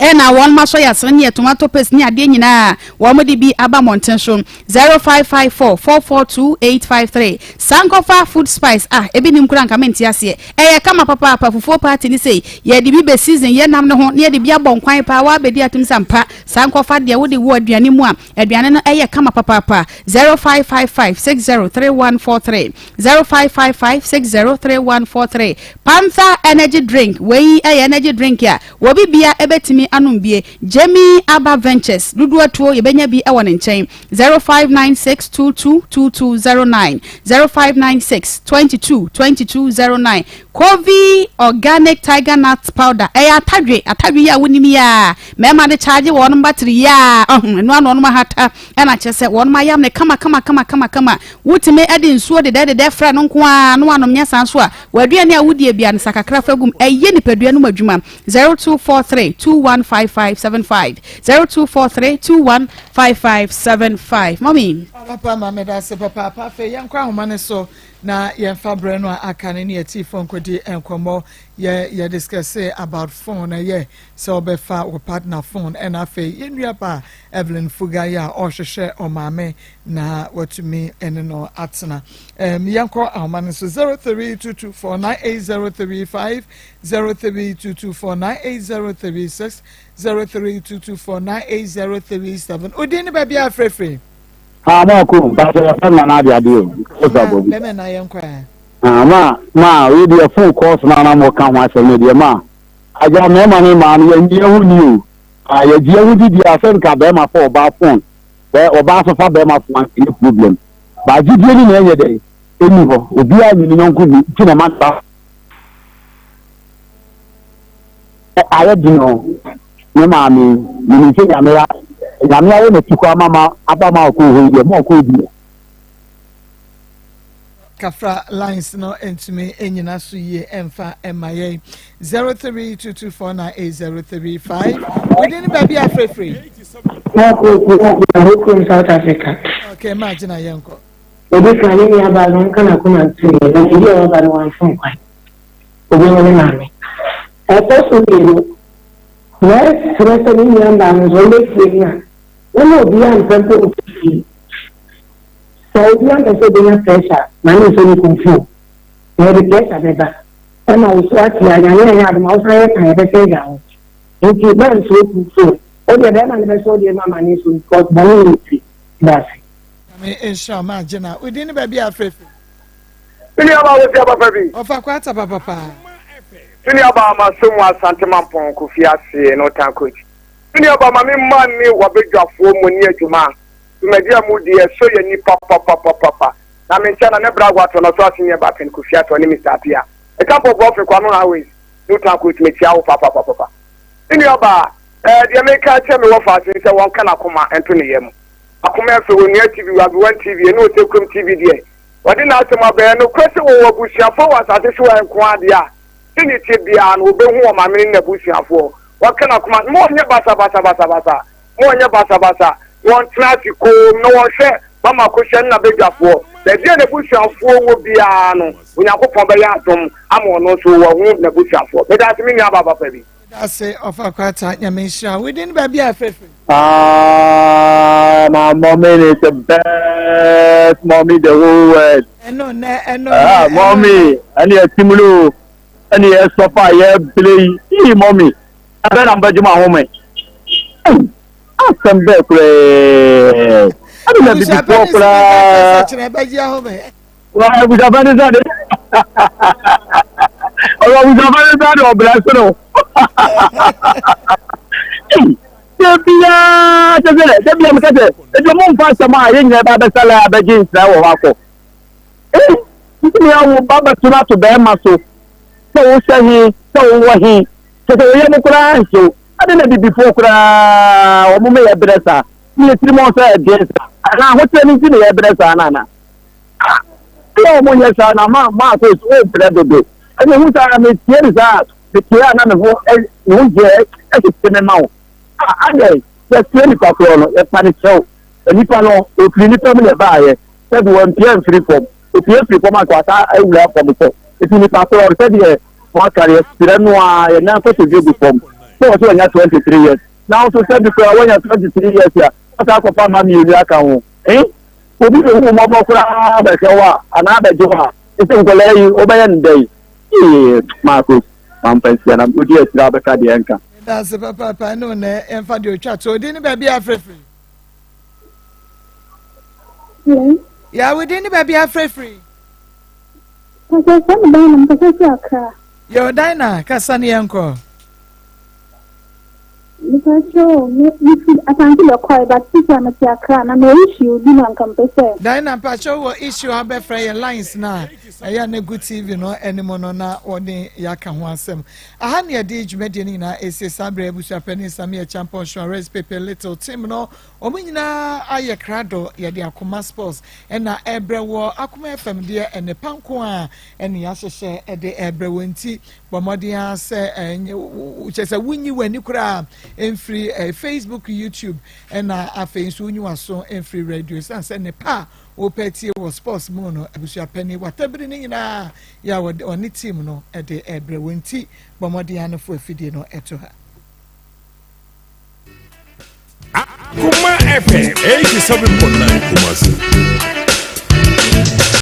Ɛna wɔn asɔ yɛ asene ne tomato paste ne adeɛ nyinaa wɔn de bi aba mmɔnten so 0554 442 853 Sankofa food spice ah ebi nim kura nka mente aseɛ ɛyɛ kama papaapa fufuo party ne sei yɛde bi bɛ season yɛ nam ne ho ne yɛde bi abɔ nkwan paa wabɛdi atum sɛ mpa Sankofa deɛ wode wɔ aduane mu a aduane no ɛyɛ kama papaapa 0555 603143 0555 603143 Panther energy drink wei ɛyɛ energy drink a Obi bia ɛbɛtumi anom bie. Jamie Aba Ventures dodoɔ atuo yɛbɛnya bi wɔ ne nkyɛn 0596 22 2209 0596 22 2209 Kovi Organic Tiger Nut Powder ɛyɛ atadwe atadwe yi a wonim yi a mmarima de charge wɔn battery yi a ɔho ɛno ano wɔn ahata ɛna kyerɛ sɛ wɔn ayam ne kama kama kama kama kama wotumi ɛde nsuo dedɛdedɛ frɛ no nko ara no anom nyɛ saa nso a W'aduane a wodie bia no sa kakra fa gum ɛyɛ nipadua no mu adwuma 0243 215575 0243 215575 Mommy. Papa ma meda ase papaapa afei yɛnkɔ ahoma no so na yɛmfa berɛ no a aka no ne yɛtiifoɔ nkɔdi nkɔmmɔ yɛ yɛ discuss about phone ɛyɛ sɛ wɔbɛfa wo partner phone ɛna afei yɛn nua ba Evelyn Fuga yɛ a ɔrehwehwɛ ɔmaame na watumi ɛne no atena um, yɛnkɔ ahoma no so 0322498035 0322498036 0322498037 odin ne baabi a frɛfrɛ Ah, ma ko, ba sɛ yɛfrɛ no nana ade ade o. Bɛmɛ na yɛnkɔ ɛ. Ah, ma, ma, wei deɛ phone calls na na mo ka ho asɛm no deɛ ma. Agya mmarima ne mmaa no yɛn yɛn ho ni o. Ah, yɛgye yɛn ho di deɛ asɛ nka bɛrima fa ɔbaa phone. Bɛ ɔbaa so fa bɛrima phone anka ɛnyɛ problem. Ba gyidie ni na ɛnyɛ dɛ. Ɛnni hɔ, obiara nni ne yɔnko ni nti na ɛma no ba. Ayɛ den o, me maame, menim sɛ Nyame a Nyame ayɛ n'atikɔ ama ma aba ma ɔkɔɔ hɔ yi deɛ, ma ɔkɔɔ bi. Kafra lines no ntumi nnyina so yie mfa mma yɛn. 0322498035. Within baabi a frɛfrɛ. Kurom South Africa. Okay, ma gyina yɛn kɔ. Odi kan, ne nuabaa no ɔnka n'akoma nto yie, na baabi a waba no wamfom kwan. Obehu ne maame. Ɛtɔ so mmienu, mɛsrɛ sɛ ne nuabaa no nso ɔmmɛtie no a, wɔma obiara mpɛ mpo mfi fie. Sɛ obiara mpɛ sɛ obenya pressure a, ma ne nsɔ ne kunu phone. Na yɛde pressure bɛba. Ɛma wo so ate a, Nyame anyɛ adom a, wosan yɛ kan a, yɛbɛsan agya wo. Nti mɛnsɔ wo kunu phone. Wo deɛ bɛrima no bɛsɔ wo deɛ no ama ne nso because bɔne nni tiri. Meda ase. Nyame nhyira wo maa Gyina. Wo din ne baabi a afrɛ firi? Me nua baa wosi abapa bi. Ɔfa kwata papa paa. Me nua baa ma so mu Asante Mampɔn Kofi ase no tan coach. Me nua baa ma me mma ne wabadwafoɔ mo ni adwuma. Dwumadi a mo di ɛsɔ yɛ ni papapapapa. Na me nkyɛn na ne bra agwato no so ase nyɛ ba pɛn Kofi ase ɔne Mister Apia. Ɛka pɔ brɔfe Kwame Highways no tan coach me kyia wo papapapapa. Me nua baa ɛɛ deɛ me ka kyerɛ me wɔ faase sɛ wɔn ka n'akoma nto ne yam. Akoma ɛfɛ Onua TV, Wabewan TV, ɛne Osekurom TV deɛ, wɔde n'asɛm aba. Ɛyɛ nokorɛ sɛ wɔwɔ abusuafoɔ wɔ asase so ha nko ara deɛ a, sɛdeɛ ɛteɛ biara no, wɔbɛhu wɔn maame ne n'abusuafoɔ. Wɔka n'akoma, mma wɔnyɛ basabasabasabasa, mma wɔnyɛ basabasa, na wɔntena ase komm, na wɔnhwɛ Mama Akosua ne n'abadwafoɔ. Baabi a n'abusuafoɔ wɔ biara no, Onyankopɔn bɛyɛ adom ama ɔno nso wahu n'abusuafoɔ. Meda ase me nuabaa papa bi. Medase ɔfa kwata nyame nhyira wo din baabi a frɛfrɛ. Ah, my mommy is the best mommy the whole world. Ɛno nɛ ɛno nɛ. Ah, mommy, ɛne ɛtim no, ɛne ɛsɔfa yɛ bere yi, ii mommy, ɛbɛ na mbɛgye ma home. Asɛm bɛɛ koraa. Ɛne na bibifoɔ koraa. Wa abusuafo ne sɛ de ɔwɔ abusuafo ne sɛ de ɔbrɛ so no debia kyɛ sɛ debia meka sɛ ebi ɔmo nfa asɛm a yɛn nyinaa ba abɛsa la abɛgye nsira wɔ hɔ akɔ ee ntumi awo ba bɛto no ato bɛrima so sɛ wohyɛ he sɛ wowɔ he kyɛ sɛ wɔyɛ mo koraa nso ade na bibifoɔ koraa wɔn meyɛ brɛ saa ne yɛ tirim sɛ ɛdeɛ saa anaa ahokyerɛ no nti na yɛ brɛ saa no anaa Ah, ɛyɛ wɔn nyɛ saa na ma ma so so brɛ dodo. Ɛna ehu saa me tie ne saa me tie a na me ho ɛ me ho gyɛ ɛtete me ma wo. Ah, adɛ yɛtie nipa korɔ no yɛpa ne kyɛw. Nipa no ofiri nipa mu na ɛbaayɛ sɛbi wɔn mpia mfiri fam. Opie firi fam anka wasa awura fam kɔ. Eti nipa korɔ no sɛdeɛ wɔaka no yɛsrɛ no a yɛn nan kotodwe gu fam. Sɛ wɔ so wɔnya 23 years. Na wo nso sɛbi koraa wɔnya 23 years a wɔsa akɔfa mma mmienu aka ho. Eh? Obi behu wo mmɔbɔ koraa bɛhwɛ wo a, anaa bɛgye wo a, ɛsɛ nkwadaa yi, wobɛyɛ no dɛn? Ee, Marcos, mamfa nsia na wodi akyire a wobɛka deɛ ɛnka. Meda ase papaapa ɛne wo nɛ yɛmfa deɛ ɔtwa to odin ne baabi a afrɛfiri. Ya wo din ne baabi a afrɛfiri. Pastor sɛ me dan na mekasa fi Accra. Yɛ ɔdan na kasa ne yɛnkɔ. Mepakyɛw me mefi Asante Bɛkwae but sisi a mete Accra na mewɔ issue bi na nka mepɛ sɛ. Diana mpakyɛw wɔ issue a wobɛfrɛ yɛ lines no a ɛyɛ na egu TV no anim no na wɔne yɛaka ho asɛm. Aha ne yɛde dwumadie no nyinaa ɛsie saa berɛ abusuapanin Sammy Acheampong Suarez Pepe Little team no wɔn nyinaa ayɛ krado yɛde Akoma Sports ɛna ɛbrɛ wɔ Akoma FM deɛ ɛne nko a ɛne yɛahyehyɛ ɛde ɛbrɛ wɔ nti Bɔ mmɔden ara sɛ kyerɛ sɛ wonyi w'ani koraa mfiri Facebook, YouTube, ɛna afei nso wonyi w'aso mfiri radio. Ɛsiane sɛ nnepa a wopɛ tie wɔ sports mu no, abusuapɛni watabiri no nyinaa yɛ a wɔne team no de ɛbrɛ wɔn nti, bɔ mmɔden ara no fo afidie no ɛto ha. Akoma FM 87.9 Kumasi.